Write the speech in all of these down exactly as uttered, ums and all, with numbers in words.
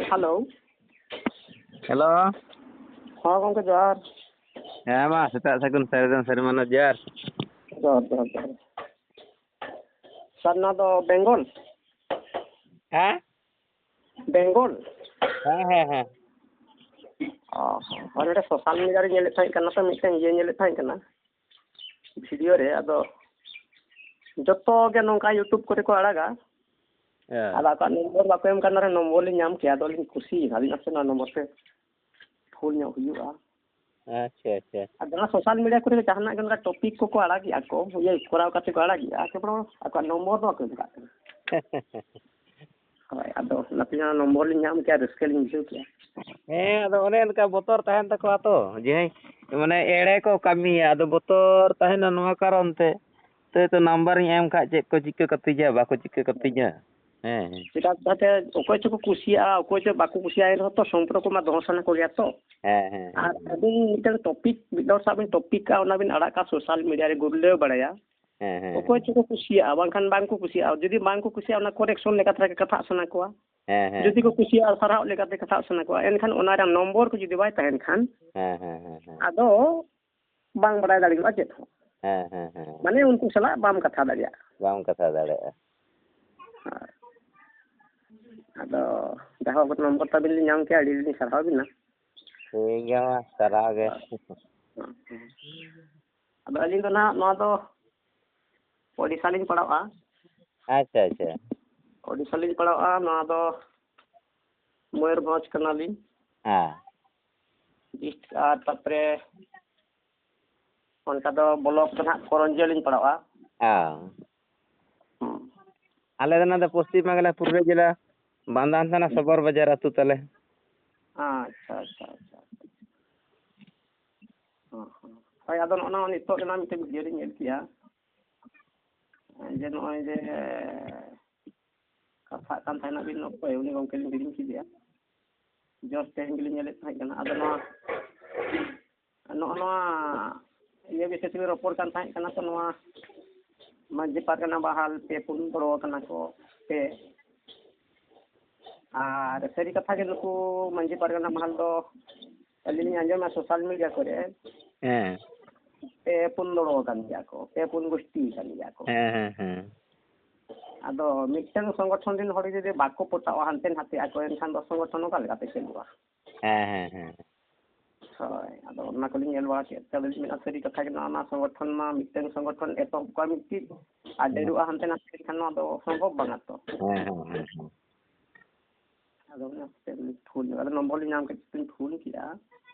Hello. Hello. ᱦᱮᱸ ᱜᱚᱢᱠᱮ, ᱡᱚᱦᱟᱨ᱾ ᱦᱮᱸ, ᱢᱟ ᱥᱮᱛᱟᱜ ᱥᱟᱹᱜᱩᱱ, ᱥᱟᱹᱨᱤ ᱫᱚ ᱥᱟᱹᱨᱤ ᱢᱟᱱᱚᱛ, ᱡᱚᱦᱟᱨ᱾ ᱡᱚᱦᱟᱨ, ᱡᱚᱦᱟᱨ, ᱡᱚᱦᱟᱨ᱾ ᱥᱟᱨ, ᱱᱚᱣᱟ ᱫᱚ ᱵᱮᱝᱜᱚᱞ? ᱦᱮᱸ? ᱵᱮᱝᱜᱚᱞ? ᱦᱮᱸ, ᱦᱮᱸ, ᱦᱮᱸ᱾ ᱚ, ᱦᱚᱸ᱾ ᱱᱚᱰᱮ ᱥᱳᱥᱟᱞ ᱢᱤᱰᱤᱭᱟ ᱨᱮ ᱧᱮᱞᱮᱫ ᱛᱟᱦᱮᱸ ᱠᱟᱱᱟ ᱛᱚ, ᱢᱤᱫᱴᱮᱱ ᱤᱭᱟᱹ ᱧᱮᱞᱮᱫ ᱛᱟᱦᱮᱸ ᱠᱟᱱᱟ, ᱵᱷᱤᱰᱤᱭᱳ ᱨᱮ᱾ ᱟᱫᱚ ᱡᱚᱛᱚ ᱜᱮ ᱱᱚᱝᱠᱟ ᱭᱩᱴᱩᱵᱽ ᱠᱚᱨᱮ ᱠᱚ ᱟᱲᱟᱜᱟ᱾ ᱦᱮᱸ᱾ ᱟᱫᱚ ᱟᱠᱚᱣᱟᱜ ᱱᱚᱢᱵᱚᱨ ᱵᱟᱠᱚ ᱮᱢ ᱠᱟᱱ ᱨᱮ, ᱱᱚᱢᱵᱚᱨ ᱞᱤᱧ ᱧᱟᱢ ᱠᱮᱭᱟ, ᱟᱫᱚ ᱞᱤᱧ ᱠᱩᱥᱤᱭᱮᱱᱟ᱾ ᱟᱹᱞᱤᱧ ᱟᱥᱮ ᱱᱚᱣᱟ ᱱᱚᱢᱵᱚᱨ ᱛᱮ ᱯᱷᱳᱱ ᱧᱚᱜ ᱦᱩᱭᱩᱜᱼᱟ᱾ ᱟᱪᱪᱷᱟ, ᱟᱪᱪᱷᱟ᱾ ᱟᱨ ᱡᱟᱦᱟᱸ ᱥᱳᱥᱟᱞ ᱢᱤᱰᱤᱭᱟ ᱠᱚᱨᱮ ᱡᱟᱦᱟᱱᱟᱜ ᱜᱮ ᱚᱱᱠᱟ ᱴᱚᱯᱤᱠ ᱠᱚᱠᱚ ᱟᱲᱟᱜᱮᱜᱼᱟ ᱠᱚ, ᱤᱭᱟᱹ ᱠᱚᱨᱟᱣ ᱠᱟᱛᱮ ᱠᱚ ᱟᱲᱟᱜᱮᱜᱼᱟ, ᱠᱮᱵᱚᱞ ᱟᱠᱚᱣᱟᱜ ᱱᱚᱢᱵᱚᱨ ᱫᱚ ᱵᱟᱠᱚ ᱮᱢ ᱠᱟᱜ ᱠᱟᱱᱟ᱾ ᱦᱳᱭ, ᱟᱫᱚ ᱚᱱᱟᱛᱮ ᱡᱟᱦᱟᱸ ᱱᱚᱢᱵᱚᱨ ᱞᱤᱧ ᱧᱟᱢ ᱠᱮᱭᱟ, ᱨᱟᱹᱥᱠᱟᱹ ᱞᱤᱧ ᱵᱩᱡᱷᱟᱹᱣ ᱠᱮᱭᱟ᱾ ᱦᱮᱸ, ᱟᱫᱚ ᱚᱱᱮ ᱚᱱᱠᱟ ᱵᱚᱛᱚᱨ ᱛᱟᱦᱮᱱ ᱛᱟᱠᱚᱣᱟ ᱛᱚ, ᱡᱮ ᱢᱟᱱᱮ ᱮᱲᱮ ᱠᱚ ᱠᱟᱹᱢᱤᱭᱟ, ᱟᱫᱚ ᱵᱚᱛᱚᱨ ᱛᱟᱦᱮᱱᱟ ᱱᱚᱣᱟ ᱠᱟᱨᱚᱱ ᱛᱮ᱾ ᱛᱟᱹᱭ ᱛᱚ ᱱᱟᱢᱵᱟᱨᱤᱧ ᱮᱢ ᱠᱷᱟᱡ ᱪᱮᱫ ᱠᱚ ᱪᱤᱠᱟᱹ ᱠᱟᱹᱛᱤᱧᱟ, ᱵᱟᱠᱚ ᱪᱤᱠᱟᱹ ᱠᱟᱹᱛᱤᱧᱟ᱾ ᱦᱮᱸ, ᱦᱮᱸ᱾ ᱪᱮᱫᱟᱜ ᱥᱮ ᱚᱠᱚᱭ ᱪᱚᱠᱚ ᱠᱩᱥᱤᱭᱟᱜᱼᱟ, ᱚᱠᱚᱭ ᱪᱚ ᱵᱟᱠᱚ ᱠᱩᱥᱤᱭᱟᱜᱼᱟ, ᱮᱱ ᱨᱮᱦᱚᱸ ᱛᱚ ᱥᱚᱢᱯᱚᱨᱠᱚ ᱢᱟ ᱫᱚᱦᱚ ᱥᱟᱱᱟ ᱠᱚᱜᱮᱭᱟ ᱛᱚ᱾ ᱦᱮᱸ, ᱦᱮᱸ, ᱦᱮᱸ, ᱟᱨ ᱦᱮᱸ᱾ ᱟᱹᱵᱤᱱ ᱢᱤᱫᱴᱟᱝ ᱴᱚᱯᱤᱠ, ᱢᱤᱫ ᱫᱚᱲ ᱥᱟᱵ ᱵᱤᱱ ᱴᱚᱯᱤᱠ ᱠᱟᱜᱼᱟ, ᱚᱱᱟ ᱵᱤᱱ ᱟᱲᱟᱜ ᱠᱟᱜᱼᱟ ᱥᱳᱥᱟᱞ ᱢᱤᱰᱤᱭᱟ ᱨᱮ ᱜᱩᱨᱞᱟᱹᱣ ᱵᱟᱲᱟᱭᱟ᱾ ᱦᱮᱸ, ᱦᱮᱸ, ᱚᱠᱚᱭ ᱦᱮᱸ᱾ ᱪᱚᱠᱚ ᱠᱩᱥᱤᱭᱟᱜᱼᱟ, ᱵᱟᱝᱠᱷᱟᱱ ᱵᱟᱝ ᱠᱚ ᱠᱩᱥᱤᱭᱟᱜᱼᱟ᱾ ᱡᱩᱫᱤ ᱵᱟᱝ ᱠᱚ ᱠᱩᱥᱤᱭᱟᱜᱼᱟ, ᱚᱱᱟ ᱠᱚᱨᱮᱠᱥᱚᱱ ᱞᱮᱠᱟᱛᱮ ᱠᱟᱛᱷᱟᱜ ᱥᱟᱱᱟ ᱠᱚᱣᱟ᱾ ᱦᱮᱸ, ᱦᱮᱸ, ᱡᱩᱫᱤ ᱠᱚ ᱦᱮᱸ᱾ ᱠᱩᱥᱤᱭᱟᱜᱼᱟ, ᱥᱟᱨᱦᱟᱣ ᱞᱮᱠᱟᱛᱮ ᱠᱟᱛᱷᱟᱜ ᱥᱟᱱᱟ ᱠᱚᱣᱟ, ᱮᱱᱠᱷᱟᱱ ᱚᱱᱟ ᱨᱮᱭᱟᱜ ᱱᱚᱢᱵᱚᱨ ᱠᱚ ᱡᱩᱫᱤ ᱵᱟᱭ ᱛᱟᱦᱮᱱ ᱠᱷᱟᱱ, ᱦᱮᱸ, ᱦᱮᱸ, ᱦᱮᱸ, ᱦᱮᱸ᱾ ᱟᱫᱚ ᱵᱟᱝ ᱵᱟᱲᱟᱭ ᱫᱟᱲᱮᱭᱟᱜᱼᱟ ᱪᱮᱫ ᱦᱚᱸ᱾ ᱦᱮᱸ, ᱦᱮᱸ, ᱦᱮᱸ᱾ ᱢᱟᱱᱮ ᱩᱱᱠᱩ ᱥᱟᱞᱟᱜ ᱵᱟᱢ ᱠᱟᱛᱷᱟ ᱫᱟᱲᱮᱭᱟᱜᱼᱟ᱾ ᱵᱟᱢ ᱠᱟᱛᱷᱟ ᱫᱟᱲᱮᱭᱟᱜᱼᱟ᱾ ᱦᱳᱭ᱾ ᱟᱫᱚ ᱡᱟᱦᱟᱸ ᱱᱚᱢᱵᱚᱨ ᱛᱟᱵᱤᱱ ᱞᱤᱧ ᱧᱟᱢ ᱠᱮᱜᱼᱟ, ᱟᱹᱰᱤ ᱟᱹᱰᱤ ᱞᱤᱧ ᱥᱟᱨᱦᱟᱣ ᱵᱤᱱᱟ᱾ ᱴᱷᱤᱠ ᱜᱮᱭᱟ, ᱢᱟ, ᱥᱟᱨᱦᱟᱣ ᱜᱮ᱾ ᱦᱮᱸ, ᱦᱮᱸ᱾ ᱟᱫᱚ ᱟᱹᱞᱤᱧ ᱫᱚ ᱱᱟᱦᱟᱜ ᱱᱚᱣᱟ ᱫᱚ ᱳᱰᱤᱥᱟ ᱞᱤᱧ ᱯᱟᱲᱟᱜᱼᱟ᱾ ᱟᱪᱪᱷᱟ, ᱟᱪᱪᱷᱟ᱾ ᱳᱰᱤᱥᱟ ᱞᱤᱧ ᱯᱟᱲᱟᱜᱼᱟ, ᱱᱚᱣᱟ ᱫᱚ ᱢᱚᱭᱩᱨᱵᱷᱚᱸᱡᱽ ᱠᱟᱱᱟᱞᱤᱧ᱾ ᱦᱮᱸ᱾ ᱰᱤᱥᱴ-, ᱟᱨ ᱛᱟᱨᱯᱚᱨᱮ ᱚᱱᱠᱟ ᱫᱚ ᱵᱞᱚᱠ ᱫᱚ ᱱᱟᱦᱟᱜ ᱠᱚᱨᱚᱧᱡᱤᱭᱟᱹ ᱞᱤᱧ ᱯᱟᱲᱟᱜᱼᱟ᱾ ᱦᱮᱸ᱾ ᱦᱩᱸ᱾ ᱟᱞᱮ ᱫᱚ ᱱᱚᱣᱟ ᱫᱚ ᱯᱚᱥᱪᱤᱢ ᱵᱟᱝᱞᱟ ᱯᱩᱨᱩᱞᱤᱭᱟᱹ ᱡᱮᱞᱟ, ᱵᱟᱸᱫᱷᱟᱱ ᱛᱷᱟᱱᱟ, ᱦᱩᱸ᱾ ᱥᱚᱵᱚᱨ ᱵᱟᱡᱟᱨ ᱟᱹᱛᱩ ᱛᱟᱞᱮ᱾ ᱟᱪᱪᱷᱟ, ᱟᱪᱪᱷᱟ, ᱟᱪᱪᱷᱟ᱾ ᱦᱚᱸ, ᱦᱚᱸ᱾ ᱦᱳᱭ, ᱟᱫᱚ ᱱᱚᱜᱼᱚ ᱱᱚᱣᱟ ᱱᱤᱛᱚᱜ ᱨᱮᱱᱟᱜ ᱢᱤᱫᱴᱮᱱ ᱵᱷᱤᱰᱤᱭᱳ ᱞᱤᱧ ᱧᱮᱞ ᱠᱮᱜᱼᱟ, ᱡᱮ ᱱᱚᱜᱼᱚᱭ ᱡᱮ ᱠᱟᱛᱷᱟᱜ ᱠᱟᱱ ᱛᱟᱦᱮᱱᱟ ᱵᱤᱱ, ᱚᱠᱚᱭ ᱩᱱᱤ ᱜᱚᱢᱠᱮ ᱞᱤᱧ ᱦᱤᱲᱤᱧ ᱠᱮᱫᱮᱭᱟ, ᱡᱚᱥ ᱛᱮᱦᱮᱧ ᱜᱮᱞᱤᱧ ᱧᱮᱞᱮᱫ ᱛᱟᱦᱮᱸ ᱠᱟᱱᱟ᱾ ᱟᱫᱚ ᱱᱚᱣᱟ, ᱱᱚᱜᱼᱚ ᱱᱚᱣᱟ ᱤᱭᱟᱹ ᱵᱤᱥᱚᱭ ᱛᱮᱵᱤᱱ ᱨᱚᱯᱚᱲ ᱠᱟᱱ ᱛᱟᱦᱮᱸ ᱠᱟᱱᱟ ᱛᱚ, ᱱᱚᱣᱟ ᱢᱟᱹᱡᱷᱤ ᱯᱟᱨᱜᱟᱱᱟ ᱵᱟᱦᱟᱞ ᱯᱮ ᱯᱩᱱ ᱫᱚᱲᱚ ᱟᱠᱟᱱᱟ ᱠᱚ, ᱯᱮ᱾ ᱟᱨ ᱥᱟᱹᱨᱤ ᱠᱟᱛᱷᱟ ᱜᱮ, ᱱᱩᱠᱩ ᱢᱟᱹᱡᱷᱤ ᱯᱟᱨᱜᱟᱱᱟ ᱵᱟᱦᱟᱞ ᱫᱚ ᱟᱹᱞᱤᱧ ᱞᱤᱧ ᱟᱸᱡᱚᱢᱟ ᱥᱳᱥᱟᱞ ᱢᱤᱰᱤᱭᱟ ᱠᱚᱨᱮ, ᱦᱮᱸ᱾ ᱯᱮ ᱯᱩᱱ ᱫᱚᱲᱚ ᱟᱠᱟᱱ ᱜᱮᱭᱟ ᱠᱚ, ᱯᱮ ᱯᱩᱱ ᱜᱳᱥᱴᱤ ᱟᱠᱟᱱ ᱜᱮᱭᱟ ᱠᱚ᱾ ᱦᱮᱸ, ᱦᱮᱸ, ᱦᱮᱸ᱾ ᱟᱫᱚ ᱢᱤᱫᱴᱟᱝ ᱥᱚᱝᱜᱚᱴᱷᱚᱱ ᱨᱮᱱ ᱦᱚᱲ ᱡᱩᱫᱤ ᱵᱟᱠᱚ ᱯᱚᱴᱟᱜᱼᱟ, ᱦᱟᱱᱛᱮ ᱱᱟᱛᱮ ᱟᱠᱚ, ᱮᱱᱠᱷᱟᱱ ᱫᱚ ᱥᱚᱝᱜᱚᱴᱷᱚᱱ ᱚᱠᱟ ᱞᱮᱠᱟᱛᱮ ᱪᱟᱹᱞᱩᱜᱼᱟ? ᱦᱮᱸ, ᱦᱮᱸ, ᱦᱮᱸ᱾ ᱦᱳᱭ, ᱟᱫᱚ ᱚᱱᱟ ᱠᱚᱞᱤᱧ ᱧᱮᱞ ᱵᱟᱲᱟ ᱠᱮᱫ ᱛᱮ ᱟᱫᱚᱞᱤᱧ ᱢᱮᱱᱟ, ᱥᱟᱹᱨᱤ ᱠᱟᱛᱷᱟ ᱜᱮ, ᱱᱚᱣᱟ, ᱱᱚᱣᱟ ᱥᱚᱝᱜᱚᱴᱷᱚᱱ ᱢᱟ ᱢᱤᱫᱴᱟᱝ ᱥᱚᱝᱜᱚᱴᱷᱚᱱ ᱮᱛᱚᱦᱚᱵ ᱠᱚᱜᱼᱟ ᱢᱤᱫᱴᱤᱡ, ᱟᱨ ᱦᱮᱸ᱾ ᱰᱷᱮᱨᱚᱜᱼᱟ ᱦᱟᱱᱛᱮ ᱱᱟᱛᱮ, ᱮᱱᱠᱷᱟᱱ ᱱᱚᱣᱟ ᱫᱚ ᱥᱚᱢᱵᱷᱚᱵ ᱵᱟᱝᱟ ᱛᱚ᱾ ᱦᱮᱸ, ᱦᱮᱸ, ᱦᱮᱸ, ᱦᱮᱸ᱾ ᱟᱫᱚ ᱚᱱᱟ ᱦᱚᱛᱮᱡ ᱛᱮᱞᱤᱧ ᱯᱷᱳᱱ ᱧᱚᱜ, ᱟᱫᱚ ᱱᱚᱢᱵᱚᱨ ᱞᱤᱧ ᱧᱟᱢ ᱠᱮᱫ ᱛᱮᱞᱤᱧ ᱯᱷᱳᱱ ᱠᱮᱫᱼᱟ᱾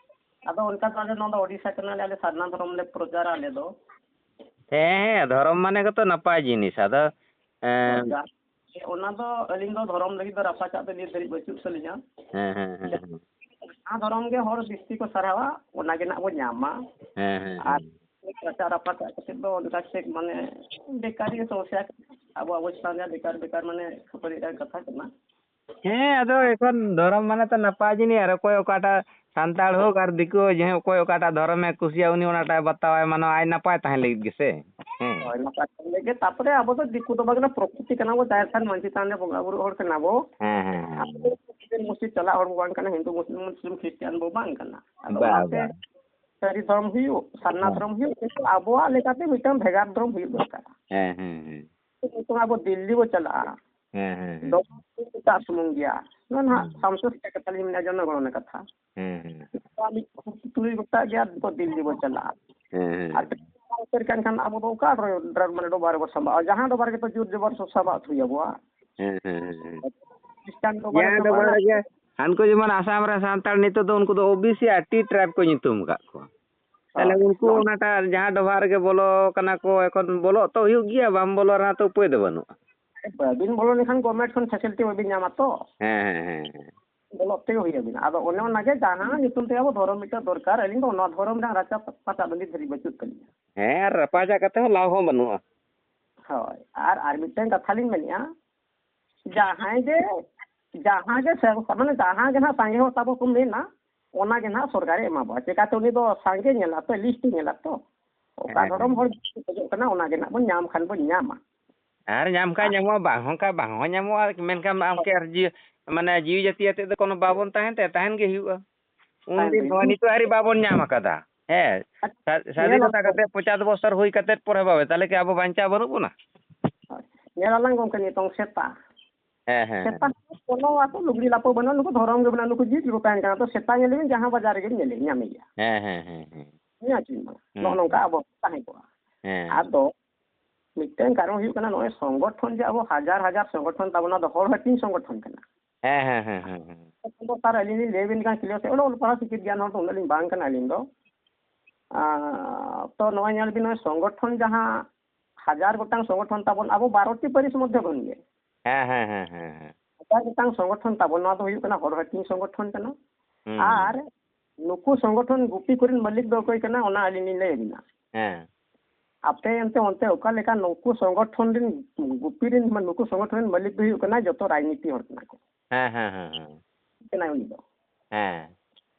ᱟᱫᱚ ᱚᱱᱠᱟ ᱫᱚ ᱟᱞᱮ ᱱᱚᱣᱟ ᱫᱚ ᱳᱰᱤᱥᱟ ᱠᱟᱱᱟᱞᱮ, ᱟᱞᱮ ᱥᱟᱨᱱᱟ ᱫᱷᱚᱨᱚᱢ ᱞᱮ ᱯᱨᱚᱪᱟᱨᱟ ᱟᱞᱮ ᱫᱚ᱾ ᱦᱮᱸ, ᱦᱮᱸ, ᱫᱷᱚᱨᱚᱢ ᱢᱟᱱᱮ ᱜᱮᱛᱚ ᱱᱟᱯᱟᱭ ᱡᱤᱱᱤᱥ᱾ ᱟᱫᱚ, ᱮᱸ, ᱯᱨᱚᱪᱟᱨ᱾ ᱚᱱᱟ ᱫᱚ ᱟᱹᱞᱤᱧ ᱫᱚ ᱫᱷᱚᱨᱚᱢ ᱞᱟᱹᱜᱤᱫ ᱫᱚ ᱨᱟᱯᱟᱪᱟᱜ ᱫᱚ ᱱᱤᱛ ᱫᱷᱟᱹᱨᱤᱡ ᱵᱟᱹᱪᱩᱜ ᱛᱟᱹᱞᱤᱧᱟ᱾ ᱦᱮᱸ, ᱦᱮᱸ, ᱦᱮᱸ, ᱦᱮᱸ᱾ ᱡᱟᱦᱟᱸ ᱫᱷᱚᱨᱚᱢ ᱜᱮ ᱦᱚᱲ ᱵᱮᱥᱤ ᱠᱚ ᱥᱟᱨᱦᱟᱣᱟ, ᱚᱱᱟ ᱜᱮ ᱱᱟᱜ ᱵᱚᱱ ᱧᱟᱢᱟ᱾ ᱦᱮᱸ, ᱦᱮᱸ, ᱟᱨ ᱦᱮᱸ᱾ ᱨᱟᱯᱟᱪᱟᱜ ᱨᱟᱯᱟᱪᱟᱜ ᱠᱟᱛᱮ ᱫᱚ ᱚᱱᱠᱟ ᱪᱮᱫ ᱢᱟᱱᱮ ᱵᱮᱠᱟᱨ ᱜᱮ ᱥᱚᱢᱚᱥᱥᱟ ᱠᱟᱱᱟ᱾ ᱟᱵᱚ, ᱟᱵᱚ ᱪᱮᱛᱟᱱ ᱨᱮ ᱵᱮᱠᱟᱨ, ᱵᱮᱠᱟᱨ ᱢᱟᱱᱮ ᱠᱷᱟᱹᱯᱟᱹᱨᱤ ᱨᱮᱭᱟᱜ ᱠᱟᱛᱷᱟ ᱠᱟᱱᱟ᱾ ᱦᱮᱸ, ᱟᱫᱚ ᱮᱠᱷᱚᱱ ᱫᱷᱚᱨᱚᱢ ᱢᱟᱱᱮ ᱛᱚ ᱱᱟᱯᱟᱭ ᱡᱤᱱᱤᱥ, ᱟᱨ ᱚᱠᱚᱭ ᱚᱠᱟᱴᱟᱜ ᱥᱟᱱᱛᱟᱲ ᱦᱳᱠ ᱟᱨ ᱫᱤᱠᱩ, ᱡᱟᱦᱟᱸᱭ ᱚᱠᱚᱭ ᱚᱠᱟᱴᱟᱜ ᱫᱷᱚᱨᱚᱢᱮ ᱠᱩᱥᱤᱭᱟᱜᱼᱟ, ᱩᱱᱤ ᱚᱱᱟᱴᱟᱜ ᱮ ᱵᱟᱛᱟᱣᱟᱭ, ᱢᱟᱱᱟᱣ ᱟᱭ, ᱱᱟᱯᱟᱭ ᱛᱟᱦᱮᱸ ᱞᱟᱹᱜᱤᱫ ᱜᱮᱥᱮ᱾ ᱦᱮᱸ᱾ ᱦᱳᱭ, ᱱᱟᱯᱟᱭ ᱛᱟᱦᱮᱸ ᱞᱟᱹᱜᱤᱫ ᱜᱮ᱾ ᱛᱟᱯᱚᱨᱮ ᱟᱵᱚ ᱫᱚ ᱫᱤᱠᱩ ᱫᱚ ᱵᱟᱝ ᱠᱟᱱᱟ, ᱯᱨᱚᱠᱨᱤᱛᱤ ᱠᱟᱱᱟ ᱵᱚ, ᱡᱟᱦᱮᱨ ᱛᱷᱟᱱ ᱢᱟᱹᱡᱷᱤ ᱛᱷᱟᱱ ᱨᱮ ᱵᱚᱸᱜᱟ ᱵᱩᱨᱩ ᱦᱚᱲ ᱠᱟᱱᱟ ᱵᱚ᱾ ᱦᱮᱸ, ᱦᱮᱸ, ᱦᱮᱸ᱾ ᱟᱵᱚ ᱫᱚ ᱢᱚᱥᱡᱤᱫ ᱪᱟᱞᱟᱜ ᱦᱚᱲ ᱵᱚ ᱵᱟᱝ ᱠᱟᱱᱟ, ᱦᱤᱱᱫᱩ, ᱢᱩᱥᱞᱤᱢ, ᱢᱩᱥᱞᱤᱢ, ᱠᱷᱨᱤᱥᱴᱟᱱ ᱵᱚ ᱵᱟᱝ ᱠᱟᱱᱟ᱾ ᱟᱫᱚ ᱵᱟ, ᱚᱱᱟᱛᱮ ᱵᱟ᱾ ᱥᱟᱹᱨᱤ ᱫᱷᱚᱨᱚᱢ ᱦᱩᱭᱩᱜ, ᱥᱟᱨᱱᱟ ᱦᱮᱸ᱾ ᱫᱷᱚᱨᱚᱢ ᱦᱩᱭᱩᱜ, ᱠᱤᱱᱛᱩ ᱟᱵᱚᱣᱟᱜ ᱞᱮᱠᱟᱛᱮ ᱢᱤᱫᱴᱟᱝ ᱵᱷᱮᱜᱟᱨ ᱫᱷᱚᱨᱚᱢ ᱦᱩᱭᱩᱜ ᱫᱚᱨᱠᱟᱨ᱾ ᱦᱮᱸ, ᱦᱮᱸ, ᱦᱮᱸ᱾ ᱱᱤᱛᱚᱝ ᱟᱵᱚ ᱫᱤᱞᱞᱤ ᱵᱚ ᱪᱟᱞᱟᱜᱼᱟ᱾ ᱦᱮᱸ, ᱦᱮᱸ, ᱦᱮᱸ᱾ ᱫᱚ ᱮᱴᱟᱜ ᱥᱩᱢᱩᱝ ᱜᱮᱭᱟ᱾ ᱱᱚᱣᱟ ᱱᱟᱦᱟᱜ ᱦᱮᱸ᱾ ᱥᱟᱢᱥᱚᱥ ᱨᱮᱭᱟᱜ ᱠᱟᱛᱷᱟ ᱞᱤᱧ ᱢᱮᱱᱟ, ᱡᱚᱱᱚᱜᱚᱬᱚ ᱨᱮᱱᱟᱜ ᱠᱟᱛᱷᱟ᱾ ᱦᱮᱸ, ᱦᱮᱸ᱾ ᱱᱤᱛᱚᱜ ᱢᱤᱫ ᱛᱩᱨᱩᱭ ᱜᱚᱴᱟᱜ ᱜᱮ ᱟᱨ ᱱᱤᱛᱚᱜ ᱫᱤᱞᱞᱤ ᱵᱚ ᱪᱟᱞᱟᱜᱼᱟ᱾ ᱦᱮᱸ, ᱦᱮᱸ, ᱟᱨ ᱦᱮᱸ᱾ ᱩᱛᱟᱹᱨ ᱠᱟᱱ ᱠᱷᱟᱱ ᱟᱵᱚ ᱫᱚ ᱚᱠᱟ ᱰᱨᱟᱭ-, ᱢᱟᱱᱮ ᱰᱚᱵᱷᱟ ᱨᱮᱵᱚ ᱥᱟᱢᱵᱟᱜᱼᱟ? ᱡᱟᱦᱟᱸ ᱰᱚᱵᱷᱟ ᱨᱮᱜᱮ ᱛᱚ ᱡᱳᱨ ᱡᱚᱵᱚᱨ ᱥᱚ-, ᱥᱟᱵᱟᱜ ᱦᱩᱭ ᱟᱵᱚᱣᱟ᱾ ᱦᱮᱸ, ᱦᱮᱸ, ᱦᱮᱸ, ᱦᱮᱸ᱾ ᱠᱷᱨᱤᱥᱴᱟᱱ ᱰᱚᱵᱷᱟ ᱡᱟᱦᱟᱸ ᱨᱮᱫᱚ ᱰᱚᱵᱷᱟ ᱵᱟᱝ᱾ ᱨᱮᱜᱮ, ᱦᱟᱱᱠᱩ ᱡᱮᱢᱚᱱ ᱟᱥᱟᱢ ᱨᱮ ᱥᱟᱱᱛᱟᱲ ᱱᱤᱛᱚᱜ ᱫᱚ ᱩᱱᱠᱩ ᱫᱚ ᱳ ᱵᱤ ᱥᱤ ᱟᱨ ᱴᱤ ᱴᱨᱟᱭᱤᱵᱽ ᱠᱚ ᱧᱩᱛᱩᱢ ᱟᱠᱟᱫ ᱠᱚᱣᱟ᱾ ᱛᱟᱦᱞᱮ ᱦᱳᱭ᱾ ᱩᱱᱠᱩ ᱱᱚᱜᱼᱚ ᱚᱱᱟᱴᱟᱜ ᱡᱟᱦᱟᱸ ᱰᱚᱵᱷᱟ ᱨᱮᱜᱮ ᱵᱚᱞᱚ ᱠᱟᱱᱟ ᱠᱚ, ᱮᱠᱷᱚᱱ ᱵᱚᱞᱚᱜ ᱛᱚ ᱦᱩᱭᱩᱜ ᱜᱮᱭᱟ, ᱵᱟᱢ ᱵᱚᱞᱚ ᱨᱮᱦᱚᱸ ᱛᱚ ᱩᱯᱟᱹᱭ ᱫᱚ ᱵᱟᱹᱱᱩᱜᱼᱟ᱾ ᱵᱟᱹᱵᱤᱱ ᱵᱚᱞᱚ ᱞᱮᱱᱠᱷᱟᱱ ᱜᱚᱵᱷᱢᱮᱱᱴ ᱠᱷᱚᱱ ᱯᱷᱮᱥᱤᱞᱤᱴᱤ ᱵᱟᱹᱵᱤᱱ ᱧᱟᱢᱟ ᱛᱚ᱾ ᱦᱮᱸ, ᱦᱮᱸ, ᱦᱮᱸ, ᱦᱮᱸ᱾ ᱵᱚᱞᱚᱜ ᱛᱮᱜᱮ ᱦᱩᱭ ᱟᱹᱵᱤᱱᱟ᱾ ᱟᱫᱚ ᱚᱱᱮ ᱚᱱᱟᱜᱮ ᱡᱟᱦᱟᱸ ᱧᱩᱛᱩᱢ ᱛᱮ ᱟᱵᱚ ᱫᱷᱚᱨᱚᱢ ᱢᱤᱫᱴᱮᱱ ᱫᱚᱨᱠᱟᱨ, ᱟᱹᱞᱤᱧ ᱫᱚ ᱚᱱᱟ ᱫᱷᱚᱨᱚᱢ ᱨᱮᱱᱟᱜ ᱨᱟᱪᱟ ᱯᱟᱪᱟᱜ ᱫᱚ ᱱᱤᱛ ᱫᱷᱟᱹᱨᱤᱡ ᱵᱟᱹᱪᱩᱜ ᱛᱟᱹᱞᱤᱧᱟ᱾ ᱦᱮᱸ, ᱟᱨ ᱨᱟᱯᱟᱪᱟᱜ ᱠᱟᱛᱮ ᱦᱚᱸ ᱞᱟᱵᱷ ᱦᱚᱸ ᱵᱟᱹᱱᱩᱜᱼᱟ᱾ ᱦᱳᱭ, ᱟᱨ, ᱟᱨ ᱢᱤᱫᱴᱮᱱ ᱠᱟᱛᱷᱟ ᱞᱤᱧ ᱢᱮᱱᱮᱫᱼᱟ, ᱡᱟᱦᱟᱸᱭ ᱜᱮ, ᱡᱟᱦᱟᱸ ᱜᱮ ᱥᱮ-, ᱢᱟᱱᱮ ᱡᱟᱦᱟᱸ ᱜᱮ ᱱᱟᱦᱟᱜ ᱥᱟᱸᱜᱮ ᱦᱚᱲ ᱛᱟᱵᱚ ᱠᱚ ᱢᱮᱱᱟ, ᱚᱱᱟ ᱜᱮ ᱱᱟᱦᱟᱜ ᱥᱚᱨᱠᱟᱨᱮ ᱮᱢᱟ ᱵᱚᱣᱟ᱾ ᱪᱮᱠᱟᱛᱮ ᱩᱱᱤ ᱫᱚ ᱥᱟᱸᱜᱮ ᱧᱮᱞᱟ ᱛᱚ, ᱞᱤᱥᱴ ᱧᱮᱞᱟ ᱛᱚ᱾ ᱚᱠᱟ ᱦᱮᱸ, ᱫᱷᱚᱨᱚᱢ ᱦᱮᱸ᱾ ᱦᱚᱲ ᱵᱚᱱ ᱠᱷᱚᱡᱚᱜ ᱠᱟᱱᱟ, ᱚᱱᱟ ᱜᱮ ᱱᱟᱜ ᱵᱚᱱ ᱧᱟᱢ ᱠᱷᱟᱱ ᱵᱚᱱ ᱧᱟᱢᱟ᱾ ᱟᱨ ᱧᱟᱢ ᱠᱷᱟᱱ ᱟᱨ ᱧᱟᱢᱚᱜᱼᱟ, ᱵᱟᱝ ᱦᱚᱸ ᱚᱱᱠᱟ ᱵᱟᱝ ᱦᱚᱸ ᱧᱟᱢᱚᱜᱼᱟ, ᱢᱮᱱᱠᱷᱟᱱ ᱟᱢ ᱠᱤ ᱟᱨ ᱡᱤᱣᱤ, ᱢᱟᱱᱮ ᱡᱤᱣᱤ ᱡᱟᱹᱛᱤ ᱟᱛᱮᱫ ᱫᱚ ᱠᱳᱱᱳ ᱵᱟᱵᱚᱱ ᱛᱟᱦᱮᱱ ᱛᱮ, ᱛᱟᱦᱮᱱ ᱜᱮ ᱦᱩᱭᱩᱜᱼᱟ᱾ ᱛᱟᱦᱮᱱ ᱩᱱᱫᱤᱱ ᱜᱮ ᱱᱚᱜᱼᱚᱭ ᱦᱩᱭᱩᱜᱼᱟ᱾ ᱱᱤᱛᱚᱜ ᱦᱟᱹᱨᱤᱡ ᱵᱟᱵᱚᱱ ᱧᱟᱢ ᱟᱠᱟᱫᱟ᱾ ᱦᱮᱸ, ᱟᱪᱪᱷᱟ, ᱥᱟ-, ᱧᱮᱞ ᱥᱟᱫᱷᱤᱱᱚᱛᱟ ᱟᱵᱚᱱ᱾ ᱠᱟᱛᱮ ᱯᱚᱪᱟᱥ ᱵᱚᱪᱷᱚᱨ ᱦᱩᱭ ᱠᱟᱛᱮ ᱯᱚᱨᱮ ᱵᱟᱵᱮ, ᱛᱟᱦᱚᱞᱮ ᱠᱤ ᱟᱵᱚ ᱵᱟᱧᱪᱟᱣ ᱵᱟᱹᱱᱩᱜ ᱵᱚᱱᱟ? ᱦᱳᱭ᱾ ᱧᱮᱞ ᱟᱞᱟᱝ ᱜᱚᱢᱠᱮ ᱱᱤᱛᱚᱝ ᱥᱮᱛᱟ᱾ ᱦᱮᱸ, ᱦᱮᱸ, ᱥᱮᱛᱟ ᱦᱮᱸ᱾ ᱠᱳᱱᱳ ᱟᱠᱚ ᱞᱩᱜᱽᱲᱤ ᱞᱟᱯᱚ ᱵᱟᱹᱱᱩᱜᱼᱟ, ᱱᱩᱠᱩ ᱫᱷᱚᱨᱚᱢ ᱜᱮ ᱵᱟᱹᱱᱩᱜᱼᱟ, ᱱᱩᱠᱩ ᱡᱤᱵᱽ ᱜᱮᱠᱚ ᱛᱟᱦᱮᱱ ᱠᱟᱱᱟ᱾ ᱛᱚ ᱥᱮᱛᱟ ᱧᱮᱞ ᱞᱮᱵᱤᱱ ᱡᱟᱦᱟᱸ ᱵᱟᱡᱟᱨ ᱨᱮᱜᱮᱢ ᱧᱮᱞᱮ, ᱧᱟᱢᱮᱭᱟ᱾ ᱦᱮᱸ, ᱦᱮᱸ, ᱦᱮᱸ, ᱦᱮᱸ᱾ ᱦᱮᱸ, ᱟᱨ ᱪᱮᱫ ᱵᱟᱝ? ᱦᱩᱸ᱾ ᱱᱚᱜᱼᱚ ᱱᱚᱝᱠᱟ ᱟᱵᱚ ᱛᱟᱦᱮᱸ ᱠᱚᱜᱼᱟ᱾ ᱦᱮᱸ᱾ ᱟᱫᱚ ᱢᱤᱫᱴᱟᱝ ᱠᱟᱨᱚᱱ ᱦᱩᱭᱩᱜ ᱠᱟᱱᱟ, ᱱᱚᱜᱼᱚᱭ ᱥᱚᱝᱜᱚᱴᱷᱚᱱ ᱡᱮ ᱟᱵᱚ ᱦᱟᱡᱟᱨ ᱦᱟᱡᱟᱨ ᱥᱚᱝᱜᱚᱴᱷᱚᱱ ᱛᱟᱵᱚᱱ, ᱚᱱᱟ ᱫᱚ ᱦᱚᱲ ᱦᱟᱹᱴᱤᱧ ᱥᱚᱝᱜᱚᱴᱷᱚᱱ ᱠᱟᱱᱟ᱾ ᱦᱮᱸ, ᱦᱮᱸ, ᱦᱮᱸ, ᱦᱮᱸ, ᱦᱮᱸ᱾ ᱥᱟᱨ, ᱟᱹᱞᱤᱧ ᱞᱤᱧ ᱞᱟᱹᱭ ᱟᱵᱤᱱ ᱠᱟᱱᱟ clear ᱥᱮ, ᱚᱱᱟ ᱚᱞ ᱯᱟᱲᱦᱟᱣ ᱥᱤᱠᱷᱤᱛ ᱜᱮᱭᱟᱱ ᱦᱚᱲ ᱫᱚ ᱩᱱᱟᱹᱜ ᱞᱤᱧ ᱵᱟᱝ ᱠᱟᱱᱟ ᱟᱹᱞᱤᱧ ᱫᱚ᱾ ᱟᱸ, ᱛᱚ ᱱᱚᱜᱼᱚᱭ ᱧᱮᱞ ᱵᱤᱱ, ᱱᱚᱜᱼᱚᱭ ᱥᱚᱝᱜᱚᱴᱷᱚᱱ ᱡᱟᱦᱟᱸ ᱦᱟᱡᱟᱨ ᱜᱚᱴᱟᱝ ᱥᱚᱝᱜᱚᱴᱷᱚᱱ ᱛᱟᱵᱚᱱ, ᱟᱵᱚ ᱵᱟᱨᱚ ᱴᱤ ᱯᱟᱹᱨᱤᱥ ᱢᱚᱫᱽᱫᱷᱮ ᱠᱷᱚᱱ ᱜᱮ᱾ ᱦᱮᱸ, ᱦᱮᱸ, ᱦᱮᱸ, ᱦᱮᱸ, ᱦᱮᱸ᱾ ᱦᱟᱡᱟᱨ ᱜᱚᱴᱟᱝ ᱥᱚᱝᱜᱚᱴᱷᱚᱱ ᱛᱟᱵᱚᱱ, ᱱᱚᱣᱟ ᱫᱚ ᱦᱩᱭᱩᱜ ᱠᱟᱱᱟ ᱦᱚᱲ ᱦᱟᱹᱴᱤᱧ ᱥᱚᱝᱜᱚᱴᱷᱚᱱ ᱠᱟᱱᱟ᱾ ᱦᱩᱸ, ᱟᱨ ᱦᱩᱸ᱾ ᱱᱩᱠᱩ ᱥᱚᱝᱜᱚᱴᱷᱚᱱ ᱜᱩᱯᱤ ᱠᱚᱨᱮᱱ ᱢᱟᱹᱞᱤᱠ ᱫᱚ ᱚᱠᱚᱭ ᱠᱟᱱᱟ, ᱚᱱᱟ ᱟᱹᱞᱤᱧ ᱞᱤᱧ ᱞᱟᱹᱭ ᱟᱵᱤᱱᱟ᱾ ᱦᱮᱸ᱾ ᱟᱯᱮ ᱮᱱᱛᱮ ᱚᱱᱛᱮ ᱚᱠᱟ ᱞᱮᱠᱟ ᱱᱩᱠᱩ ᱥᱚᱝᱜᱚᱴᱷᱚᱱ ᱨᱮᱱ ᱜᱩᱯᱤ ᱨᱮᱱ, ᱢᱟᱱᱮ ᱱᱩᱠᱩ ᱥᱚᱝᱜᱚᱴᱷᱚᱱ ᱨᱮᱱ ᱢᱟᱹᱞᱤᱠ ᱫᱚ ᱦᱩᱭᱩᱜ ᱠᱟᱱᱟ ᱡᱚᱛᱚ ᱨᱟᱡᱽᱱᱤᱛᱤ ᱦᱚᱲ ᱠᱟᱱᱟ ᱠᱚ᱾ ᱦᱮᱸ, ᱦᱮᱸ, ᱦᱮᱸ, ᱦᱮᱸ᱾ ᱠᱟᱱᱟᱭ ᱩᱱᱤ ᱫᱚ᱾ ᱦᱮᱸ᱾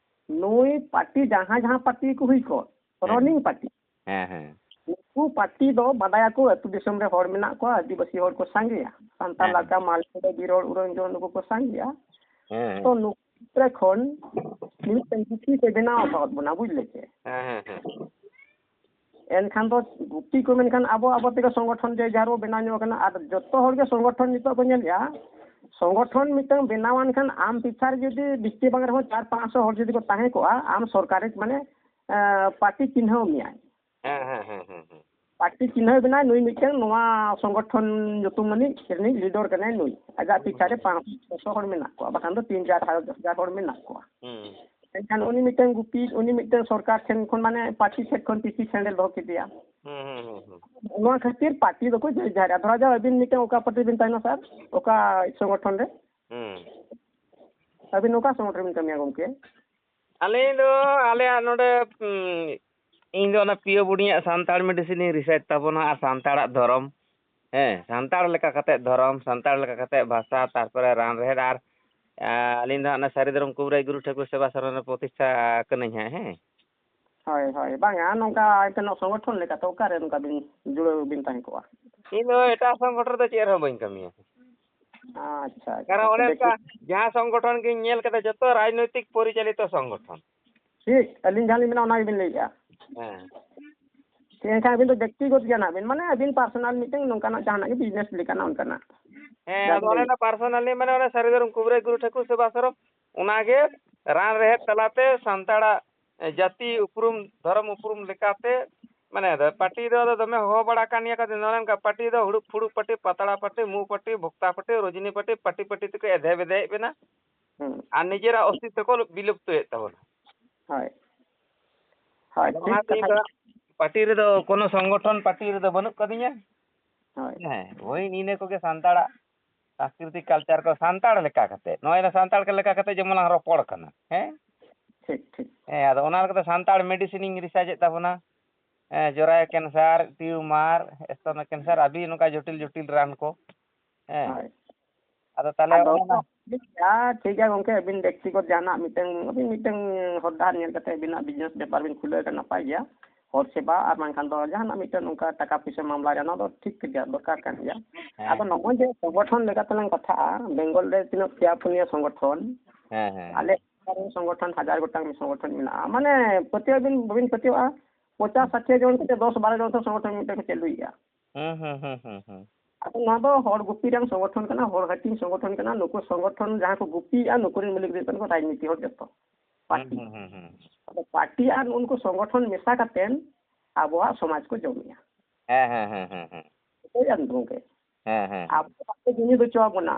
ᱱᱩᱭ ᱯᱟᱨᱴᱤ ᱡᱟᱦᱟᱸ ᱡᱟᱦᱟᱸ ᱯᱟᱨᱴᱤ ᱠᱚ ᱦᱩᱭ ᱠᱚᱜ, ᱦᱮᱸ᱾ running party. ᱦᱮᱸ, ᱦᱮᱸ᱾ ᱱᱩᱠᱩ ᱯᱟᱨᱴᱤ ᱫᱚ ᱵᱟᱰᱟᱭᱟᱠᱚ ᱟᱹᱛᱩ ᱫᱤᱥᱚᱢ ᱨᱮ ᱦᱚᱲ ᱢᱮᱱᱟᱜ ᱠᱚᱣᱟ, ᱟᱹᱫᱤᱵᱟᱹᱥᱤ ᱦᱚᱲ ᱠᱚ ᱥᱟᱸᱜᱮᱭᱟ, ᱥᱟᱱᱛᱟᱲ ᱦᱮᱸ᱾ ᱞᱟᱠᱟ, ᱢᱟᱞᱮ, ᱵᱤᱨ ᱦᱚᱲ, ᱩᱨᱟᱹᱝ ᱡᱚᱝ, ᱱᱩᱠᱩ ᱠᱚ ᱥᱟᱸᱜᱮᱭᱟ᱾ ᱦᱮᱸ, ᱦᱮᱸ᱾ ᱛᱚ ᱱᱩᱠᱩ ᱠᱷᱚᱱ ᱢᱤᱫᱴᱮᱱ ᱜᱩᱯᱤ ᱠᱚ ᱵᱮᱱᱟᱣ ᱟᱠᱟᱫ ᱵᱚᱱᱟ, ᱵᱩᱡᱽ ᱞᱮ ᱪᱮ? ᱦᱮᱸ, ᱦᱮᱸ, ᱦᱮᱸ᱾ ᱮᱱᱠᱷᱟᱱ ᱫᱚ ᱜᱩᱯᱤ ᱠᱚ ᱢᱮᱱᱠᱷᱟᱱ ᱟᱵᱚ ᱟᱵᱚ ᱛᱮᱜᱮ ᱥᱚᱝᱜᱚᱴᱷᱚᱱ ᱡᱮ ᱡᱟᱦᱟᱸ ᱨᱮᱵᱚ ᱵᱮᱱᱟᱣ ᱧᱚᱜ ᱠᱟᱱᱟ, ᱟᱨ ᱡᱚᱛᱚ ᱦᱚᱲ ᱜᱮ ᱥᱚᱝᱜᱚᱴᱷᱚᱱ ᱱᱤᱛᱚᱜ ᱵᱚ ᱧᱮᱞᱮᱜᱼᱟ, ᱥᱚᱝᱜᱚᱴᱷᱚᱱ ᱢᱤᱫᱴᱟᱝ ᱵᱮᱱᱟᱣᱟᱱ ᱠᱷᱟᱱ ᱟᱢ ᱯᱤᱪᱷᱟ ᱨᱮ ᱡᱩᱫᱤ ᱵᱤᱥᱴᱤ ᱵᱟᱝ ᱨᱮᱦᱚᱸ ᱪᱟᱨ ᱯᱟᱸᱪᱥᱚ ᱦᱚᱲ ᱡᱩᱫᱤ ᱠᱚ ᱛᱟᱦᱮᱸ ᱠᱚᱜᱼᱟ, ᱟᱢ ᱥᱚᱨᱠᱟᱨᱤ ᱢᱟᱱᱮ, ᱮᱸ, ᱯᱟᱨᱴᱤ ᱪᱤᱱᱦᱟᱹᱣ ᱢᱮᱭᱟᱭ᱾ ᱦᱮᱸ, ᱦᱮᱸ, ᱦᱮᱸ, ᱦᱮᱸ, ᱦᱮᱸ᱾ ᱯᱟᱨᱴᱤ ᱪᱤᱱᱦᱟᱹᱣ ᱵᱮᱱᱟᱣ ᱱᱩᱭ ᱢᱤᱫᱴᱟᱝ ᱱᱚᱣᱟ ᱥᱚᱝᱜᱚᱴᱷᱚᱱ ᱧᱩᱛᱩᱢ ᱟᱹᱱᱤᱡ ᱨᱤᱱᱤᱡ leader ᱠᱟᱱᱟᱭ ᱱᱩᱭ᱾ ᱟᱡᱟᱜ ᱯᱤᱪᱷᱟ ᱨᱮ ᱦᱩᱸ᱾ ᱯᱟᱸᱪᱥᱚ ᱪᱷᱚᱥᱚ ᱦᱚᱲ ᱢᱮᱱᱟᱜ ᱠᱚᱣᱟ, ᱵᱟᱠᱷᱟᱱ ᱫᱚ ᱛᱤᱱ ᱪᱟᱨ ᱦᱟᱡᱟᱨ ᱦᱚᱲ ᱢᱮᱱᱟᱜ ᱠᱚᱣᱟ᱾ ᱦᱩᱸ᱾ ᱮᱱᱠᱷᱟᱱ ᱩᱱᱤ ᱢᱤᱫᱴᱟᱝ ᱜᱩᱯᱤ, ᱩᱱᱤ ᱢᱤᱫᱴᱟᱝ ᱥᱚᱨᱠᱟᱨ ᱴᱷᱮᱱ ᱠᱷᱚᱱ, ᱢᱟᱱᱮ ᱯᱟᱨᱴᱤ ᱥᱮᱫ ᱠᱷᱚᱱ ᱯᱤᱥᱤ ᱥᱮᱱᱰᱮᱞ ᱫᱚᱦᱚ ᱠᱮᱫᱮᱭᱟ᱾ ᱦᱩᱸ, ᱦᱩᱸ, ᱦᱩᱸ, ᱦᱩᱸ᱾ ᱱᱚᱣᱟ ᱠᱷᱟᱹᱛᱤᱨ ᱯᱟᱨᱴᱤ ᱫᱚᱠᱚ ᱡᱮ ᱡᱟᱦᱟᱨᱟ᱾ ᱫᱷᱚᱨᱟ ᱡᱟᱣ ᱟᱹᱵᱤᱱ ᱢᱤᱫᱴᱟᱝ ᱚᱠᱟ ᱯᱟᱨᱴᱤ ᱵᱤᱱ ᱛᱟᱦᱮᱱᱟ ᱥᱟᱨ? ᱚᱠᱟ ᱥᱚᱝᱜᱚᱴᱷᱚᱱ ᱨᱮ? ᱦᱩᱸ᱾ ᱟᱹᱵᱤᱱ ᱚᱠᱟ ᱥᱚᱝᱜᱚᱴᱷᱚᱱ ᱨᱮᱵᱤᱱ ᱠᱟᱹᱢᱤᱭᱟ ᱜᱚᱢᱠᱮ? ᱟᱹᱞᱤᱧ ᱫᱚ ᱟᱞᱮᱭᱟᱜ ᱱᱚᱰᱮ, ᱩᱸ, ᱤᱧ ᱫᱚ ᱚᱱᱟ ᱯᱤ ᱳ ᱵᱳᱨᱰᱤᱝ ᱟᱜ ᱥᱟᱱᱛᱟᱲ medicine ᱤᱧ research ᱛᱟᱵᱚᱱᱟ ᱟᱨ ᱥᱟᱱᱛᱟᱲᱟᱜ ᱫᱷᱚᱨᱚᱢ, ᱦᱮᱸ, ᱥᱟᱱᱛᱟᱲ ᱞᱮᱠᱟ ᱠᱟᱛᱮ ᱫᱷᱚᱨᱚᱢ, ᱥᱟᱱᱛᱟᱲ ᱞᱮᱠᱟ ᱠᱟᱛᱮ ᱵᱷᱟᱥᱟ, ᱛᱟᱨᱯᱚᱨᱮ ᱨᱟᱱ ᱨᱮᱦᱮᱫ ᱟᱨ, ᱟᱸ, ᱟᱹᱞᱤᱧ ᱫᱚ ᱦᱟᱸᱜ ᱚᱱᱟ ᱥᱟᱹᱨᱤ ᱫᱷᱚᱨᱚᱢ ᱠᱩᱵᱨᱟᱹᱭ ᱜᱩᱨᱩ ᱴᱷᱟᱹᱠᱩᱨ ᱥᱮᱵᱟ ᱥᱚᱨᱚᱱ ᱨᱮ ᱯᱨᱚᱛᱤᱥᱴᱷᱟ ᱠᱟᱹᱱᱟᱹᱧ ᱦᱟᱸᱜ, ᱦᱮᱸ᱾ ᱦᱳᱭ, ᱦᱳᱭ, ᱵᱟᱝᱟ, ᱱᱚᱝᱠᱟ ᱮᱱᱛᱮ ᱱᱚᱣᱟ ᱥᱚᱝᱜᱚᱴᱷᱚᱱ ᱞᱮᱠᱟᱛᱮ ᱚᱠᱟᱨᱮ ᱱᱚᱝᱠᱟ ᱵᱤᱱ ᱡᱩᱲᱟᱹᱣ ᱵᱤᱱ ᱛᱟᱦᱮᱸ ᱠᱚᱜᱼᱟ? ᱤᱧ ᱫᱚ ᱮᱴᱟᱜ ᱥᱚᱝᱜᱚᱴᱷᱚᱱ ᱨᱮᱫᱚ ᱪᱮᱫ ᱨᱮᱦᱚᱸ ᱵᱟᱹᱧ ᱠᱟᱹᱢᱤᱭᱟ᱾ ᱟᱪᱪᱷᱟ, ᱟᱪᱪᱷᱟ, ᱠᱟᱨᱚᱱ ᱚᱱᱮ ᱵᱮᱥ᱾ ᱚᱱᱠᱟ ᱡᱟᱦᱟᱸ ᱥᱚᱝᱜᱚᱴᱷᱚᱱ ᱜᱤᱧ ᱧᱮᱞ ᱠᱟᱫᱟ, ᱡᱚᱛᱚ ᱨᱟᱡᱽᱱᱳᱭᱛᱤᱠ ᱯᱚᱨᱤᱪᱟᱞᱤᱛᱚ ᱥᱚᱝᱜᱚᱴᱷᱚᱱ᱾ ᱴᱷᱤᱠ, ᱟᱹᱞᱤᱧ ᱡᱟᱦᱟᱸ ᱞᱤᱧ ᱢᱮᱱᱟ ᱚᱱᱟ ᱜᱮᱵᱤᱱ ᱞᱟᱹᱭᱮᱫᱼᱟ᱾ ᱦᱮᱸ᱾ ᱴᱷᱤᱠ, ᱮᱱᱠᱷᱟᱱ ᱟᱹᱵᱤᱱ ᱫᱚ ᱵᱮᱠᱛᱤᱜᱚᱛ ᱜᱮᱭᱟ ᱱᱟᱜ ᱵᱤᱱ, ᱢᱟᱱᱮ ᱟᱹᱵᱤᱱ personal ᱢᱤᱫᱴᱟᱝ ᱱᱚᱝᱠᱟᱱᱟᱜ ᱡᱟᱦᱟᱱᱟᱜ ᱜᱮ business ᱞᱮᱠᱟᱱᱟᱜ ᱚᱱᱠᱟᱱᱟᱜ᱾ ᱦᱮᱸ, ᱡᱟᱦᱟᱸ ᱟᱫᱚ ᱵᱤᱱ ᱚᱱᱮ ᱞᱟᱹᱭᱮᱫ᱾ ᱚᱱᱟ personally ᱢᱟᱱᱮ ᱚᱱᱟ ᱥᱟᱹᱨᱤ ᱫᱷᱚᱨᱚᱢ ᱠᱩᱵᱨᱟᱹᱭ ᱜᱩᱨᱩ ᱴᱷᱟᱹᱠᱩᱨ ᱥᱮᱵᱟ ᱥᱚᱨᱚᱢ, ᱚᱱᱟᱜᱮ ᱨᱟᱱ ᱨᱮᱦᱮᱫ ᱛᱟᱞᱟᱛᱮ ᱥᱟᱱᱛᱟᱲᱟᱜ ᱡᱟᱹᱛᱤ ᱩᱯᱨᱩᱢ, ᱫᱷᱚᱨᱚᱢ ᱩᱯᱨᱩᱢ ᱞᱮᱠᱟᱛᱮ, ᱢᱟᱱᱮ ᱫᱚ ᱯᱟᱹᱴᱤ ᱫᱚ ᱟᱫᱚ ᱫᱚᱢᱮ ᱦᱚᱦᱚ ᱵᱟᱲᱟ ᱠᱟᱱ ᱜᱮᱭᱟ ᱠᱚ, ᱱᱚᱜᱼᱚ ᱱᱚᱝᱠᱟ ᱯᱟᱹᱴᱤ ᱫᱚ ᱦᱩᱲᱩ ᱯᱷᱩᱲᱩ ᱯᱟᱹᱴᱤ, ᱯᱟᱛᱲᱟ ᱯᱟᱹᱴᱤ, ᱢᱩ ᱯᱟᱹᱴᱤ, ᱵᱷᱚᱠᱛᱟ ᱯᱟᱹᱴᱤ, ᱨᱚᱡᱽᱱᱤ ᱯᱟᱹᱴᱤ, ᱯᱟᱹᱴᱤ ᱯᱟᱹᱴᱤ ᱛᱮᱠᱚ ᱮᱫᱷᱮ ᱵᱮᱫᱷᱮᱭᱮᱫ ᱵᱮᱱᱟ᱾ ᱦᱩᱸ᱾ ᱟᱨ ᱱᱤᱡᱮᱨᱟᱜ ᱚᱥᱛᱤᱛᱛᱚ ᱠᱚ ᱵᱤᱞᱩᱯᱛᱚᱭᱮᱫ ᱛᱟᱵᱚᱱᱟ᱾ ᱦᱳᱭ᱾ ᱦᱳᱭ, ᱟᱫᱚ ᱴᱷᱤᱠ ᱚᱱᱟᱛᱮ ᱠᱟᱛᱷᱟ᱾ ᱤᱧ ᱫᱚ ᱯᱟᱹᱴᱤ ᱨᱮᱫᱚ ᱠᱳᱱᱳ ᱥᱚᱝᱜᱚᱴᱷᱚᱱ ᱯᱟᱹᱴᱤ ᱨᱮᱫᱚ ᱵᱟᱹᱱᱩᱜ ᱠᱟᱫᱤᱧᱟ᱾ ᱦᱳᱭ᱾ ᱦᱮᱸ, ᱦᱳᱭ, ᱤᱱᱟᱹ ᱠᱚᱜᱮ ᱥᱟᱱᱛᱟᱲᱟᱜ ᱥᱟᱝᱥᱠᱨᱤᱛᱤᱠ culture ᱠᱚ ᱥᱟᱱᱛᱟᱲ ᱞᱮᱠᱟ ᱠᱟᱛᱮ, ᱱᱚᱜᱼᱚᱭ ᱱᱟ ᱥᱟᱱᱛᱟᱲ ᱞᱮᱠᱟ ᱠᱟᱛᱮ ᱡᱮᱢᱚᱱ ᱞᱟᱝ ᱨᱚᱯᱚᱲ ᱠᱟᱱᱟ, ᱦᱮᱸ? ᱴᱷᱤᱠ, ᱴᱷᱤᱠ᱾ ᱦᱮᱸ, ᱟᱫᱚ ᱚᱱᱟ ᱞᱮᱠᱟᱛᱮ ᱥᱟᱱᱛᱟᱲ medicine ᱤᱧ research ᱮᱫ ᱛᱟᱵᱚᱱᱟ᱾ ᱦᱮᱸ, ᱡᱚᱨᱟᱭᱩ cancer, tumor, ᱥᱛᱚᱱ cancer, ᱟᱹᱰᱤ ᱱᱚᱝᱠᱟ ᱡᱚᱴᱤᱞ ᱡᱚᱴᱤᱞ ᱨᱟᱱ ᱠᱚ᱾ ᱦᱮᱸ᱾ ᱦᱳᱭ᱾ ᱟᱫᱚ ᱛᱟᱦᱞᱮ ᱟᱫᱚ ᱚᱱᱟ ᱴᱷᱤᱠ ᱜᱮᱭᱟ, ᱴᱷᱤᱠ ᱜᱮᱭᱟ ᱜᱚᱝᱠᱮ, ᱟᱹᱵᱤᱱ ᱵᱮᱠᱛᱤᱜᱚᱛ ᱡᱟᱦᱟᱱᱟᱜ ᱢᱤᱫᱴᱟᱝ, ᱟᱹᱵᱤᱱ ᱢᱤᱫᱴᱟᱝ ᱦᱚᱨ ᱰᱟᱦᱟᱨ ᱧᱮᱞ ᱠᱟᱛᱮ ᱟᱹᱵᱤᱱᱟᱜ business ᱵᱮᱯᱟᱨ ᱵᱤᱱ ᱠᱷᱩᱞᱟᱹᱣ ᱠᱷᱟᱱ ᱱᱟᱯᱟᱭ ᱜᱮᱭᱟ, ᱦᱚᱲ ᱥᱮᱵᱟ, ᱟᱨ ᱵᱟᱝᱠᱷᱟᱱ ᱫᱚ ᱡᱟᱦᱟᱱᱟᱜ ᱢᱤᱫᱴᱟᱝ ᱚᱱᱠᱟ ᱴᱟᱠᱟ ᱯᱩᱭᱥᱟᱹ ᱢᱟᱢᱞᱟ ᱨᱮ ᱚᱱᱟ ᱫᱚ ᱴᱷᱤᱠ ᱜᱮᱭᱟ, ᱫᱚᱨᱠᱟᱨ ᱠᱟᱱ ᱜᱮᱭᱟ᱾ ᱦᱮᱸ᱾ ᱟᱫᱚ ᱱᱚᱜᱼᱚᱭ ᱡᱮ ᱥᱚᱝᱜᱚᱴᱷᱚᱱ ᱞᱮᱠᱟᱛᱮ ᱞᱟᱝ ᱠᱟᱛᱷᱟᱜᱼᱟ, ᱵᱮᱝᱜᱚᱞ ᱨᱮ ᱛᱤᱱᱟᱹᱜ ᱯᱮᱭᱟ ᱯᱩᱱᱭᱟᱹ ᱥᱚᱝᱜᱚᱴᱷᱚᱱ, ᱦᱮᱸ, ᱦᱮᱸ᱾ ᱟᱞᱮ ᱥᱚᱝᱜᱚᱴᱷᱚᱱ ᱦᱟᱡᱟᱨ ᱜᱚᱴᱟᱝ ᱥᱚᱝᱜᱚᱴᱷᱚᱱ ᱢᱮᱱᱟᱜᱼᱟ, ᱢᱟᱱᱮ ᱯᱟᱹᱛᱭᱟᱹᱣ ᱵᱤᱱ, ᱵᱟᱹᱵᱤᱱ ᱯᱟᱹᱛᱭᱟᱹᱣᱟᱜᱼᱟ, ᱯᱚᱧᱪᱟᱥ ᱥᱟᱴᱷᱤ ᱡᱚᱱ ᱠᱟᱛᱮ ᱫᱚᱥ ᱵᱟᱨᱚ ᱡᱚᱱ ᱥᱚᱝᱜᱚᱴᱷᱚᱱ ᱢᱤᱫᱴᱟᱝ ᱠᱚ ᱪᱟᱹᱞᱩᱭᱮᱫᱼᱟ᱾ ᱦᱩᱸ, ᱦᱩᱸ, ᱦᱩᱸ, ᱦᱩᱸ, ᱦᱩᱸ᱾ ᱟᱫᱚ ᱱᱚᱣᱟ ᱫᱚ ᱦᱚᱲ ᱜᱩᱯᱤ ᱨᱮᱱ ᱥᱚᱝᱜᱚᱴᱷᱚᱱ ᱠᱟᱱᱟ, ᱦᱚᱲ ᱦᱟᱹᱴᱤᱧ ᱥᱚᱝᱜᱚᱴᱷᱚᱱ ᱠᱟᱱᱟ᱾ ᱱᱩᱠᱩ ᱥᱚᱝᱜᱚᱴᱷᱚᱱ ᱡᱟᱦᱟᱸ ᱠᱚ ᱜᱩᱯᱤᱭᱮᱫᱼᱟ, ᱱᱩᱠᱩ ᱨᱮᱱ ᱢᱟᱹᱞᱤᱠ ᱫᱚ ᱦᱩᱭᱩᱜ ᱠᱟᱱᱟ ᱠᱚ ᱨᱟᱡᱽᱱᱤᱛᱤ ᱦᱚᱲ ᱡᱚᱛᱚ᱾ ᱦᱩᱸ, ᱯᱟᱹᱴᱤ᱾ ᱦᱩᱸ, ᱦᱩᱸ, ᱦᱩᱸ᱾ ᱟᱫᱚ ᱯᱟᱹᱴᱤ ᱟᱨ ᱩᱱᱠᱩ ᱥᱚᱝᱜᱚᱴᱷᱚᱱ ᱢᱮᱥᱟ ᱠᱟᱛᱮᱱ ᱟᱵᱚᱣᱟᱜ ᱥᱚᱢᱟᱡᱽ ᱠᱚ ᱡᱚᱢᱮᱜᱼᱟ᱾ ᱦᱮᱸ, ᱦᱮᱸ, ᱦᱮᱸ, ᱦᱮᱸ, ᱦᱮᱸ᱾ ᱵᱩᱡᱷᱟᱹᱣ ᱜᱚᱝᱠᱮ? ᱦᱮᱸ, ᱦᱮᱸ, ᱦᱮᱸ᱾ ᱟᱵᱚ ᱵᱟᱠᱚ ᱡᱩᱢᱤᱫ ᱦᱚᱪᱚ ᱟᱵᱚᱱᱟ᱾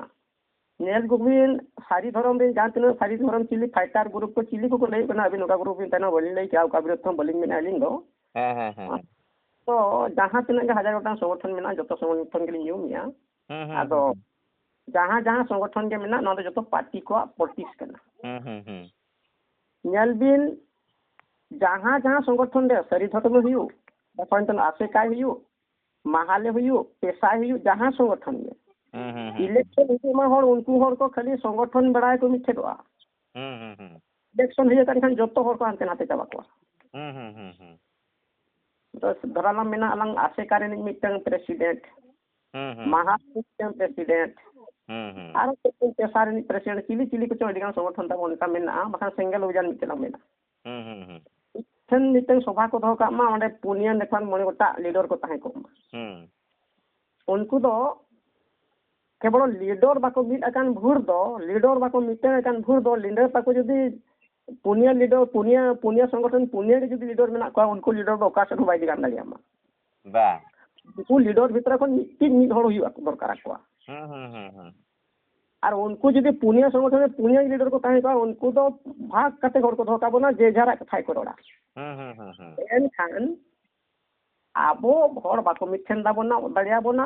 ᱧᱮᱞ ᱠᱚᱵᱤᱱ, ᱥᱟᱹᱨᱤ ᱫᱷᱚᱨᱚᱢ ᱨᱮᱱ ᱡᱟᱦᱟᱸ ᱛᱤᱱᱟᱹᱜ ᱥᱟᱹᱨᱤ ᱫᱷᱚᱨᱚᱢ ᱪᱤᱞᱤ fighter group ᱠᱚ, ᱪᱤᱞᱤ ᱠᱚᱠᱚ ᱞᱟᱹᱭᱚᱜ ᱠᱟᱱᱟ, ᱟᱹᱵᱤᱱ ᱚᱠᱟ group ᱵᱤᱱ ᱛᱟᱦᱮᱱᱟ, ᱵᱟᱹᱞᱤᱧ ᱞᱟᱹᱭ ᱠᱮᱭᱟ, ᱚᱠᱟ ᱵᱤᱨᱩᱫᱷ ᱦᱚᱸ ᱵᱟᱹᱞᱤᱧ ᱢᱮᱱᱟ ᱟᱹᱞᱤᱧ ᱫᱚ᱾ ᱦᱮᱸ, ᱦᱮᱸ, ᱦᱮᱸ, ᱦᱮᱸ᱾ ᱛᱚ, ᱡᱟᱦᱟᱸ ᱛᱤᱱᱟᱹᱜ ᱜᱮ ᱦᱟᱡᱟᱨ ᱜᱚᱴᱟᱝ ᱥᱚᱝᱜᱚᱴᱷᱚᱱ ᱢᱮᱱᱟᱜᱼᱟ, ᱡᱚᱛᱚ ᱥᱚᱝᱜᱚᱴᱷᱚᱱ ᱜᱮᱞᱤᱧ ᱧᱩᱢᱮᱜᱼᱟ᱾ ᱦᱩᱸ, ᱦᱩᱸ, ᱟᱫᱚ ᱦᱩᱸ, ᱦᱩᱸ᱾ ᱡᱟᱦᱟᱸ, ᱡᱟᱦᱟᱸ ᱥᱚᱝᱜᱚᱴᱷᱚᱱ ᱜᱮ ᱢᱮᱱᱟᱜ, ᱱᱚᱣᱟ ᱫᱚ ᱡᱚᱛᱚ ᱯᱟᱹᱴᱤ ᱠᱚᱣᱟᱜ politics ᱠᱟᱱᱟ᱾ ᱦᱩᱸ, ᱦᱩᱸ, ᱦᱩᱸ᱾ ᱧᱮᱞ ᱵᱤᱱ, ᱡᱟᱦᱟᱸ, ᱡᱟᱦᱟᱸ ᱥᱚᱝᱜᱚᱴᱷᱚᱱ ᱨᱮ ᱥᱟᱹᱨᱤ ᱫᱷᱚᱨᱚᱢ ᱦᱩᱭᱩᱜ, ᱵᱟᱠᱷᱟᱱ ᱫᱚ ᱟᱥᱮᱠᱟᱭ ᱦᱩᱭᱩᱜ, ᱢᱟᱦᱟᱞᱮ ᱦᱩᱭᱩᱜ, ᱯᱮᱥᱟᱭ ᱦᱩᱭᱩᱜ, ᱡᱟᱦᱟᱸ ᱥᱚᱝᱜᱚᱴᱷᱚᱱ ᱜᱮ, ᱦᱩᱸ, ᱦᱩᱸ, ᱦᱩᱸ, ᱦᱩᱸ᱾ Election ᱦᱤᱡᱩᱜ ᱢᱟ, ᱦᱚᱲ ᱩᱱᱠᱩ ᱦᱚᱲ ᱠᱚ ᱠᱷᱟᱹᱞᱤ ᱥᱚᱝᱜᱚᱴᱷᱚᱱ ᱵᱟᱲᱟᱭ ᱠᱚ ᱢᱤᱫ ᱴᱷᱮᱫᱚᱜᱼᱟ᱾ ᱦᱩᱸ, ᱦᱩᱸ, ᱦᱩᱸ᱾ Election ᱦᱩᱭ ᱟᱠᱟᱱ ᱠᱷᱟᱱ ᱡᱚᱛᱚ ᱦᱚᱲ ᱠᱚ ᱦᱟᱱᱛᱮ ᱱᱟᱛᱮ ᱪᱟᱵᱟ ᱠᱚᱣᱟ᱾ ᱦᱩᱸ, ᱦᱩᱸ, ᱦᱩᱸ, ᱦᱩᱸ᱾ ᱫᱚ ᱫᱷᱚᱨᱟᱞᱟᱢ ᱢᱮᱱᱟᱜ ᱟᱞᱟᱝ ᱟᱥᱮᱠᱟ ᱨᱤᱱᱤᱡ ᱢᱤᱫᱴᱟᱝ ᱯᱨᱮᱥᱤᱰᱮᱱᱴ, ᱦᱩᱸ, ᱦᱩᱸ᱾ ᱢᱟᱦᱟ ᱨᱤᱱᱤᱡ ᱢᱤᱫᱴᱟᱝ ᱯᱨᱮᱥᱤᱰᱮᱱᱴ, ᱦᱩᱸ, ᱦᱩᱸ᱾ ᱟᱨᱚ ᱪᱮᱫ ᱪᱚᱝ ᱯᱮᱥᱟ ᱨᱤᱱᱤᱡ ᱯᱨᱮᱥᱤᱰᱮᱱᱴ, ᱪᱤᱞᱤ ᱪᱤᱞᱤ ᱠᱚᱪᱚ ᱟᱹᱰᱤ ᱜᱟᱱ ᱥᱚᱝᱜᱚᱴᱷᱚᱱ ᱛᱟᱵᱚᱱ ᱚᱱᱠᱟ ᱢᱮᱱᱟᱜᱼᱟ, ᱵᱟᱠᱷᱟᱱ ᱥᱮᱸᱜᱮᱞ ᱚᱵᱷᱤᱡᱟᱱ ᱢᱤᱫᱴᱮᱱ ᱢᱮᱱᱟᱜᱼᱟ᱾ ᱦᱩᱸ, ᱦᱩᱸ, ᱦᱩᱸ᱾ ᱴᱷᱮᱱ ᱢᱤᱫᱴᱟᱝ ᱥᱚᱵᱷᱟ ᱠᱚ ᱫᱚᱦᱚ ᱠᱟᱜ ᱢᱟ, ᱚᱸᱰᱮ ᱯᱩᱱᱭᱟᱹ ᱞᱮᱠᱷᱟᱱ ᱢᱚᱬᱮ ᱜᱚᱴᱟᱝ ᱞᱤᱰᱟᱨ ᱠᱚ ᱛᱟᱦᱮᱸ ᱠᱚᱜ ᱢᱟ᱾ ᱦᱩᱸ᱾ ᱩᱱᱠᱩ ᱫᱚ ᱠᱮᱵᱚᱞ ᱞᱤᱰᱟᱨ ᱵᱟᱠᱚ ᱢᱤᱫ ᱟᱠᱟᱱ ᱵᱷᱳᱨ ᱫᱚ, ᱞᱤᱰᱟᱨ ᱵᱟᱠᱚ ᱢᱤᱫᱴᱟᱝ ᱟᱠᱟᱱ ᱵᱷᱳᱨ ᱫᱚ, ᱞᱤᱰᱟᱨ ᱛᱟᱠᱚ ᱡᱩᱫᱤ ᱯᱩᱱᱭᱟᱹ ᱞᱤᱰᱟᱨ, ᱯᱩᱱᱭᱟᱹ, ᱯᱩᱱᱭᱟᱹ ᱥᱚᱝᱜᱚᱴᱷᱚᱱ ᱯᱩᱱᱭᱟᱹ ᱜᱮ ᱡᱩᱫᱤ ᱞᱤᱰᱟᱨ ᱢᱮᱱᱟᱜ ᱠᱚᱣᱟ, ᱩᱱᱠᱩ ᱞᱤᱰᱟᱨ ᱫᱚ ᱚᱠᱟ ᱥᱮᱫ ᱦᱚᱸ ᱵᱟᱭ ᱤᱫᱤ ᱜᱟᱱ ᱫᱟᱲᱮᱭᱟᱢᱟ᱾ ᱵᱟᱝ᱾ ᱩᱱᱠᱩ ᱞᱤᱰᱟᱨ ᱵᱷᱤᱛᱨᱤ ᱠᱷᱚᱱ ᱢᱤᱫᱴᱤᱡ ᱢᱤᱫ ᱦᱚᱲ ᱦᱩᱭᱩᱜ ᱫᱚᱨᱠᱟᱨ ᱟᱠᱚᱣᱟ᱾ ᱦᱩᱸ, ᱦᱩᱸ, ᱦᱩᱸ, ᱦᱩᱸ᱾ ᱟᱨ ᱩᱱᱠᱩ ᱡᱩᱫᱤ ᱯᱩᱱᱭᱟᱹ ᱥᱚᱝᱜᱚᱴᱷᱚᱱ ᱨᱮ ᱯᱩᱱᱭᱟᱹ ᱞᱤᱰᱟᱨ ᱠᱚ ᱛᱟᱦᱮᱸ ᱠᱚᱜᱼᱟ, ᱩᱱᱠᱩ ᱫᱚ ᱵᱷᱟᱜᱽ ᱠᱟᱛᱮ ᱦᱚᱲ ᱠᱚ ᱫᱚᱦᱚ ᱠᱟᱵᱚᱱᱟ, ᱡᱮ ᱡᱟᱨᱟᱜ ᱠᱟᱛᱷᱟᱭ ᱠᱚ ᱨᱚᱲᱟ᱾ ᱦᱩᱸ, ᱦᱩᱸ, ᱦᱩᱸ, ᱦᱩᱸ᱾ ᱮᱱᱠᱷᱟᱱ ᱟᱵᱚ ᱦᱚᱲ ᱵᱟᱠᱚ ᱢᱤᱫ ᱴᱷᱮᱱ ᱫᱟᱵᱚᱱᱟ, ᱫᱟᱲᱮᱭᱟᱵᱚᱱᱟ,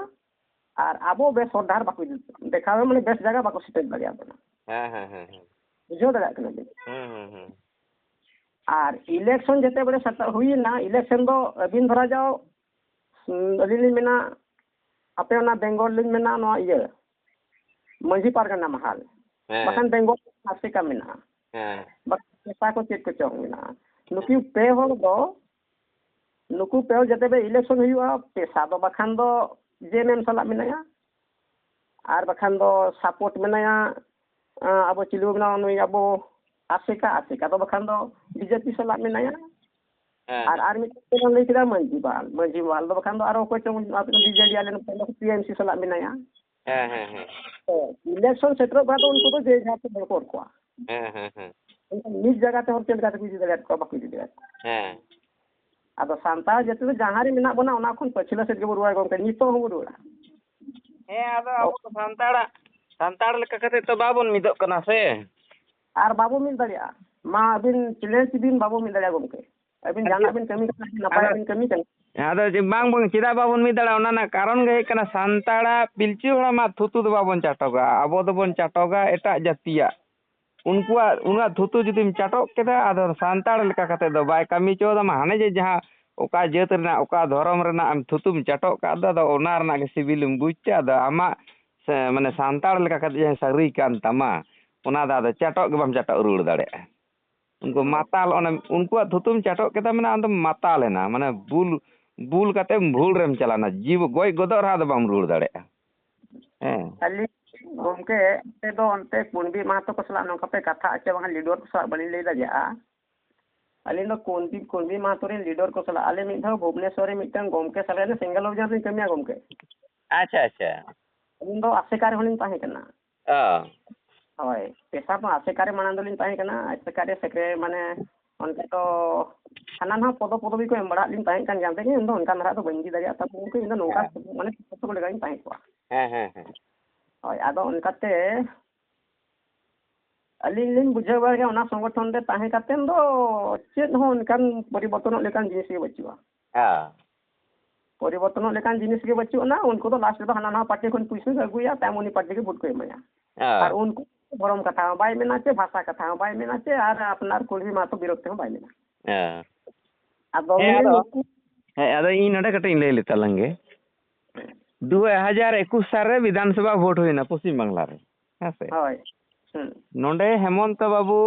ᱟᱨ ᱟᱵᱚ ᱵᱮᱥ ᱦᱚᱨ ᱰᱟᱦᱟᱨ ᱵᱟᱠᱚ ᱤᱫᱤ ᱫᱮᱠᱷᱟᱣᱟ, ᱢᱟᱱᱮ ᱵᱮᱥ ᱡᱟᱭᱜᱟ ᱵᱟᱠᱚ ᱥᱮᱴᱮᱨ ᱫᱟᱲᱮᱭᱟᱵᱚᱱᱟ᱾ ᱦᱮᱸ, ᱦᱮᱸ, ᱦᱮᱸ, ᱦᱮᱸ᱾ ᱵᱩᱡᱷᱟᱹᱣ ᱫᱟᱲᱮᱭᱟᱜ ᱠᱟᱱᱟ ᱵᱤᱱ? ᱦᱩᱸ, ᱦᱩᱸ, ᱦᱩᱸ᱾ ᱟᱨ ᱤᱞᱮᱠᱥᱚᱱ ᱡᱮᱛᱮ ᱵᱮᱲᱮ ᱥᱮᱴᱮᱨ ᱦᱩᱭᱮᱱᱟ, ᱤᱞᱮᱠᱥᱚᱱ ᱫᱚ ᱟᱹᱵᱤᱱ ᱫᱷᱚᱨᱟ ᱡᱟᱣ, ᱩᱸ, ᱟᱹᱞᱤᱧ ᱞᱤᱧ ᱢᱮᱱᱟ, ᱟᱯᱮ ᱚᱱᱟ ᱵᱮᱝᱜᱚᱞ ᱞᱤᱧ ᱢᱮᱱᱟ, ᱱᱚᱣᱟ ᱤᱭᱟᱹ ᱢᱟᱹᱡᱷᱤ ᱯᱟᱨᱜᱟᱱᱟ ᱢᱟᱦᱟᱞ, ᱦᱮᱸ᱾ ᱵᱟᱠᱷᱟᱱ ᱵᱮᱝᱜᱚᱞ ᱟᱥᱮᱠᱟ ᱢᱮᱱᱟᱜᱼᱟ, ᱦᱮᱸ᱾ ᱵᱟᱠᱷᱟᱱ ᱯᱮᱥᱟ ᱠᱚ ᱪᱮᱫ ᱠᱚᱪᱚᱝ ᱢᱮᱱᱟᱜᱼᱟ᱾ ᱱᱩᱠᱤᱱ ᱯᱮ ᱦᱚᱲ ᱫᱚ, ᱱᱩᱠᱩ ᱯᱮ ᱦᱚᱲ ᱡᱟᱛᱮ ᱵᱮ ᱤᱞᱮᱠᱥᱚᱱ ᱦᱩᱭᱩᱜᱼᱟ, ᱯᱮᱥᱟ ᱫᱚ ᱵᱟᱠᱷᱟᱱ ᱫᱚ ᱡᱮ ᱮᱢ ᱮᱢ ᱥᱟᱞᱟᱜ ᱢᱮᱱᱟᱭᱟ, ᱟᱨ ᱵᱟᱠᱷᱟᱱ ᱫᱚ ᱥᱟᱯᱳᱨᱴ ᱢᱮᱱᱟᱭᱟ, ᱟᱸ, ᱟᱵᱚ ᱪᱤᱞᱤ ᱵᱚ ᱢᱮᱱᱟ, ᱱᱩᱭ ᱟᱵᱚ ᱟᱥᱮᱠᱟ, ᱟᱥᱮᱠᱟ ᱫᱚ ᱵᱟᱠᱷᱟᱱ ᱫᱚ ᱵᱤᱡᱮᱯᱤ ᱥᱟᱞᱟᱜ ᱢᱮᱱᱟᱭᱟ᱾ ᱦᱮᱸ, ᱟᱨ, ᱦᱮᱸ᱾ ᱟᱨ ᱢᱤᱫᱴᱮᱱ ᱵᱮᱱ ᱞᱟᱹᱭ ᱠᱮᱫᱟ ᱢᱟᱹᱡᱷᱤ ᱵᱟᱦᱟᱞ᱾ ᱢᱟᱹᱡᱷᱤ ᱵᱟᱦᱟᱞ ᱫᱚ ᱵᱟᱠᱷᱟᱱ ᱫᱚ ᱟᱨᱚ ᱚᱠᱚᱭ ᱪᱚᱝ, ᱟᱯᱮ ᱫᱚ ᱵᱤᱡᱮᱰᱤ, ᱟᱞᱮ ᱱᱚᱛᱮ ᱫᱚ ᱴᱤ ᱮᱢ ᱥᱤ ᱥᱟᱞᱟᱜ ᱢᱮᱱᱟᱭᱟ᱾ ᱦᱮᱸ, ᱦᱮᱸ, ᱦᱮᱸ᱾ ᱛᱚ, ᱤᱞᱮᱠᱥᱚᱱ ᱥᱮᱴᱮᱨᱚᱜ ᱠᱟᱱᱟ, ᱛᱚ ᱩᱱᱠᱩ ᱫᱚ ᱡᱮ ᱡᱟᱦᱟᱸ ᱠᱚ ᱦᱚᱲ ᱠᱚ ᱚᱨ ᱠᱚᱣᱟ᱾ ᱦᱮᱸ, ᱦᱮᱸ, ᱦᱮᱸ᱾ ᱮᱱᱠᱷᱟᱱ ᱢᱤᱫ ᱡᱟᱭᱜᱟ ᱛᱮ ᱦᱚᱲ ᱪᱮᱫ ᱞᱮᱠᱟ ᱛᱮᱠᱚ ᱤᱫᱤ ᱫᱟᱲᱮᱭᱟᱫ ᱠᱚᱣᱟ? ᱵᱟᱠᱚ ᱤᱫᱤ ᱫᱟᱲᱮᱭᱟᱫ ᱠᱚᱣᱟ᱾ ᱦᱮᱸ᱾ ᱟᱫᱚ ᱥᱟᱱᱛᱟᱲ ᱡᱟᱹᱛᱤ ᱫᱚ ᱡᱟᱦᱟᱸ ᱨᱮ ᱢᱮᱱᱟᱜ ᱵᱚᱱᱟ, ᱚᱱᱟ ᱠᱷᱚᱱ ᱯᱟᱹᱪᱷᱞᱟᱹ ᱥᱮᱫ ᱜᱮᱵᱚ ᱨᱩᱣᱟᱹᱲᱟ ᱜᱚᱢᱠᱮ, ᱱᱤᱛᱚᱜ ᱦᱚᱸᱵᱚ ᱨᱩᱣᱟᱹᱲᱟ᱾ ᱦᱮᱸ, ᱟᱫᱚ ᱟᱵᱚ ᱫᱚ ᱥᱟᱱᱛᱟᱲᱟᱜ, ᱥᱟᱱᱛᱟᱲ ᱞᱮᱠᱟ ᱠᱟᱛᱮ ᱛᱚ ᱵᱟᱵᱚᱱ ᱢᱤᱫᱚᱜ ᱠᱟᱱᱟ ᱥᱮ᱾ ᱟᱨ ᱵᱟᱵᱚ ᱢᱤᱫ ᱫᱟᱲᱮᱭᱟᱜᱼᱟ᱾ ᱢᱟ ᱟᱹᱵᱤᱱ challenge ᱵᱤᱱ, ᱵᱟᱵᱚ ᱢᱤᱫ ᱫᱟᱲᱮᱭᱟᱜᱼᱟ ᱜᱚᱢᱠᱮ᱾ ᱟᱹᱵᱤᱱ ᱟᱨ ᱡᱟᱦᱟᱱᱟᱜ ᱪᱮᱫ? ᱵᱤᱱ ᱠᱟᱹᱢᱤ ᱠᱟᱱᱟ, ᱱᱟᱯᱟᱭᱟᱜ ᱟᱫᱚ ᱵᱤᱱ ᱠᱟᱹᱢᱤ ᱠᱟᱱᱟ᱾ ᱟᱫᱚ ᱡᱮ ᱵᱟᱝ, ᱵᱟᱝ, ᱪᱮᱫᱟᱜ ᱵᱟᱵᱚᱱ ᱢᱤᱫ ᱫᱟᱲᱮᱭᱟᱜᱼᱟ? ᱚᱱᱟ ᱨᱮᱱᱟᱜ ᱠᱟᱨᱚᱱ ᱜᱮ ᱦᱩᱭᱩᱜ ᱠᱟᱱᱟ, ᱥᱟᱱᱛᱟᱲᱟᱜ ᱯᱤᱞᱪᱩ ᱦᱟᱲᱟᱢᱟᱜ ᱛᱷᱩᱛᱩ ᱫᱚ ᱵᱟᱵᱚᱱ ᱪᱟᱴᱚᱜᱟ, ᱟᱵᱚ ᱫᱚᱵᱚᱱ ᱪᱟᱴᱚᱜᱟ ᱮᱴᱟᱜ ᱡᱟᱹᱛᱤᱭᱟᱜ᱾ ᱩᱱᱠᱩᱣᱟᱜ, ᱩᱱᱟᱹᱜ ᱛᱷᱩᱛᱩ ᱡᱩᱫᱤᱢ ᱪᱟᱴᱚᱜ ᱠᱮᱫᱟ, ᱟᱫᱚ ᱥᱟᱱᱛᱟᱲ ᱞᱮᱠᱟ ᱠᱟᱛᱮ ᱫᱚ ᱵᱟᱭ ᱠᱟᱹᱢᱤ ᱦᱚᱪᱚ ᱛᱟᱢᱟ᱾ ᱦᱟᱱᱮ ᱡᱮ ᱡᱟᱦᱟᱸ ᱚᱠᱟ ᱡᱟᱹᱛ ᱨᱮᱱᱟᱜ, ᱚᱠᱟ ᱫᱷᱚᱨᱚᱢ ᱨᱮᱱᱟᱜ ᱮᱢ ᱛᱷᱩᱛᱩᱢ ᱪᱟᱴᱚᱜ ᱠᱟᱜ ᱫᱚ, ᱟᱫᱚ ᱚᱱᱟ ᱨᱮᱱᱟᱜ ᱜᱮ ᱥᱤᱵᱤᱞᱮᱢ ᱵᱩᱡᱽ ᱛᱮ, ᱟᱫᱚ ᱟᱢᱟᱜ ᱥᱮ, ᱢᱟᱱᱮ, ᱥᱟᱱᱛᱟᱲ ᱞᱮᱠᱟ ᱠᱟᱛᱮ ᱡᱟᱦᱟᱸ ᱥᱟᱹᱨᱤ ᱠᱟᱱ ᱛᱟᱢᱟ, ᱚᱱᱟ ᱫᱚ ᱟᱫᱚ ᱪᱟᱴᱚᱜ ᱜᱮ ᱵᱟᱢ ᱪᱟᱴᱚᱜ ᱨᱩᱣᱟᱹᱲ ᱫᱟᱲᱮᱭᱟᱜᱼᱟ᱾ ᱩᱱᱠᱩ ᱦᱳᱭ᱾ ᱢᱟᱛᱟᱞ, ᱚᱱᱮ ᱩᱱᱠᱩᱣᱟᱜ ᱛᱷᱩᱛᱩᱢ ᱪᱟᱴᱚᱜ ᱠᱮᱫᱟ, ᱢᱟᱱᱮ ᱟᱢᱫᱚᱢ ᱢᱟᱛᱟᱞ ᱮᱱᱟ, ᱢᱟᱱᱮ ᱵᱩᱞ, ᱵᱩᱞ ᱠᱟᱛᱮᱢ ᱵᱷᱩᱞ ᱨᱮᱢ ᱪᱟᱞᱟᱣᱱᱟ, ᱡᱤᱣᱤ ᱜᱚᱡ ᱜᱚᱫᱚᱜ ᱨᱮᱦᱚᱸ ᱟᱫᱚ ᱵᱟᱢ ᱨᱩᱣᱟᱹᱲ ᱫᱟᱲᱮᱭᱟᱜᱼᱟ᱾ ᱦᱮᱸ᱾ ᱟᱹᱞᱤᱧ ᱜᱚᱢᱠᱮ, ᱟᱯᱮ ᱫᱚ ᱚᱱᱛᱮ ᱠᱩᱱᱵᱤ ᱢᱟᱦᱟᱛᱚ ᱠᱚ ᱥᱟᱞᱟᱜ ᱱᱚᱝᱠᱟ ᱯᱮ ᱠᱟᱛᱷᱟ ᱦᱚᱪᱚ ᱵᱟᱝᱟ, ᱞᱤᱰᱟᱨ ᱠᱚ ᱥᱟᱞᱟᱜ ᱵᱟᱹᱞᱤᱧ ᱞᱟᱹᱭ ᱫᱟᱲᱮᱭᱟᱜᱼᱟ᱾ ᱟᱹᱞᱤᱧ ᱫᱚ ᱠᱩᱱᱵᱤ, ᱠᱩᱱᱵᱤ ᱢᱟᱦᱟᱛᱚ ᱨᱮᱱ ᱞᱤᱰᱟᱨ ᱠᱚ ᱥᱟᱞᱟᱜ, ᱟᱞᱮ ᱢᱤᱫ ᱫᱷᱟᱣ ᱵᱷᱩᱵᱽᱱᱮᱥᱚᱨ ᱨᱮ ᱢᱤᱫᱴᱟᱝ ᱜᱚᱢᱠᱮ ᱥᱟᱞᱟᱜ ᱥᱮᱸᱜᱮᱞ ᱚᱵᱷᱤᱡᱟᱱ ᱨᱮᱞᱤᱧ ᱠᱟᱹᱢᱤᱭᱟ ᱜᱚᱢᱠᱮ᱾ ᱟᱪᱪᱷᱟ, ᱟᱪᱪᱷᱟ᱾ ᱟᱹᱞᱤᱧ ᱫᱚ ᱟᱥᱮᱠᱟ ᱨᱮᱦᱚᱸ ᱞᱤᱧ ᱛᱟᱦᱮᱸ ᱠᱟᱱᱟ᱾ ᱚ᱾ ᱦᱳᱭ, ᱯᱮᱥᱟ ᱫᱚ ᱟᱥᱮᱠᱟ ᱨᱮ ᱢᱟᱲᱟᱝ ᱫᱚᱞᱤᱧ ᱛᱟᱦᱮᱸ ᱠᱟᱱᱟ, ᱟᱥᱮᱠᱟ ᱨᱮ ᱥᱮᱠᱨᱮ-, ᱢᱟᱱᱮ ᱚᱱᱛᱮ ᱫᱚ ᱦᱟᱱᱟ ᱱᱟᱣᱟ ᱯᱚᱫᱚ ᱯᱚᱫᱚᱵᱤ ᱠᱚ ᱮᱢ ᱵᱟᱲᱟᱜ ᱞᱤᱧ ᱛᱟᱦᱮᱸ ᱠᱟᱱ ᱜᱮᱭᱟ, ᱤᱧ ᱫᱚ ᱚᱱᱠᱟᱱ ᱫᱷᱟᱨᱟ ᱫᱚ ᱵᱟᱹᱧ ᱤᱫᱤ ᱫᱟᱲᱮᱭᱟᱜ ᱛᱟᱵᱚᱱ, ᱤᱧ ᱫᱚ ᱱᱚᱝᱠᱟ ᱦᱮᱸ᱾ ᱢᱟᱱᱮ ᱥᱤᱠᱠᱷᱚᱠ ᱞᱮᱠᱟᱧ ᱛᱟᱦᱮᱸ ᱠᱚᱜᱼᱟ᱾ ᱦᱮᱸ, ᱦᱮᱸ, ᱦᱮᱸ᱾ ᱦᱳᱭ, ᱟᱫᱚ ᱚᱱᱠᱟᱛᱮ ᱟᱹᱞᱤᱧ ᱞᱤᱧ ᱵᱩᱡᱷᱟᱹᱣ ᱵᱟᱲᱟ ᱠᱮᱫᱟ, ᱚᱱᱟ ᱥᱚᱝᱜᱚᱴᱷᱚᱱ ᱨᱮ ᱛᱟᱦᱮᱸ ᱠᱟᱛᱮᱫ ᱫᱚ ᱪᱮᱫ ᱦᱚᱸ ᱚᱱᱠᱟᱱ ᱯᱚᱨᱤᱵᱚᱨᱛᱚᱱᱚᱜ ᱞᱮᱠᱟᱱ ᱡᱤᱱᱤᱥ ᱜᱮ ᱵᱟᱹᱪᱩᱜᱼᱟ᱾ ᱦᱮᱸ᱾ ᱯᱚᱨᱤᱵᱚᱨᱛᱚᱱᱚᱜ ᱞᱮᱠᱟᱱ ᱡᱤᱱᱤᱥ ᱜᱮ ᱵᱟᱹᱪᱩᱜ ᱟᱱᱟ᱾ ᱩᱱᱠᱩ ᱫᱚ ᱞᱟᱥᱴ ᱨᱮᱫᱚ ᱦᱟᱱᱟ ᱱᱟᱣᱟ ᱯᱟᱨᱴᱤ ᱠᱷᱚᱱ ᱯᱩᱭᱥᱟᱹ ᱠᱚ ᱟᱹᱜᱩᱭᱟ, ᱛᱟᱭᱚᱢ ᱩᱱᱤ ᱯᱟᱨᱴᱤ ᱜᱮ ᱵᱷᱳᱴ ᱠᱚ ᱮᱢᱟᱭᱟ᱾ ᱦᱮᱸ᱾ ᱟᱨ ᱩᱱᱠᱩ ᱫᱷᱚᱨᱚᱢ ᱠᱟᱛᱷᱟ ᱦᱚᱸ ᱵᱟᱭ ᱢᱮᱱᱟ ᱪᱮ ᱵᱷᱟᱥᱟ ᱠᱟᱛᱷᱟ ᱦᱚᱸ ᱵᱟᱭ ᱢᱮᱱᱟ ᱪᱮ ᱟᱨ ᱟᱯᱱᱟᱨ ᱠᱩᱲᱵᱤ ᱢᱟᱦᱟᱛᱚ ᱵᱤᱨᱳᱫᱷ ᱛᱮᱦᱚᱸ ᱵᱟᱭ ᱢᱮᱱᱟ᱾ ᱦᱮᱸ᱾ ᱟᱫᱚ ᱦᱮᱸ, ᱢᱮᱱ ᱟᱫᱚ, ᱱᱩᱠᱩ ᱦᱮᱸ, ᱟᱫᱚ ᱤᱧ ᱱᱚᱰᱮ ᱠᱟᱹᱴᱤᱡ ᱤᱧ ᱞᱟᱹᱭ ᱞᱮᱛᱟ ᱞᱟᱝ ᱜᱮ᱾ ᱦᱮᱸ᱾ ᱫᱩ ᱦᱟᱡᱟᱨ ᱮᱠᱩᱥ ᱥᱟᱞ ᱨᱮ ᱵᱤᱫᱷᱟᱱ ᱥᱚᱵᱷᱟ ᱵᱷᱳᱴ ᱦᱩᱭᱱᱟ ᱯᱚᱥᱪᱤᱢ ᱵᱟᱝᱞᱟ ᱨᱮ, ᱦᱮᱸ ᱥᱮ? ᱦᱳᱭ᱾ ᱦᱩᱸ᱾ ᱱᱚᱰᱮ ᱦᱮᱢᱚᱱᱛᱚ ᱵᱟᱵᱩ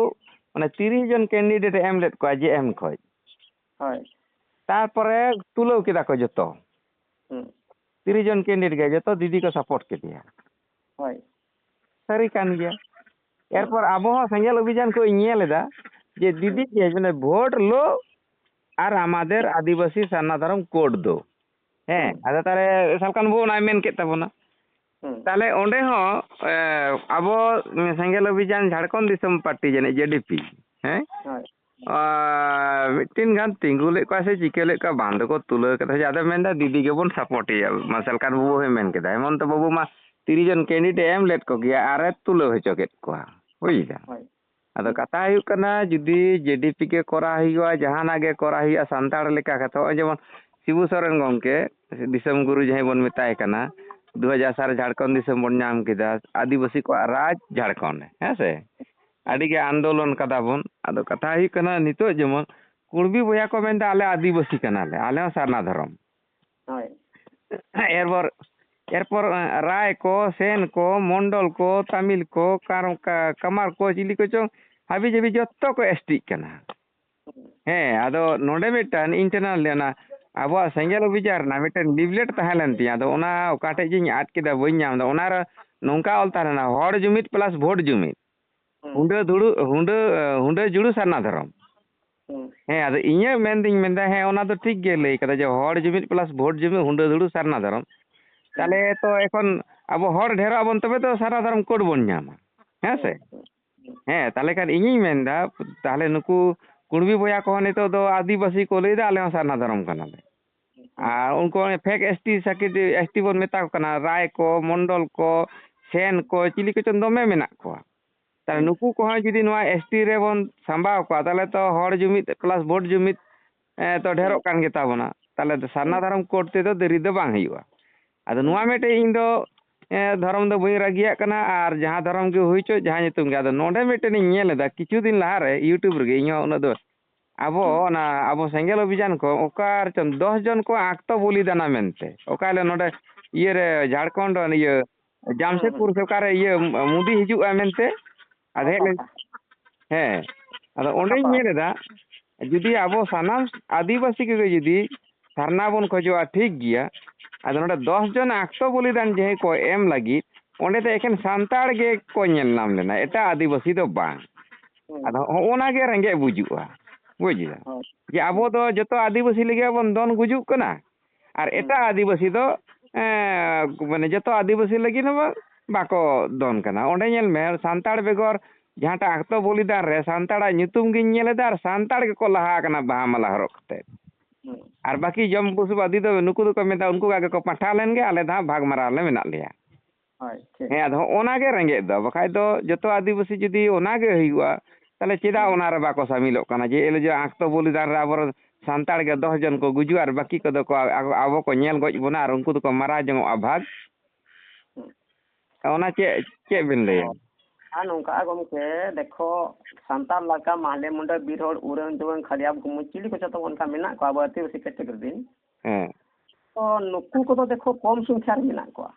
ᱢᱟᱱᱮ ᱛᱤᱨᱤᱥ ᱡᱚᱱ ᱠᱮᱱᱰᱤᱰᱮᱴ ᱮ ᱮᱢ ᱞᱮᱫ ᱠᱚᱣᱟ ᱡᱮ ᱮᱢ ᱠᱷᱚᱡ᱾ ᱦᱳᱭ᱾ ᱛᱟᱨᱯᱚᱨᱮ ᱛᱩᱞᱟᱹᱣ ᱠᱮᱫᱟ ᱠᱚ ᱡᱚᱛᱚ᱾ ᱦᱩᱸ᱾ ᱛᱤᱨᱤᱥ ᱡᱚᱱ ᱠᱮᱱᱰᱤᱰᱮᱴ ᱜᱮ ᱡᱚᱛᱚ ᱫᱤᱫᱤ ᱠᱚ ᱥᱟᱯᱳᱨᱴ ᱠᱮᱫᱮᱭᱟ᱾ ᱦᱳᱭ᱾ ᱥᱟᱹᱨᱤ ᱠᱟᱱ ᱜᱮᱭᱟ᱾ ᱦᱩᱸ᱾ ᱮᱨᱯᱚᱨ ᱟᱵᱚ ᱦᱚᱸ ᱥᱮᱸᱜᱮᱞ ᱚᱵᱷᱤᱡᱟᱱ ᱠᱚ ᱧᱮᱞ ᱮᱫᱟ ᱡᱮ ᱫᱤᱫᱤ ᱦᱩᱸ᱾ ᱜᱮ ᱢᱟᱱᱮ ᱵᱷᱳᱴ ᱞᱳ ᱟᱨ ᱟᱢᱟᱫᱮᱨ ᱦᱩᱸ᱾ ᱟᱹᱫᱤᱵᱟᱹᱥᱤ ᱥᱟᱨᱱᱟ ᱫᱷᱚᱨᱚᱢ ᱠᱳᱰ ᱫᱳ᱾ ᱦᱮᱸ, ᱦᱩᱸ᱾ ᱟᱫᱚ ᱛᱟᱦᱞᱮ ᱥᱟᱞᱠᱷᱟᱱ ᱵᱟᱹᱵᱩ ᱚᱱᱟᱭ ᱢᱮᱱ ᱠᱮᱫ ᱛᱟᱵᱚᱱᱟ᱾ ᱦᱩᱸ᱾ ᱛᱟᱦᱞᱮ ᱚᱸᱰᱮ ᱦᱚᱸ, ᱮ, ᱟᱵᱚ ᱥᱮᱸᱜᱮᱞ ᱚᱵᱷᱤᱡᱟᱱ ᱡᱷᱟᱲᱠᱷᱚᱸᱰ ᱫᱤᱥᱚᱢ ᱯᱟᱨᱴᱤ ᱡᱟᱹᱱᱤᱡ, ᱡᱮ ᱰᱤ ᱯᱤ, ᱦᱮᱸ? ᱦᱳᱭ᱾ ᱟ, ᱢᱤᱫᱴᱤᱱ ᱜᱟᱱ ᱛᱤᱸᱜᱩ ᱞᱮᱫ ᱠᱚᱣᱟ ᱥᱮ ᱪᱤᱠᱟᱹ ᱞᱮᱫ ᱠᱚᱣᱟ, ᱵᱟᱝ ᱫᱚᱠᱚ ᱛᱩᱞᱟᱹᱣ ᱠᱟᱫᱟ ᱥᱮ, ᱟᱫᱚ ᱢᱮᱱᱫᱟ ᱫᱤᱫᱤ ᱜᱮᱵᱚᱱ ᱥᱟᱯᱳᱨᱴ ᱮᱭᱟ᱾ ᱢᱟ ᱥᱟᱞᱠᱷᱟᱱ ᱵᱟᱹᱵᱩ ᱦᱚᱸᱭ ᱢᱮᱱ ᱠᱮᱫᱟ, ᱦᱮᱢᱚᱱᱛᱚ ᱵᱟᱹᱵᱩ ᱢᱟ ᱛᱤᱨᱤᱥ ᱡᱚᱱ ᱠᱮᱱᱰᱤᱰᱮᱴ ᱮ ᱮᱢ ᱞᱮᱫ ᱠᱚᱜᱮᱭᱟ ᱟᱨᱮ ᱛᱩᱞᱟᱹᱣ ᱦᱚᱪᱚ ᱠᱮᱫ ᱠᱚᱣᱟ, ᱵᱩᱡ ᱫᱟᱢ? ᱦᱳᱭ᱾ ᱟᱫᱚ ᱠᱟᱛᱷᱟ ᱦᱩᱭᱩᱜ ᱠᱟᱱᱟ, ᱡᱩᱫᱤ ᱡᱮ ᱰᱤ ᱯᱤ ᱜᱮ ᱠᱚᱨᱟᱣ ᱦᱩᱭᱩᱜᱼᱟ, ᱡᱟᱦᱟᱱᱟᱜ ᱜᱮ ᱠᱚᱨᱟᱣ ᱦᱩᱭᱩᱜᱼᱟ ᱥᱟᱱᱛᱟᱲ ᱞᱮᱠᱟ ᱠᱟᱛᱮ, ᱱᱚᱜᱼᱚᱭ ᱡᱮᱢᱚᱱ ᱥᱤᱵᱩ ᱥᱚᱨᱮᱱ ᱜᱚᱢᱠᱮ, ᱫᱤᱥᱚᱢ ᱜᱩᱨᱩ ᱡᱟᱦᱟᱸᱭ ᱵᱚᱱ ᱢᱮᱛᱟᱭ ᱠᱟᱱᱟ, ᱫᱩ ᱦᱟᱡᱟᱨ ᱥᱟᱞ ᱨᱮ ᱡᱷᱟᱲᱠᱷᱚᱸᱰ ᱫᱤᱥᱚᱢ ᱵᱚᱱ ᱧᱟᱢ ᱠᱮᱫᱟ, ᱟᱹᱫᱤᱵᱟᱹᱥᱤ ᱠᱚᱣᱟᱜ ᱨᱟᱡᱽ ᱡᱷᱟᱲᱠᱷᱚᱸᱰ ᱨᱮ, ᱦᱮᱸ ᱥᱮ? ᱟᱹᱰᱤ ᱜᱮ ᱟᱱᱫᱳᱞᱚᱱ ᱠᱟᱫᱟ ᱵᱚᱱ᱾ ᱟᱫᱚ ᱠᱟᱛᱷᱟ ᱦᱩᱭᱩᱜ ᱠᱟᱱᱟ, ᱱᱤᱛᱚᱜ ᱡᱮᱢᱚᱱ ᱠᱩᱲᱵᱤ ᱵᱚᱭᱦᱟ ᱠᱚ ᱢᱮᱱᱫᱟ, "ᱟᱞᱮ ᱟᱹᱫᱤᱵᱟᱹᱥᱤ ᱠᱟᱱᱟᱞᱮ, ᱟᱞᱮ ᱦᱚᱸ ᱥᱟᱨᱱᱟ ᱫᱷᱚᱨᱚᱢ᱾" ᱦᱳᱭ᱾ ᱮᱨᱯᱚᱨ, ᱮᱨᱯᱚᱨ, ᱮ, ᱨᱟᱭ ᱠᱚ, ᱥᱮᱱ ᱠᱚ, ᱢᱚᱱᱰᱚᱞ ᱠᱚ, ᱛᱟᱢᱤᱞ ᱠᱚ, ᱠᱟᱨ-, ᱠᱟ-, ᱠᱟᱢᱟᱨ ᱠᱚ, ᱪᱤᱞᱤ ᱠᱚᱪᱚᱝ, ᱦᱟᱹᱵᱤ ᱡᱟᱹᱵᱤ ᱡᱚᱛᱚ ᱠᱚ ᱮᱥ ᱴᱤᱜ ᱠᱟᱱᱟ᱾ ᱦᱮᱸ, ᱟᱫᱚ ᱱᱚᱰᱮ ᱢᱤᱫᱴᱟᱝ internal ᱚᱱᱟ ᱟᱵᱚᱣᱟᱜ ᱥᱮᱸᱜᱮᱞ ᱚᱵᱷᱤᱡᱟᱱ ᱨᱮᱱᱟᱜ ᱢᱤᱫᱴᱮᱱ leaflet ᱛᱟᱦᱮᱸ ᱞᱮᱱ ᱛᱤᱧᱟᱹ, ᱟᱫᱚ ᱚᱱᱟ ᱚᱠᱟ ᱴᱷᱮᱡ ᱡᱤᱧ ᱟᱫ ᱠᱮᱫᱟ ᱵᱟᱹᱧ ᱧᱟᱢ ᱮᱫᱟ᱾ ᱚᱱᱟ ᱨᱮ ᱱᱚᱝᱠᱟ ᱚᱞ ᱛᱟᱦᱮᱸ ᱞᱮᱱᱟ, "ᱦᱚᱲ ᱡᱩᱢᱤᱫ plus vote ᱡᱩᱢᱤᱫ, ᱦᱩᱸ᱾ ᱦᱩᱸᱰᱟᱹ ᱫᱷᱩᱲᱩ ᱦᱩᱸᱰᱟᱹ ᱦᱩᱸᱰᱟᱹ ᱡᱩᱲᱩ ᱥᱟᱨᱱᱟ ᱫᱷᱚᱨᱚᱢ᱾" ᱦᱩᱸ᱾ ᱦᱮᱸ, ᱟᱫᱚ ᱤᱧᱟᱹᱜ ᱢᱮᱱᱫᱤᱧ ᱢᱮᱱᱫᱟ, ᱦᱮᱸ, ᱚᱱᱟ ᱫᱚ ᱴᱷᱤᱠ ᱜᱮ ᱞᱟᱹᱭ ᱠᱟᱫᱟ ᱡᱮ ᱦᱚᱲ ᱡᱩᱢᱤᱫ plus vote ᱡᱩᱢᱤᱫ, ᱦᱩᱸᱰᱟᱹ ᱫᱷᱩᱲᱩ ᱥᱟᱨᱱᱟ ᱫᱷᱚᱨᱚᱢ᱾ ᱦᱩᱸ᱾ ᱛᱟᱦᱞᱮ ᱛᱚ ᱮᱠᱷᱚᱱ ᱟᱵᱚ ᱦᱚᱲ ᱰᱷᱮᱨᱚᱜ ᱟᱵᱚᱱ, ᱛᱚᱵᱮ ᱛᱚ ᱥᱟᱨᱱᱟ ᱫᱷᱚᱨᱚᱢ code ᱵᱚᱱ ᱧᱟᱢᱟ, ᱦᱮᱸ ᱥᱮ? ᱦᱩᱸ᱾ ᱦᱮᱸ, ᱛᱟᱦᱞᱮ ᱠᱷᱟᱱ ᱤᱧᱤᱧ ᱢᱮᱱᱫᱟ, ᱛᱟᱦᱞᱮ ᱱᱩᱠᱩ ᱠᱩᱬᱵᱤ ᱵᱚᱭᱦᱟ ᱠᱚᱦᱚᱸ ᱱᱤᱛᱚᱜ ᱫᱚ ᱟᱹᱫᱤᱵᱟᱹᱥᱤ ᱠᱚ ᱞᱟᱹᱭᱫᱟ, "ᱟᱞᱮ ᱦᱚᱸ ᱥᱟᱨᱱᱟ ᱫᱷᱚᱨᱚᱢ ᱠᱟᱱᱟᱞᱮ᱾" ᱟᱨ ᱩᱱᱠᱩ ᱚᱱᱮ fake S T circuit, S T ᱵᱚᱱ ᱢᱮᱛᱟ ᱠᱚ ᱠᱟᱱᱟ, ᱨᱟᱭ ᱠᱚ, ᱢᱚᱱᱰᱚᱞ ᱠᱚ, ᱥᱮᱱ ᱠᱚ, ᱪᱤᱞᱤ ᱠᱚᱪᱚᱝ ᱫᱚᱢᱮ ᱢᱮᱱᱟᱜ ᱠᱚᱣᱟ᱾ ᱛᱟᱦᱞᱮ ᱦᱩᱸ᱾ ᱱᱩᱠᱩ ᱠᱚᱦᱚᱸ ᱡᱩᱫᱤ ᱱᱚᱣᱟ S T ᱨᱮᱵᱚᱱ ᱥᱟᱢᱵᱟᱣ ᱠᱚᱣᱟ, ᱛᱟᱦᱞᱮ ᱛᱚ ᱦᱚᱲ ᱡᱩᱢᱤᱫ plus vote ᱡᱩᱢᱤᱫ, ᱮ, ᱛᱚ ᱰᱷᱮᱨᱚᱜ ᱠᱟᱱ ᱜᱮᱛᱟ ᱵᱚᱱᱟ᱾ ᱛᱟᱦᱞᱮ ᱫᱚ ᱥᱟᱨᱱᱟ ᱦᱩᱸ᱾ ᱫᱷᱚᱨᱚᱢ code ᱛᱮᱫᱚ ᱫᱮᱨᱤ ᱫᱚ ᱵᱟᱝ ᱦᱩᱭᱩᱜᱼᱟ᱾ ᱟᱫᱚ ᱦᱩᱸ᱾ ᱱᱚᱣᱟ ᱢᱤᱫᱴᱮᱡ ᱤᱧ ᱫᱚ, ᱮ, ᱫᱷᱚᱨᱚᱢ ᱫᱚ ᱵᱟᱹᱧ ᱨᱟᱹᱜᱤᱭᱟᱜ ᱠᱟᱱᱟ, ᱟᱨ ᱡᱟᱦᱟᱸ ᱫᱷᱚᱨᱚᱢ ᱜᱮ ᱦᱩᱭ ᱦᱚᱪᱚ, ᱡᱟᱦᱟᱸ ᱧᱩᱛᱩᱢ ᱜᱮ᱾ ᱟᱫᱚ ᱱᱚᱰᱮ ᱢᱤᱫᱴᱮᱱ ᱤᱧ ᱧᱮᱞ ᱮᱫᱟ, ᱠᱤᱪᱷᱩ ᱫᱤᱱ ᱞᱟᱦᱟᱨᱮ YouTube ᱨᱮᱜᱮ, ᱤᱧ ᱦᱚᱸ ᱩᱱᱟᱹᱜ ᱫᱚ, ᱟᱵᱚ ᱦᱩᱸ᱾ ᱚᱱᱟ ᱟᱵᱚ ᱥᱮᱸᱜᱮᱞ ᱚᱵᱷᱤᱡᱟᱱ ᱠᱚ ᱚᱠᱟ ᱨᱮᱪᱚᱝ ᱫᱚᱥ ᱡᱚᱱ ᱠᱚ ᱟᱠᱛᱚ ᱵᱚᱞᱤᱫᱟᱱᱟ ᱢᱮᱱᱛᱮ, ᱚᱠᱟ ᱦᱤᱞᱳᱜ ᱱᱚᱰᱮ ᱤᱭᱟᱹᱨᱮ ᱡᱷᱟᱲᱠᱷᱚᱸᱰ ᱤᱭᱟᱹ ᱦᱩᱸ, ᱡᱟᱢᱥᱮᱫᱽᱯᱩᱨ ᱦᱩᱸ᱾ ᱥᱮ ᱚᱠᱟᱨᱮ ᱤᱭᱟᱹ ᱢᱳᱫᱤ ᱦᱤᱡᱩᱜᱼᱟ ᱢᱮᱱᱛᱮ, ᱟᱫᱚ ᱦᱮᱡ ᱟᱪᱪᱷᱟ, ᱞᱮᱱ, ᱟᱪᱪᱷᱟ᱾ ᱦᱮᱸ, ᱟᱫᱚ ᱚᱸᱰᱮᱧ ᱟᱪᱪᱷᱟ᱾ ᱧᱮᱞ ᱮᱫᱟ, ᱡᱩᱫᱤ ᱟᱵᱚ ᱥᱟᱱᱟᱢ ᱟᱹᱫᱤᱵᱟᱹᱥᱤ ᱠᱚᱜᱮ ᱡᱩᱫᱤ ᱥᱟᱨᱱᱟ ᱵᱚᱱ ᱠᱷᱚᱡᱚᱜᱼᱟ, ᱴᱷᱤᱠ ᱜᱮᱭᱟ, ᱟᱫᱚ ᱱᱚᱰᱮ ᱫᱚᱥ ᱡᱚᱱ ᱟᱠᱛᱚ ᱵᱚᱞᱤᱫᱟᱱ ᱡᱟᱦᱟᱸᱭ ᱠᱚ ᱮᱢ ᱞᱟᱹᱜᱤᱫ, ᱚᱸᱰᱮ ᱫᱚ ᱮᱠᱷᱮᱱ ᱥᱟᱱᱛᱟᱲ ᱜᱮᱠᱚ ᱧᱮᱞ ᱧᱟᱢ ᱞᱮᱱᱟ, ᱮᱴᱟᱜ ᱟᱹᱫᱤᱵᱟᱹᱥᱤ ᱫᱚ ᱵᱟᱝ᱾ ᱦᱩᱸ᱾ ᱟᱫᱚ ᱦᱚᱸᱜᱼᱚ ᱱᱟ ᱜᱮ ᱨᱮᱸᱜᱮᱡ ᱵᱩᱡᱩᱜᱼᱟ, ᱵᱩᱡᱽ ᱫᱟ? ᱦᱳᱭ᱾ ᱡᱮ ᱟᱵᱚ ᱦᱩᱸ᱾ ᱫᱚ ᱡᱚᱛᱚ ᱟᱹᱫᱤᱵᱟᱹᱥᱤ ᱞᱟᱹᱜᱤᱫ ᱵᱚᱱ ᱫᱚᱱ ᱜᱩᱡᱩᱜ ᱠᱟᱱᱟ, ᱟᱨ ᱦᱩᱸ᱾ ᱮᱴᱟᱜ ᱟᱹᱫᱤᱵᱟᱹᱥᱤ ᱫᱚ, ᱮᱸ, ᱢᱟᱱᱮ ᱡᱚᱛᱚ ᱟᱹᱫᱤᱵᱟᱹᱥᱤ ᱞᱟᱹᱜᱤᱫ ᱦᱚᱸ ᱵᱟᱠᱚ ᱫᱚᱱ ᱠᱟᱱᱟ᱾ ᱚᱸᱰᱮ ᱧᱮᱞ ᱢᱮ, ᱥᱟᱱᱛᱟᱲ ᱵᱮᱜᱚᱨ ᱡᱟᱦᱟᱸᱴᱟᱜ ᱟᱠᱛᱚ ᱵᱚᱞᱤᱫᱟᱱ ᱨᱮ ᱥᱟᱱᱛᱟᱲᱟᱜ ᱧᱩᱛᱩᱢ ᱜᱤᱧ ᱧᱮᱞ ᱮᱫᱟ ᱟᱨ ᱥᱟᱱᱛᱟᱲ ᱜᱮᱠᱚ ᱞᱟᱦᱟ ᱟᱠᱟᱱᱟ ᱵᱟᱦᱟ ᱢᱟᱞᱟ ᱦᱚᱨᱚᱜ ᱠᱟᱛᱮ᱾ ᱦᱩᱸ᱾ ᱟᱨ ᱵᱟᱹᱠᱤ ᱡᱚᱢ ᱵᱩᱥᱩᱵ ᱟᱹᱫᱤ ᱫᱚ ᱱᱩᱠᱩ ᱫᱚᱠᱚ ᱢᱮᱱᱫᱟ, ᱩᱱᱠᱩ ᱜᱮ ᱠᱚ ᱯᱟᱴᱷᱟ ᱞᱮᱱ ᱜᱮ, ᱟᱞᱮ ᱫᱚ ᱦᱟᱸᱜ ᱵᱷᱟᱜᱽ ᱢᱟᱨᱟᱣ ᱞᱮ ᱢᱮᱱᱟᱜ ᱞᱮᱭᱟ᱾ ᱦᱳᱭ, ᱴᱷᱤᱠ᱾ ᱦᱮᱸ, ᱟᱫᱚ ᱦᱚᱸᱜᱼᱚ ᱱᱟ ᱜᱮ ᱨᱮᱸᱜᱮᱡ ᱫᱚ᱾ ᱵᱟᱠᱷᱟᱡ ᱫᱚ ᱡᱚᱛᱚ ᱟᱹᱫᱤᱵᱟᱹᱥᱤ ᱡᱩᱫᱤ ᱚᱱᱟ ᱜᱮ ᱦᱩᱭᱩᱜᱼᱟ, ᱛᱟᱦᱞᱮ ᱪᱮᱫᱟᱜ ᱦᱩᱸ᱾ ᱚᱱᱟ ᱨᱮ ᱵᱟᱠᱚ ᱥᱟᱢᱤᱞᱚᱜ ᱠᱟᱱᱟ? ᱡᱮ ᱮᱞ ᱡᱮ ᱟᱠᱛᱚ ᱵᱚᱞᱤᱫᱟᱱ ᱨᱮ ᱟᱵᱚᱨᱮᱱ ᱥᱟᱱᱛᱟᱲ ᱜᱮ ᱫᱚᱥ ᱡᱚᱱ ᱠᱚ ᱜᱩᱡᱩᱜᱼᱟ ᱟᱨ ᱵᱟᱹᱠᱤ ᱠᱚᱫᱚ ᱠᱚ ᱟ-, ᱟᱵᱚ ᱠᱚ ᱧᱮᱞ ᱜᱚᱡ ᱵᱚᱱᱟ ᱟᱨ ᱩᱱᱠᱩ ᱫᱚᱠᱚ ᱢᱟᱨᱟᱣ ᱡᱚᱝᱚᱜᱼᱟ ᱵᱷᱟᱜᱽ᱾ ᱦᱩᱸ᱾ ᱚᱱᱟ ᱪᱮᱫ, ᱪᱮᱫ ᱵᱤᱱ ᱞᱟᱹᱭᱟ? ᱟᱨ ᱱᱚᱝᱠᱟ ᱜᱚᱢᱠᱮ, ᱫᱮᱠᱷᱚ, ᱥᱟᱱᱛᱟᱲ ᱞᱮᱠᱟ ᱢᱟᱦᱞᱮ ᱢᱩᱱᱰᱟᱹ, ᱵᱤᱨ ᱦᱚᱲ, ᱩᱨᱟᱹᱝ ᱡᱩᱣᱟᱹᱱ, ᱠᱷᱟᱲᱭᱟ ᱠᱚ ᱪᱤᱞᱤ ᱠᱚᱪᱚ ᱛᱟᱵᱚ ᱚᱱᱠᱟ ᱢᱮᱱᱟᱜ ᱠᱚᱣᱟ ᱟᱵᱚ ᱟᱹᱫᱤᱵᱟᱹᱥᱤ category ᱨᱮᱱ᱾ ᱦᱮᱸ᱾ ᱛᱚ ᱱᱩᱠᱩ ᱠᱚᱫᱚ ᱫᱮᱠᱷᱚ ᱠᱚᱢ ᱥᱚᱝᱠᱷᱟ ᱨᱮ ᱢᱮᱱᱟᱜ ᱠᱚᱣᱟ᱾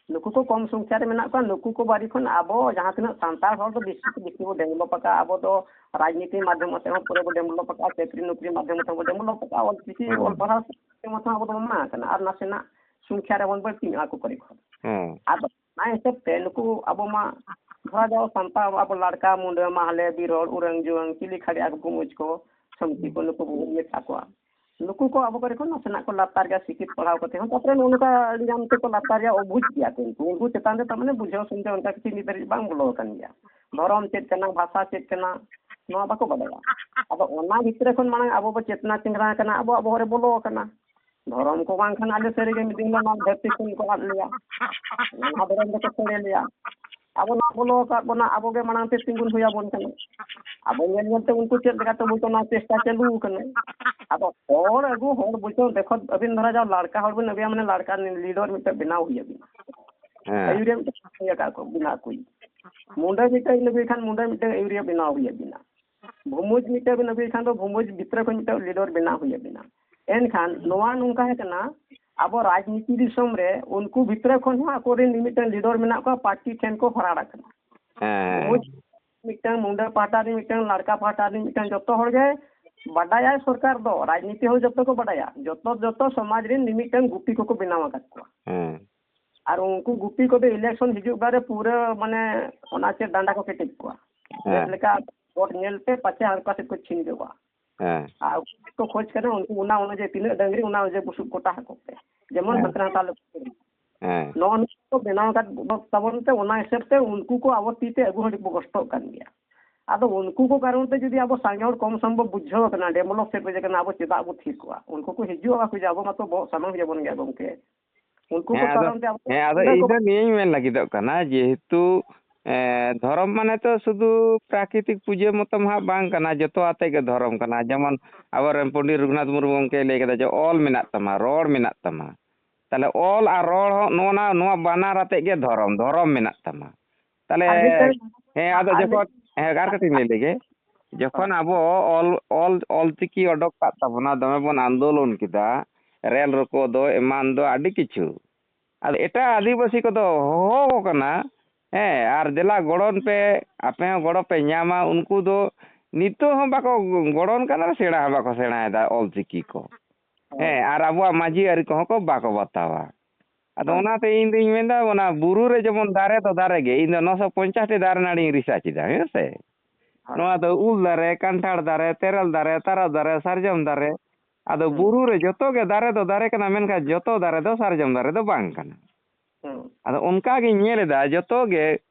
ᱱᱩᱠᱩ ᱠᱚ ᱠᱚᱢ ᱥᱚᱝᱠᱷᱟ ᱨᱮ ᱢᱮᱱᱟᱜ ᱠᱚᱣᱟ, ᱱᱩᱠᱩ ᱠᱚ ᱵᱟᱨᱤ ᱠᱷᱚᱱ ᱟᱵᱚ ᱡᱟᱦᱟᱸ ᱛᱤᱱᱟᱹᱜ ᱥᱟᱱᱛᱟᱲ ᱦᱚᱲ ᱫᱚ ᱵᱮᱥᱤ ᱠᱚ ᱵᱮᱥᱤ ᱵᱚ ᱰᱮᱵᱷᱞᱚᱯ ᱟᱠᱟᱫᱼᱟ᱾ ᱟᱵᱚ ᱫᱚ ᱨᱟᱡᱽᱱᱤᱛᱤ ᱢᱟᱫᱽᱫᱷᱚᱢ ᱛᱮᱦᱚᱸ ᱯᱩᱨᱟᱹ ᱵᱚ ᱰᱮᱵᱷᱞᱚᱯ ᱟᱠᱟᱫᱼᱟ, ᱪᱟᱹᱠᱨᱤ ᱱᱚᱠᱨᱤ ᱢᱟᱫᱽᱫᱷᱚᱢ ᱛᱮᱦᱚᱸ ᱵᱚ ᱰᱮᱵᱷᱞᱚᱯ ᱟᱠᱟᱫᱼᱟ᱾ ᱚᱞ ᱪᱤᱠᱤ ᱦᱩᱸ᱾ ᱚᱞ ᱯᱟᱲᱦᱟᱣ ᱥᱮᱫ ᱛᱮ ᱢᱟᱛᱚ ᱟᱵᱚ ᱫᱚ ᱢᱟ ᱠᱟᱱᱟ, ᱟᱨ ᱱᱟᱥᱮᱱᱟᱜ ᱥᱚᱝᱠᱷᱟ ᱨᱮᱵᱚᱱ ᱵᱟᱹᱲᱛᱤ ᱧᱚᱜ ᱟᱠᱚ ᱠᱚᱨᱮ ᱠᱷᱚᱱ᱾ ᱦᱩᱸ᱾ ᱟᱫᱚ ᱚᱱᱟ ᱦᱤᱥᱟᱹᱵ ᱛᱮ ᱱᱩᱠᱩ ᱟᱵᱚ ᱢᱟ ᱫᱷᱚᱨᱟ ᱡᱟᱣ ᱥᱟᱱᱛᱟᱲ ᱟᱵᱚ ᱞᱟᱲᱠᱟ, ᱢᱩᱰᱟᱹ, ᱢᱟᱦᱞᱮ, ᱵᱤᱨᱚᱲ, ᱩᱨᱟᱹᱝ, ᱡᱩᱣᱟᱹᱝ, ᱪᱤᱞᱤ ᱠᱷᱟᱰᱤ ᱟᱨ ᱵᱩᱢᱩᱡᱽ ᱠᱚ, ᱥᱟᱹᱢᱛᱤ ᱠᱚ, ᱱᱩᱠᱩ ᱵᱚᱱ ᱤᱭᱟᱹ ᱠᱟᱜ ᱠᱚᱣᱟ᱾ ᱱᱩᱠᱩ ᱠᱚ ᱟᱵᱚ ᱠᱚᱨᱮ ᱠᱷᱚᱱ ᱱᱟᱥᱮᱱᱟᱜ ᱠᱚ ᱞᱟᱛᱟᱨ ᱜᱮᱭᱟ, ᱥᱤᱠᱷᱤᱛ ᱯᱟᱲᱦᱟᱣ ᱠᱟᱛᱮ ᱦᱚᱸ, ᱛᱟᱯᱚᱨᱮ ᱱᱚᱜᱼᱚ ᱱᱚᱝᱠᱟ ᱧᱟᱢ ᱛᱮᱠᱚ ᱞᱟᱛᱟᱨ ᱜᱮᱭᱟ, ᱚᱵᱩᱡᱽ ᱜᱮᱭᱟ ᱠᱚ ᱩᱱᱠᱩ᱾ ᱩᱱᱠᱩ ᱪᱮᱛᱟᱱ ᱨᱮ ᱛᱟᱨ ᱢᱟᱱᱮ ᱵᱩᱡᱷᱟᱹᱣ ᱥᱩᱱᱡᱷᱟᱹᱣ ᱚᱱᱠᱟ ᱠᱤᱪᱷᱩ ᱱᱤᱛ ᱫᱷᱟᱹᱨᱤᱡ ᱵᱟᱝ ᱵᱚᱞᱚ ᱟᱠᱟᱱ ᱜᱮᱭᱟ᱾ ᱫᱷᱚᱨᱚᱢ ᱪᱮᱫ ᱠᱟᱱᱟ, ᱵᱷᱟᱥᱟ ᱪᱮᱫ ᱠᱟᱱᱟ, ᱱᱚᱣᱟ ᱵᱟᱠᱚ ᱵᱟᱰᱟᱭᱟ᱾ ᱟᱫᱚ ᱚᱱᱟ ᱵᱷᱤᱛᱨᱤ ᱠᱷᱚᱱ ᱢᱟᱲᱟᱝ ᱟᱵᱚ ᱵᱚ ᱪᱮᱛᱱᱟ ᱪᱮᱸᱜᱷᱨᱟ ᱟᱠᱟᱱᱟ, ᱟᱵᱚ ᱟᱵᱚ ᱦᱚᱨᱮ ᱵᱚᱞᱚ ᱟᱠᱟᱱᱟ᱾ ᱫᱷᱚᱨᱚᱢ ᱠᱚ ᱵᱟᱝ ᱠᱷᱟᱱ ᱟᱞᱮ ᱥᱟᱹᱨᱤᱜᱮ ᱢᱤᱫ ᱫᱤᱱ ᱦᱤᱞᱳᱜ ᱱᱚᱣᱟ ᱫᱷᱟᱹᱨᱛᱤ ᱠᱷᱚᱱ ᱠᱚ ᱟᱫ ᱞᱮᱭᱟ, ᱱᱟᱱᱦᱟ ᱫᱷᱚᱨᱚᱢ ᱫᱚᱠᱚ ᱥᱟᱹᱲᱮ ᱞᱮᱭᱟ᱾ ᱟᱵᱚ ᱱᱚᱣᱟ ᱵᱚᱞᱚ ᱟᱠᱟᱫ ᱵᱚᱱᱟ, ᱟᱵᱚ ᱜᱮ ᱢᱟᱲᱟᱝ ᱛᱮ ᱛᱤᱸᱜᱩᱱ ᱦᱩᱭ ᱟᱵᱚᱱ ᱠᱟᱱᱟ᱾ ᱟᱵᱚ ᱧᱮᱞ ᱧᱮᱞ ᱛᱮ ᱩᱱᱠᱩ ᱪᱮᱫ ᱞᱮᱠᱟᱛᱮ ᱵᱚᱞᱛᱮ ᱱᱚᱣᱟ ᱪᱮᱥᱴᱟ ᱪᱟᱹᱞᱩ ᱟᱠᱟᱱᱟ᱾ ᱟᱫᱚ ᱦᱚᱲ ᱟᱹᱜᱩ, ᱦᱚᱲ ᱵᱩᱡᱷᱟᱹᱣ, ᱫᱮᱠᱷᱚ ᱟᱹᱵᱤᱱ ᱫᱷᱟᱨᱟ ᱡᱟᱦᱟᱸ ᱞᱟᱲᱠᱟ ᱦᱚᱲ ᱵᱤᱱ ᱟᱹᱜᱩᱭᱟ, ᱢᱟᱱᱮ ᱞᱟᱲᱠᱟ ᱞᱤᱰᱟᱨ ᱢᱤᱫᱴᱮᱱ ᱵᱮᱱᱟᱣ ᱦᱩᱭ ᱟᱹᱵᱤᱱᱟ᱾ ᱦᱮᱸ᱾ ᱟᱹᱭᱩᱨᱤᱭᱟᱹ ᱢᱤᱫᱴᱮᱱ ᱦᱩᱭ ᱟᱠᱟᱫ ᱠᱚ, ᱵᱮᱱᱟᱣ ᱠᱚ᱾ ᱢᱩᱰᱟᱹ ᱢᱤᱫᱴᱮᱱ ᱵᱤᱱ ᱟᱹᱜᱩᱭ ᱠᱷᱟᱱ ᱢᱩᱰᱟᱹ ᱢᱤᱫᱴᱮᱱ ᱟᱹᱭᱩᱨᱤᱭᱟᱹ ᱵᱮᱱᱟᱣ ᱦᱩᱭ ᱟᱹᱵᱤᱱᱟ᱾ ᱵᱷᱩᱢᱩᱡᱽ ᱢᱤᱫᱴᱮᱱ ᱵᱤᱱ ᱟᱹᱜᱩᱭ ᱠᱷᱟᱱ ᱫᱚ ᱵᱷᱩᱢᱩᱡᱽ ᱵᱷᱤᱛᱨᱤ ᱠᱷᱚᱱ ᱢᱤᱫᱴᱮᱱ ᱞᱤᱰᱟᱨ ᱵᱮᱱᱟᱣ ᱦᱩᱭ ᱟᱹᱵᱤᱱᱟ᱾ ᱮᱱᱠᱷᱟᱱ ᱱᱚᱣᱟ ᱱᱚᱝᱠᱟ ᱠᱟᱱᱟ, ᱟᱵᱚ ᱨᱟᱡᱽᱱᱤᱛᱤ ᱫᱤᱥᱚᱢ ᱨᱮ ᱩᱱᱠᱩ ᱵᱷᱤᱛᱨᱤ ᱠᱷᱚᱱ ᱦᱚᱸ ᱟᱠᱚᱨᱮᱱ ᱢᱤᱫᱴᱮᱱ ᱞᱤᱰᱟᱨ ᱢᱮᱱᱟᱜ ᱠᱚᱣᱟ, ᱯᱟᱨᱴᱤ ᱴᱷᱮᱱ ᱠᱚ ᱦᱚᱨᱟᱲ ᱟᱠᱟᱱᱟ᱾ ᱦᱮᱸ᱾ ᱵᱷᱩᱢᱩᱡᱽ ᱢᱤᱫᱴᱟᱝ, ᱢᱩᱱᱰᱟ ᱯᱟᱦᱴᱟ ᱨᱤᱱ ᱢᱤᱫᱴᱟᱝ, ᱞᱟᱲᱠᱟ ᱯᱟᱦᱴᱟ ᱨᱤᱱ ᱢᱤᱫᱴᱟᱝ, ᱡᱚᱛᱚ ᱦᱚᱲ ᱜᱮ ᱵᱟᱰᱟᱭᱟᱭ ᱥᱚᱨᱠᱟᱨ ᱫᱚ, ᱨᱟᱡᱽᱱᱤᱛᱤ ᱦᱚᱸ ᱡᱚᱛᱚ ᱠᱚ ᱵᱟᱰᱟᱭᱟ, ᱡᱚᱛᱚ, ᱡᱚᱛᱚ ᱥᱚᱢᱟᱡᱽ ᱨᱤᱱ ᱢᱤᱢᱤᱫᱴᱟᱝ ᱜᱩᱯᱤ ᱠᱚᱠᱚ ᱵᱮᱱᱟᱣ ᱟᱠᱟᱫ ᱠᱚᱣᱟ᱾ ᱦᱮᱸ᱾ ᱟᱨ ᱩᱱᱠᱩ ᱜᱩᱯᱤ ᱠᱚᱫᱚ election ᱦᱤᱡᱩᱜ ᱵᱟᱨᱮ ᱯᱩᱨᱟᱹ ᱢᱟᱱᱮ ᱚᱱᱟ ᱪᱮᱫ ᱰᱟᱸᱰᱟ ᱠᱚ ᱠᱮᱴᱮᱡ ᱠᱚᱣᱟ᱾ ᱦᱮᱸ᱾ ᱪᱮᱫ ᱞᱮᱠᱟ ᱵᱷᱳᱴ ᱧᱮᱞ ᱛᱮ ᱯᱟᱪᱮ ᱦᱟᱱᱠᱟ ᱥᱮᱫ ᱠᱚ ᱪᱷᱤᱱ ᱡᱚᱜᱼᱟ᱾ ᱦᱮᱸ᱾ ᱟᱨ ᱩᱱᱠᱩ ᱠᱚ ᱠᱷᱚᱡᱽ ᱠᱟᱱᱟ, ᱩᱱᱠᱩ ᱚᱱᱟ ᱚᱱᱩᱡᱟᱭᱤ ᱛᱤᱱᱟᱹᱜ ᱰᱟᱹᱝᱨᱤ, ᱚᱱᱟ ᱚᱱᱩᱡᱟᱭᱤ ᱵᱩᱥᱩᱵ ᱠᱚᱴᱟ ᱟᱠᱚ ᱯᱮ᱾ ᱡᱮᱢᱚᱱ ᱦᱮᱸ᱾ ᱦᱟᱱᱛᱮ ᱱᱟᱛᱮ ᱟᱞᱚ ᱠᱚ ᱠᱤᱨᱤᱧ᱾ ᱦᱮᱸ᱾ ᱱᱚᱜᱼᱚ ᱱᱚᱣᱟ ᱠᱚ ᱵᱮᱱᱟᱣ ᱟᱠᱟᱫ ᱛᱟᱵᱚᱱ ᱛᱮ, ᱚᱱᱟ ᱦᱤᱥᱟᱹᱵ ᱛᱮ ᱩᱱᱠᱩ ᱠᱚ ᱟᱵᱚ ᱛᱤ ᱛᱮ ᱟᱹᱜᱩ ᱦᱚᱸ ᱠᱚ ᱠᱚᱥᱴᱚᱜ ᱠᱟᱱ ᱜᱮᱭᱟ᱾ ᱟᱫᱚ ᱩᱱᱠᱩ ᱠᱚ ᱠᱟᱨᱚᱱ ᱛᱮ ᱡᱩᱫᱤ ᱟᱵᱚ ᱥᱟᱸᱜᱮ ᱦᱚᱲ ᱠᱚᱢ ᱥᱚᱢ ᱵᱚ ᱵᱩᱡᱷᱟᱹᱣ ᱟᱠᱟᱱᱟ, develop ᱥᱮᱫ ᱵᱚ ᱤᱭᱟᱹ ᱠᱟᱱᱟ, ᱟᱵᱚ ᱪᱮᱫᱟᱜ ᱵᱚ ᱛᱷᱤᱨ ᱠᱚᱜᱼᱟ? ᱩᱱᱠᱩ ᱠᱚ ᱦᱤᱡᱩᱜᱼᱟ ᱠᱚ ᱡᱮ ᱟᱵᱚ ᱢᱟᱛᱚ ᱵᱚᱦᱚᱜ ᱥᱟᱢᱟᱝ ᱜᱮᱭᱟ ᱵᱚᱱ ᱜᱮᱭᱟ ᱜᱚᱢᱠᱮ᱾ ᱩᱱᱠᱩ ᱦᱮᱸ, ᱠᱚ ᱟᱫᱚ, ᱠᱟᱨᱚᱱ ᱛᱮ ᱟᱵᱚ ᱦᱮᱸ, ᱟᱫᱚ ᱚᱸᱰᱮ ᱤᱧ ᱠᱚ ᱫᱚ ᱱᱤᱭᱟᱹᱧ ᱢᱮᱱ ᱞᱟᱹᱜᱤᱫᱚᱜ ᱠᱟᱱᱟ, ᱡᱮᱦᱮᱛᱩ, ᱮ, ᱫᱷᱚᱨᱚᱢ ᱢᱟᱱᱮ ᱛᱚ ᱥᱩᱫᱷᱩ ᱯᱨᱟᱠᱨᱤᱛᱤᱠ ᱯᱩᱡᱟᱹ ᱢᱚᱛᱚ ᱢᱟ ᱦᱟᱸᱜ ᱵᱟᱝ ᱠᱟᱱᱟ, ᱡᱚᱛᱚ ᱟᱛᱮ ᱜᱮ ᱫᱷᱚᱨᱚᱢ ᱠᱟᱱᱟ᱾ ᱡᱮᱢᱚᱱ ᱟᱵᱚᱨᱮᱱ ᱯᱚᱱᱰᱤᱛ ᱨᱚᱜᱷᱩᱱᱟᱛᱷ ᱢᱩᱨᱢᱩ ᱜᱚᱢᱠᱮᱭ ᱞᱟᱹᱭ ᱠᱮᱫᱟ ᱡᱮ ᱚᱞ ᱢᱮᱱᱟᱜ ᱛᱟᱢᱟ, ᱨᱚᱲ ᱢᱮᱱᱟᱜ ᱛᱟᱢᱟ᱾ ᱛᱟᱦᱞᱮ ᱚᱞ ᱟᱨ ᱨᱚᱲ ᱦᱚᱸ ᱱᱚᱜᱼᱚ ᱱᱟ, ᱱᱚᱣᱟ ᱵᱟᱱᱟᱨ ᱟᱛᱮ ᱜᱮ ᱫᱷᱚᱨᱚᱢ, ᱫᱷᱚᱨᱚᱢ ᱢᱮᱱᱟᱜ ᱛᱟᱢᱟ᱾ ᱛᱟᱦᱞᱮ, ᱟᱨ ᱢᱤᱫᱴᱟᱝ, ᱦᱮᱸ, ᱟᱫᱚ ᱟᱨ ᱡᱚᱠᱷᱚᱱ, ᱢᱤᱫ-, ᱦᱮᱸ, ᱟᱨ ᱠᱟᱹᱴᱤᱡ ᱤᱧ ᱞᱟᱹᱭ ᱞᱮᱜᱮ᱾ ᱡᱚᱠᱷᱚᱱ ᱦᱳᱭ᱾ ᱟᱵᱚ ᱚᱞ, ᱚᱞ, ᱚᱞ ᱪᱤᱠᱤ ᱚᱰᱚᱠ ᱠᱟᱜ ᱛᱟᱵᱚᱱᱟ, ᱫᱚᱢᱮ ᱵᱚᱱ ᱟᱱᱫᱳᱞᱚᱱ ᱠᱮᱫᱟ, ᱨᱮᱞ ᱨᱳᱠᱳ ᱫᱚ, ᱮᱢᱟᱱ ᱫᱚ, ᱟᱹᱰᱤ ᱠᱤᱪᱷᱩ᱾ ᱟᱫᱚ ᱮᱴᱟᱜ ᱟᱹᱫᱤᱵᱟᱹᱥᱤ ᱠᱚᱫᱚ ᱦᱚᱦᱚ ᱠᱚ ᱠᱟᱱᱟ, ᱦᱮᱸ, ᱟᱨ ᱫᱮᱞᱟ ᱜᱚᱲᱚᱱ ᱯᱮ, ᱟᱯᱮ ᱦᱚᱸ ᱜᱚᱲᱚ ᱯᱮ ᱧᱟᱢᱟ᱾ ᱩᱱᱠᱩ ᱫᱚ ᱱᱤᱛᱚᱜ ᱦᱚᱸ ᱵᱟᱠᱚ ᱜᱚᱲᱚᱱ ᱠᱟᱱᱟ, ᱥᱮᱬᱟ ᱦᱚᱸ ᱵᱟᱠᱚ ᱥᱮᱬᱟᱭᱮᱫᱟ ᱚᱞ ᱪᱤᱠᱤ ᱠᱚ᱾ ᱦᱮᱸ, ᱟᱨ ᱟᱵᱚᱣᱟᱜ ᱢᱟᱹᱡᱷᱤ ᱟᱹᱨᱤ ᱠᱚᱦᱚᱸ ᱠᱚ ᱵᱟᱠᱚ ᱵᱟᱛᱟᱣᱟ᱾ ᱟᱫᱚ ᱚᱱᱟᱛᱮ ᱤᱧ ᱫᱩᱧ ᱢᱮᱱᱫᱟ, ᱚᱱᱟ ᱵᱩᱨᱩ ᱨᱮ ᱡᱮᱢᱚᱱ ᱫᱟᱨᱮ ᱫᱚ ᱫᱟᱨᱮ ᱜᱮ, ᱤᱧ ᱫᱚ ᱱᱚᱥᱚ ᱯᱚᱧᱪᱟᱥ ᱴᱤ ᱫᱟᱨᱮ ᱱᱟᱹᱲᱤᱧ research ᱮᱫᱟ, ᱦᱮᱸ ᱥᱮ? ᱱᱚᱣᱟ ᱫᱚ ᱩᱞ ᱫᱟᱨᱮ, ᱠᱟᱱᱴᱷᱟᱲ ᱫᱟᱨᱮ, ᱛᱮᱨᱮᱞ ᱫᱟᱨᱮ, ᱛᱟᱨᱚᱵ ᱫᱟᱨᱮ, ᱥᱟᱨᱡᱚᱢ ᱫᱟᱨᱮ᱾ ᱟᱫᱚ ᱵᱩᱨᱩ ᱨᱮ ᱡᱚᱛᱚ ᱜᱮ ᱫᱟᱨᱮ ᱫᱚ ᱫᱟᱨᱮ ᱠᱟᱱᱟ, ᱢᱮᱱᱠᱷᱟᱱ ᱡᱚᱛᱚ ᱫᱟᱨᱮ ᱫᱚ ᱥᱟᱨᱡᱚᱢ ᱫᱟᱨᱮ ᱫᱚ ᱵᱟᱝ ᱠᱟᱱᱟ᱾ ᱦᱩᱸ᱾ ᱟᱫᱚ ᱚᱱᱠᱟ ᱜᱤᱧ ᱧᱮᱞ ᱮᱫᱟ, ᱡᱚᱛᱚ ᱜᱮ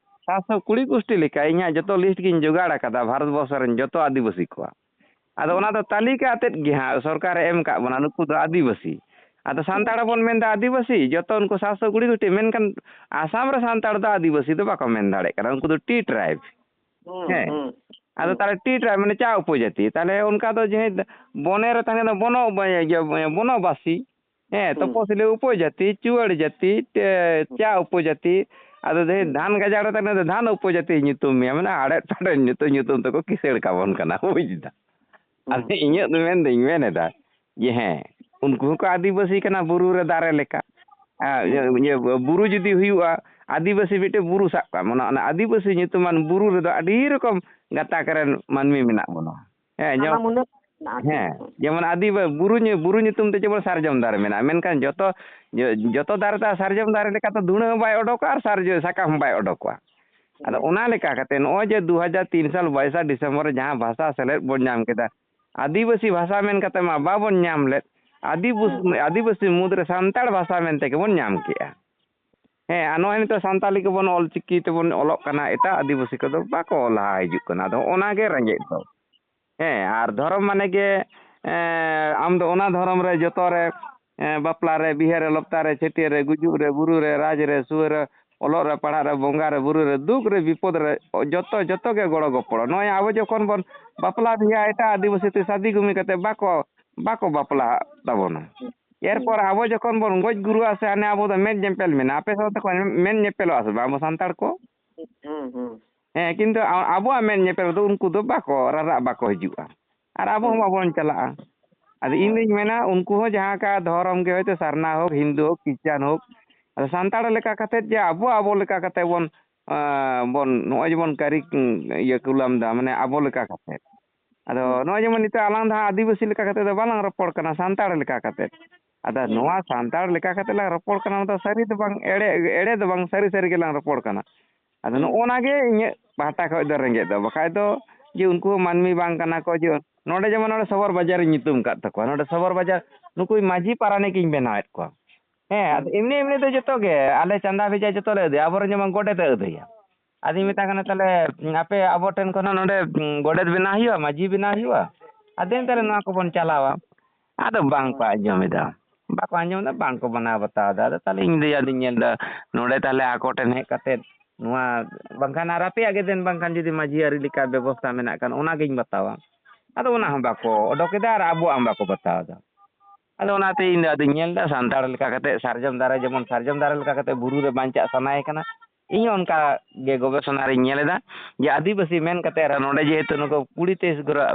ᱥᱟᱛᱥᱚ ᱠᱩᱲᱤ ᱜᱩᱥᱴᱤ ᱞᱮᱠᱟ ᱤᱧᱟᱹᱜ ᱡᱚᱛᱚ list ᱜᱤᱧ ᱡᱚᱜᱟᱲ ᱟᱠᱟᱫᱟ ᱵᱷᱟᱨᱚᱛ ᱵᱚᱨᱥᱚ ᱨᱮᱱ ᱡᱚᱛᱚ ᱟᱹᱫᱤᱵᱟᱹᱥᱤ ᱠᱚᱣᱟᱜ᱾ ᱟᱫᱚ ᱚᱱᱟ ᱫᱚ ᱛᱟᱹᱞᱤᱠᱟ ᱟᱛᱮᱫ ᱜᱮ ᱦᱟᱸᱜ ᱥᱚᱨᱠᱟᱨᱮ ᱮᱢ ᱠᱟᱜ ᱵᱚᱱᱟ, ᱱᱩᱠᱩ ᱫᱚ ᱟᱹᱫᱤᱵᱟᱹᱥᱤ᱾ ᱟᱫᱚ ᱥᱟᱱᱛᱟᱲ ᱦᱚᱸᱵᱚᱱ ᱢᱮᱱᱫᱟ ᱟᱹᱫᱤᱵᱟᱹᱥᱤ, ᱡᱚᱛᱚ ᱩᱱᱠᱩ ᱥᱟᱛᱥᱚ ᱠᱩᱲᱤ ᱜᱩᱥᱴᱤ, ᱢᱮᱱᱠᱷᱟᱱ ᱟᱥᱟᱢ ᱨᱮ ᱥᱟᱱᱛᱟᱲ ᱫᱚ ᱟᱹᱫᱤᱵᱟᱹᱥᱤ ᱫᱚ ᱵᱟᱠᱚ ᱢᱮᱱ ᱫᱟᱲᱮᱭᱟᱜ ᱠᱟᱱᱟ, ᱩᱱᱠᱩ ᱫᱚ T tribe᱾ ᱦᱩᱸ, ᱦᱮᱸ᱾ ᱦᱩᱸ᱾ ᱟᱫᱚ ᱦᱩᱸ᱾ ᱛᱟᱦᱞᱮ T tribe ᱢᱟᱱᱮ ᱪᱟ ᱩᱯᱚᱡᱟᱹᱛᱤ, ᱛᱟᱦᱞᱮ ᱚᱱᱠᱟ ᱫᱚ ᱡᱟᱦᱟᱸᱭ ᱵᱚᱱᱮ ᱨᱮ ᱛᱟᱦᱮᱸ ᱠᱟᱱᱟ ᱵᱚᱱᱚ-, ᱤᱭᱟᱹ, ᱵᱚᱱᱚᱵᱟᱥᱤ, ᱦᱮᱸ, ᱦᱩᱸ᱾ ᱛᱚᱯᱚᱥᱤᱞᱤ ᱩᱯᱚᱡᱟᱹᱛᱤ, ᱪᱩᱣᱟᱹᱲ ᱡᱟᱹᱛᱤ, ᱪᱮ-, ᱪᱟ ᱩᱯᱚᱡᱟᱹᱛᱤ, ᱟᱫᱚ ᱫᱮ-, ᱦᱩᱸ᱾ ᱫᱷᱟᱱ ᱜᱟᱡᱟᱲ ᱨᱮ ᱛᱟᱦᱮᱸ ᱠᱟᱱᱟ ᱫᱷᱟᱱ ᱩᱯᱚᱡᱟᱹᱛᱤ ᱧᱩᱛᱩᱢ ᱢᱮᱭᱟ, ᱢᱟᱱᱮ ᱟᱲᱮ ᱴᱟᱲᱮ ᱧᱩᱛᱩᱢ, ᱧᱩᱛᱩᱢ ᱛᱮᱠᱚ ᱠᱤᱥᱟᱹᱲ ᱠᱟᱵᱚᱱ ᱠᱟᱱᱟ, ᱵᱩᱡᱽ ᱫᱟ᱾ ᱟᱫᱚ ᱦᱩᱸ᱾ ᱤᱧᱟᱹᱜ ᱫᱚ ᱢᱮᱱ ᱫᱚᱧ ᱢᱮᱱ ᱮᱫᱟ ᱡᱮ ᱦᱮᱸ, ᱩᱱᱠᱩ ᱦᱚᱸᱠᱚ ᱟᱹᱫᱤᱵᱟᱹᱥᱤ ᱠᱟᱱᱟ ᱵᱩᱨᱩ ᱨᱮ ᱫᱟᱨᱮ ᱞᱮᱠᱟ᱾ ᱟᱨ ᱤᱭᱟᱹ, ᱦᱩᱸ᱾ ᱤᱭᱟᱹ, ᱵᱩᱨᱩ ᱡᱩᱫᱤ ᱦᱩᱭᱩᱜᱼᱟ, ᱟᱹᱫᱤᱵᱟᱹᱥᱤ ᱢᱤᱫᱴᱮᱡ ᱵᱩᱨᱩ ᱥᱟᱵ ᱠᱟᱜ ᱢᱮ, ᱚᱱᱟ, ᱚᱱᱟ ᱟᱹᱫᱤᱵᱟᱹᱥᱤ ᱧᱩᱛᱩᱢᱟᱱ ᱵᱩᱨᱩ ᱨᱮᱫᱚ ᱟᱹᱰᱤ ᱨᱚᱠᱚᱢ ᱜᱟᱛᱟᱠ ᱨᱮᱱ ᱢᱟᱹᱱᱢᱤ ᱢᱮᱱᱟᱜ ᱵᱚᱱᱟ᱾ ᱦᱮᱸ, ᱦᱟᱱᱟ ᱧᱚ-, ᱢᱩᱱᱟᱹ ᱢᱮᱱᱟᱜᱼᱟ᱾ ᱦᱮᱸ, ᱡᱮᱢᱚᱱ ᱟᱹᱫᱤᱵᱟ-, ᱵᱩᱨᱩ ᱧᱩ-, ᱵᱩᱨᱩ ᱧᱩᱛᱩᱢ ᱛᱮ ᱡᱮᱢᱚᱱ ᱥᱟᱨᱡᱚᱢ ᱫᱟᱨᱮ ᱢᱮᱱᱟᱜᱼᱟ, ᱢᱮᱱᱠᱷᱟᱱ ᱡᱚᱛᱚ, ᱡᱚ-, ᱡᱚᱛᱚ ᱫᱟᱨᱮ ᱫᱚ ᱥᱟᱨᱡᱚᱢ ᱫᱟᱨᱮ ᱞᱮᱠᱟ ᱛᱚ ᱫᱷᱩᱲᱟᱹ ᱦᱚᱸ ᱵᱟᱭ ᱚᱰᱚᱠᱚᱜᱼᱟ ᱟᱨ ᱥᱟᱨᱡᱚ-, ᱥᱟᱠᱟᱢ ᱦᱚᱸ ᱵᱟᱭ ᱚᱰᱚᱠᱚᱜᱼᱟ᱾ ᱟᱫᱚ ᱦᱩᱸ᱾ ᱚᱱᱟ ᱞᱮᱠᱟ ᱠᱟᱛᱮ ᱱᱚᱜᱼᱚᱭ ᱡᱮ ᱫᱩ ᱦᱟᱡᱟᱨ ᱛᱤᱱ ᱥᱟᱞ ᱵᱟᱭᱤᱥᱟ ᱰᱤᱥᱮᱢᱵᱚᱨ ᱨᱮ ᱡᱟᱦᱟᱸ ᱵᱷᱟᱥᱟ ᱥᱮᱞᱮᱫ ᱵᱚᱱ ᱧᱟᱢ ᱠᱮᱫᱟ, ᱟᱹᱫᱤᱵᱟᱹᱥᱤ ᱵᱷᱟᱥᱟ ᱢᱮᱱ ᱠᱟᱛᱮ ᱢᱟ ᱵᱟᱵᱚᱱ ᱧᱟᱢ ᱞᱮᱫ, ᱟᱹᱫᱤᱵᱟᱹᱥ-, ᱦᱩᱸ᱾ ᱟᱹᱫᱤᱵᱟᱹᱥᱤ ᱢᱩᱫᱽᱨᱮ ᱥᱟᱱᱛᱟᱲ ᱵᱷᱟᱥᱟ ᱢᱮᱱᱛᱮ ᱜᱮᱵᱚᱱ ᱧᱟᱢ ᱠᱮᱜᱼᱟ᱾ ᱦᱮᱸ, ᱟᱨ ᱱᱚᱜᱼᱚᱭ ᱱᱤᱛᱚᱜ ᱥᱟᱱᱛᱟᱞᱤ ᱠᱚᱵᱚᱱ ᱚᱞ ᱪᱤᱠᱤ ᱛᱮᱵᱚᱱ ᱚᱞᱚᱜ ᱠᱟᱱᱟ, ᱮᱴᱟᱜ ᱟᱹᱫᱤᱵᱟᱹᱥᱤ ᱠᱚᱫᱚ ᱵᱟᱠᱚ ᱞᱟᱦᱟ ᱦᱤᱡᱩᱜ ᱠᱟᱱᱟ᱾ ᱟᱫᱚ ᱚᱱᱟ ᱜᱮ ᱨᱮᱸᱜᱮᱡ ᱫᱚ᱾ ᱦᱮᱸ, ᱟᱨ ᱫᱷᱚᱨᱚᱢ ᱢᱟᱱᱮ ᱜᱮ, ᱮᱸ, ᱟᱢ ᱫᱚ ᱚᱱᱟ ᱫᱷᱚᱨᱚᱢ ᱨᱮ ᱡᱚᱛᱚ ᱨᱮ, ᱮᱸ, ᱵᱟᱯᱞᱟ ᱨᱮ, ᱵᱤᱦᱟᱹ ᱨᱮ, ᱞᱚᱯᱛᱟ ᱨᱮ, ᱪᱷᱟᱹᱴᱭᱟᱹᱨ ᱨᱮ, ᱜᱩᱡᱩᱜ ᱨᱮ, ᱵᱩᱨᱩ ᱨᱮ, ᱨᱟᱡᱽ ᱨᱮ, ᱥᱩᱣᱟᱹ ᱨᱮ, ᱚᱞᱚᱜ ᱨᱮ, ᱯᱟᱲᱦᱟᱜ ᱨᱮ, ᱵᱚᱸᱜᱟ ᱨᱮ, ᱵᱩᱨᱩ ᱨᱮ, ᱫᱩᱠ ᱨᱮ, ᱵᱤᱯᱚᱫ ᱨᱮ, ᱡᱚᱛᱚ, ᱡᱚᱛᱚ ᱜᱮ ᱜᱚᱲᱚ ᱜᱚᱯᱚᱲᱚ᱾ ᱱᱚᱜᱼᱚᱭ ᱟᱵᱚ ᱡᱚᱠᱷᱚᱱ ᱵᱚᱱ ᱵᱟᱯᱞᱟ ᱵᱤᱦᱟᱹ ᱮᱴᱟᱜ ᱟᱹᱫᱤᱵᱟᱹᱥᱤ ᱛᱮ ᱥᱟᱫᱤ ᱜᱩᱢᱤ ᱠᱟᱛᱮ ᱵᱟᱠᱚ, ᱵᱟᱠᱚ ᱵᱟᱯᱞᱟᱜ ᱛᱟᱵᱚᱱᱟ᱾ ᱮᱨᱯᱚᱨ ᱟᱵᱚ ᱡᱚᱠᱷᱚᱱ ᱵᱚᱱ ᱜᱚᱡ ᱜᱩᱨᱩᱜᱼᱟ ᱥᱮ, ᱦᱟᱱᱮ ᱟᱵᱚ ᱫᱚ ᱢᱮᱫ ᱧᱮᱯᱮᱞ ᱢᱮᱱᱟᱜᱼᱟ᱾ ᱟᱯᱮ ᱥᱟᱶ ᱛᱮᱠᱚ ᱢᱮᱫ ᱧᱮᱯᱮᱞᱚᱜᱼᱟ ᱥᱮ ᱵᱟᱝ ᱟᱵᱚ ᱥᱟᱱᱛᱟᱲ ᱠᱚ? ᱦᱩᱸ, ᱦᱩᱸ᱾ ᱦᱮᱸ, ᱠᱤᱱᱛᱩ ᱟ-, ᱟᱵᱚᱣᱟᱜ ᱢᱮᱫ ᱧᱮᱯᱮᱞ ᱨᱮᱫᱚ ᱩᱱᱠᱩ ᱫᱚ ᱵᱟᱠᱚ ᱨᱟᱨᱟᱜ, ᱵᱟᱠᱚ ᱦᱤᱡᱩᱜᱼᱟ᱾ ᱟᱨ ᱟᱵᱚ ᱦᱚᱸ ᱦᱩᱸ᱾ ᱵᱟᱵᱚᱱ ᱪᱟᱞᱟᱜᱼᱟ᱾ ᱟᱫᱚ ᱤᱧ ᱦᱩᱸ᱾ ᱫᱩᱧ ᱢᱮᱱᱟ, ᱩᱱᱠᱩ ᱦᱚᱸ ᱡᱟᱦᱟᱸ ᱠᱟ ᱫᱷᱚᱨᱚᱢ ᱜᱮ, ᱦᱚᱭᱛᱳ ᱥᱟᱨᱱᱟ ᱦᱳᱠ, ᱦᱤᱱᱫᱩ ᱦᱳᱠ, ᱠᱷᱨᱤᱥᱪᱟᱱ ᱦᱳᱠ, ᱟᱫᱚ ᱥᱟᱱᱛᱟᱲ ᱞᱮᱠᱟ ᱠᱟᱛᱮᱫ ᱡᱮ ᱟᱵᱚ, ᱟᱵᱚ ᱞᱮᱠᱟ ᱠᱟᱛᱮᱫ ᱵᱚᱱ, ᱟᱸ, ᱵᱚᱱ ᱱᱚᱜᱼᱚᱭ ᱡᱮᱵᱚᱱ ᱠᱟᱹᱨᱤ, ᱤᱭᱟᱹ, ᱠᱩᱞᱟᱢ ᱮᱫᱟ, ᱢᱟᱱᱮ ᱟᱵᱚ ᱞᱮᱠᱟ ᱠᱟᱛᱮᱫ᱾ ᱟᱫᱚ ᱦᱩᱸ᱾ ᱱᱚᱜᱼᱚᱭ ᱡᱮᱢᱚᱱ ᱱᱤᱛᱚᱜ ᱟᱞᱟᱝ ᱫᱚ ᱦᱟᱸᱜ ᱟᱹᱫᱤᱵᱟᱹᱥᱤ ᱞᱮᱠᱟ ᱠᱟᱛᱮᱫ ᱫᱚ ᱵᱟᱞᱟᱝ ᱨᱚᱯᱚᱲ ᱠᱟᱱᱟ, ᱥᱟᱱᱛᱟᱲ ᱞᱮᱠᱟ ᱠᱟᱛᱮᱫ᱾ ᱟᱫᱚ ᱦᱩᱸ᱾ ᱱᱚᱣᱟ ᱥᱟᱱᱛᱟᱲ ᱞᱮᱠᱟ ᱠᱟᱛᱮᱫ ᱞᱟᱝ ᱨᱚᱯᱚᱲ ᱠᱟᱱᱟ, ᱚᱱᱟ ᱫᱚ ᱥᱟᱹᱨᱤ ᱫᱚ ᱵᱟᱝ, ᱮᱲᱮ, ᱮᱲᱮ ᱫᱚ ᱵᱟᱝ, ᱥᱟᱹᱨᱤ ᱥᱟᱹᱨᱤ ᱜᱮᱞᱟᱝ ᱨᱚᱯᱚᱲ ᱠᱟᱱᱟ᱾ ᱟᱫᱚ ᱦᱩᱸ᱾ ᱱᱚᱜᱼᱚ ᱱᱟ ᱜᱮ ᱤᱧᱟᱹᱜ ᱯᱟᱦᱴᱟ ᱠᱷᱚᱡ ᱫᱚ ᱨᱮᱸᱜᱮᱡ ᱫᱚ, ᱵᱟᱠᱷᱟᱡ ᱫᱚ ᱡᱮ ᱩᱱᱠᱩ ᱦᱚᱸ ᱢᱟᱹᱱᱢᱤ ᱵᱟᱝ ᱠᱟᱱᱟ ᱠᱚ, ᱡᱮ ᱱᱚᱰᱮ ᱡᱮᱢᱚᱱ ᱱᱚᱰᱮ ᱥᱚᱵᱚᱨ ᱵᱟᱡᱟᱨ ᱤᱧ ᱧᱩᱛᱩᱢ ᱟᱠᱟᱫ ᱛᱟᱠᱚᱣᱟ, ᱱᱚᱰᱮ ᱥᱚᱵᱚᱨ ᱵᱟᱡᱟᱨ ᱱᱩᱠᱩ ᱢᱟᱹᱡᱷᱤ ᱯᱟᱨᱟᱱᱤᱠ ᱤᱧ ᱵᱮᱱᱟᱣᱮᱫ ᱠᱚᱣᱟ᱾ ᱦᱮᱸ, ᱟᱫᱚ ᱦᱩᱸ᱾ ᱮᱢᱱᱤ ᱮᱢᱱᱤ ᱫᱚ ᱡᱚᱛᱚ ᱜᱮ ᱟᱞᱮ ᱪᱟᱸᱫᱟ ᱵᱷᱮᱡᱟ ᱡᱚᱛᱚ ᱞᱮ ᱟᱹᱫᱟᱹᱭᱟ, ᱟᱵᱚᱨᱮᱱ ᱡᱮᱢᱚᱱ ᱜᱚᱰᱮᱛ ᱮ ᱟᱹᱫᱟᱹᱭᱟ᱾ ᱟᱫᱚᱧ ᱦᱩᱸ᱾ ᱢᱮᱛᱟ ᱠᱟᱱᱟ, "ᱛᱟᱦᱞᱮ ᱟᱯᱮ ᱟᱵᱚ ᱴᱷᱮᱱ ᱠᱷᱚᱱ ᱦᱚᱸ ᱱᱚᱰᱮ ᱜᱚᱰᱮᱛ ᱵᱮᱱᱟᱣ ᱦᱩᱭᱩᱜᱼᱟ, ᱢᱟᱹᱡᱷᱤ ᱵᱮᱱᱟᱣ ᱦᱩᱭᱩᱜᱼᱟ?" ᱟᱫᱚᱧ, "ᱛᱟᱦᱞᱮ ᱦᱩᱸ᱾ ᱱᱚᱣᱟ ᱠᱚᱵᱚᱱ ᱪᱟᱞᱟᱣᱟ?" ᱟᱫᱚ ᱵᱟᱝ ᱠᱚ ᱦᱩᱸ᱾ ᱟᱸᱡᱚᱢ ᱮᱫᱟ, ᱵᱟᱠᱚ ᱟᱸᱡᱚᱢ ᱮᱫᱟ, ᱵᱟᱝ ᱠᱚ ᱢᱟᱱᱟᱣ ᱵᱟᱛᱟᱣ ᱮᱫᱟ᱾ ᱟᱫᱚ ᱛᱟᱦᱞᱮ ᱤᱧ ᱫᱚ ᱟᱫᱚᱧ ᱧᱮᱞ ᱮᱫᱟ, ᱱᱚᱰᱮ ᱛᱟᱦᱞᱮ ᱟᱠᱚ ᱴᱷᱮᱱ ᱦᱮᱡ ᱠᱟᱛᱮᱫ ᱱᱚᱣᱟ ᱵᱟᱝᱠᱷᱟᱱ ᱟᱨ ᱟᱯᱮᱭᱟᱜ ᱜᱮ ᱫᱮᱱ ᱵᱟᱝᱠᱷᱟᱱ ᱡᱩᱫᱤ ᱢᱟᱹᱡᱷᱤ ᱟᱹᱨᱤ ᱞᱮᱠᱟ ᱵᱮᱵᱚᱥᱛᱷᱟ ᱢᱮᱱᱟᱜ ᱠᱷᱟᱱ ᱚᱱᱟᱜᱤᱧ ᱵᱟᱛᱟᱣᱟ᱾ ᱟᱫᱚ ᱚᱱᱟ ᱦᱚᱸ ᱵᱟᱠᱚ ᱚᱰᱚᱠ ᱮᱫᱟ ᱟᱨ ᱟᱵᱚᱣᱟᱜ ᱦᱚᱸ ᱵᱟᱠᱚ ᱵᱟᱛᱟᱣ ᱮᱫᱟ᱾ ᱟᱫᱚ ᱚᱱᱟᱛᱮ ᱤᱧ ᱫᱚ ᱟᱫᱚᱧ ᱧᱮᱞ ᱮᱫᱟ ᱥᱟᱱᱛᱟᱲ ᱞᱮᱠᱟ ᱠᱟᱛᱮ ᱥᱟᱨᱡᱚᱢ ᱫᱟᱨᱮ ᱡᱮᱢᱚᱱ ᱥᱟᱨᱡᱚᱢ ᱫᱟᱨᱮ ᱞᱮᱠᱟ ᱠᱟᱛᱮ ᱵᱩᱨᱩ ᱨᱮ ᱵᱟᱧᱪᱟᱜ ᱥᱟᱱᱟᱭᱮ ᱠᱟᱱᱟ, ᱤᱧ ᱦᱚᱸ ᱚᱱᱠᱟ ᱜᱮ ᱜᱚᱵᱮᱥᱚᱱᱟ ᱨᱤᱧ ᱧᱮᱞ ᱮᱫᱟ ᱡᱮ ᱟᱹᱫᱤᱵᱟᱹᱥᱤ ᱢᱮᱱ ᱠᱟᱛᱮ ᱨᱮᱦᱚᱸ ᱱᱚᱰᱮ ᱡᱮᱦᱮᱛᱩ ᱱᱩᱠᱩ ᱠᱩᱲᱤ ᱛᱮᱭᱤᱥ ᱜᱚᱨᱚ-,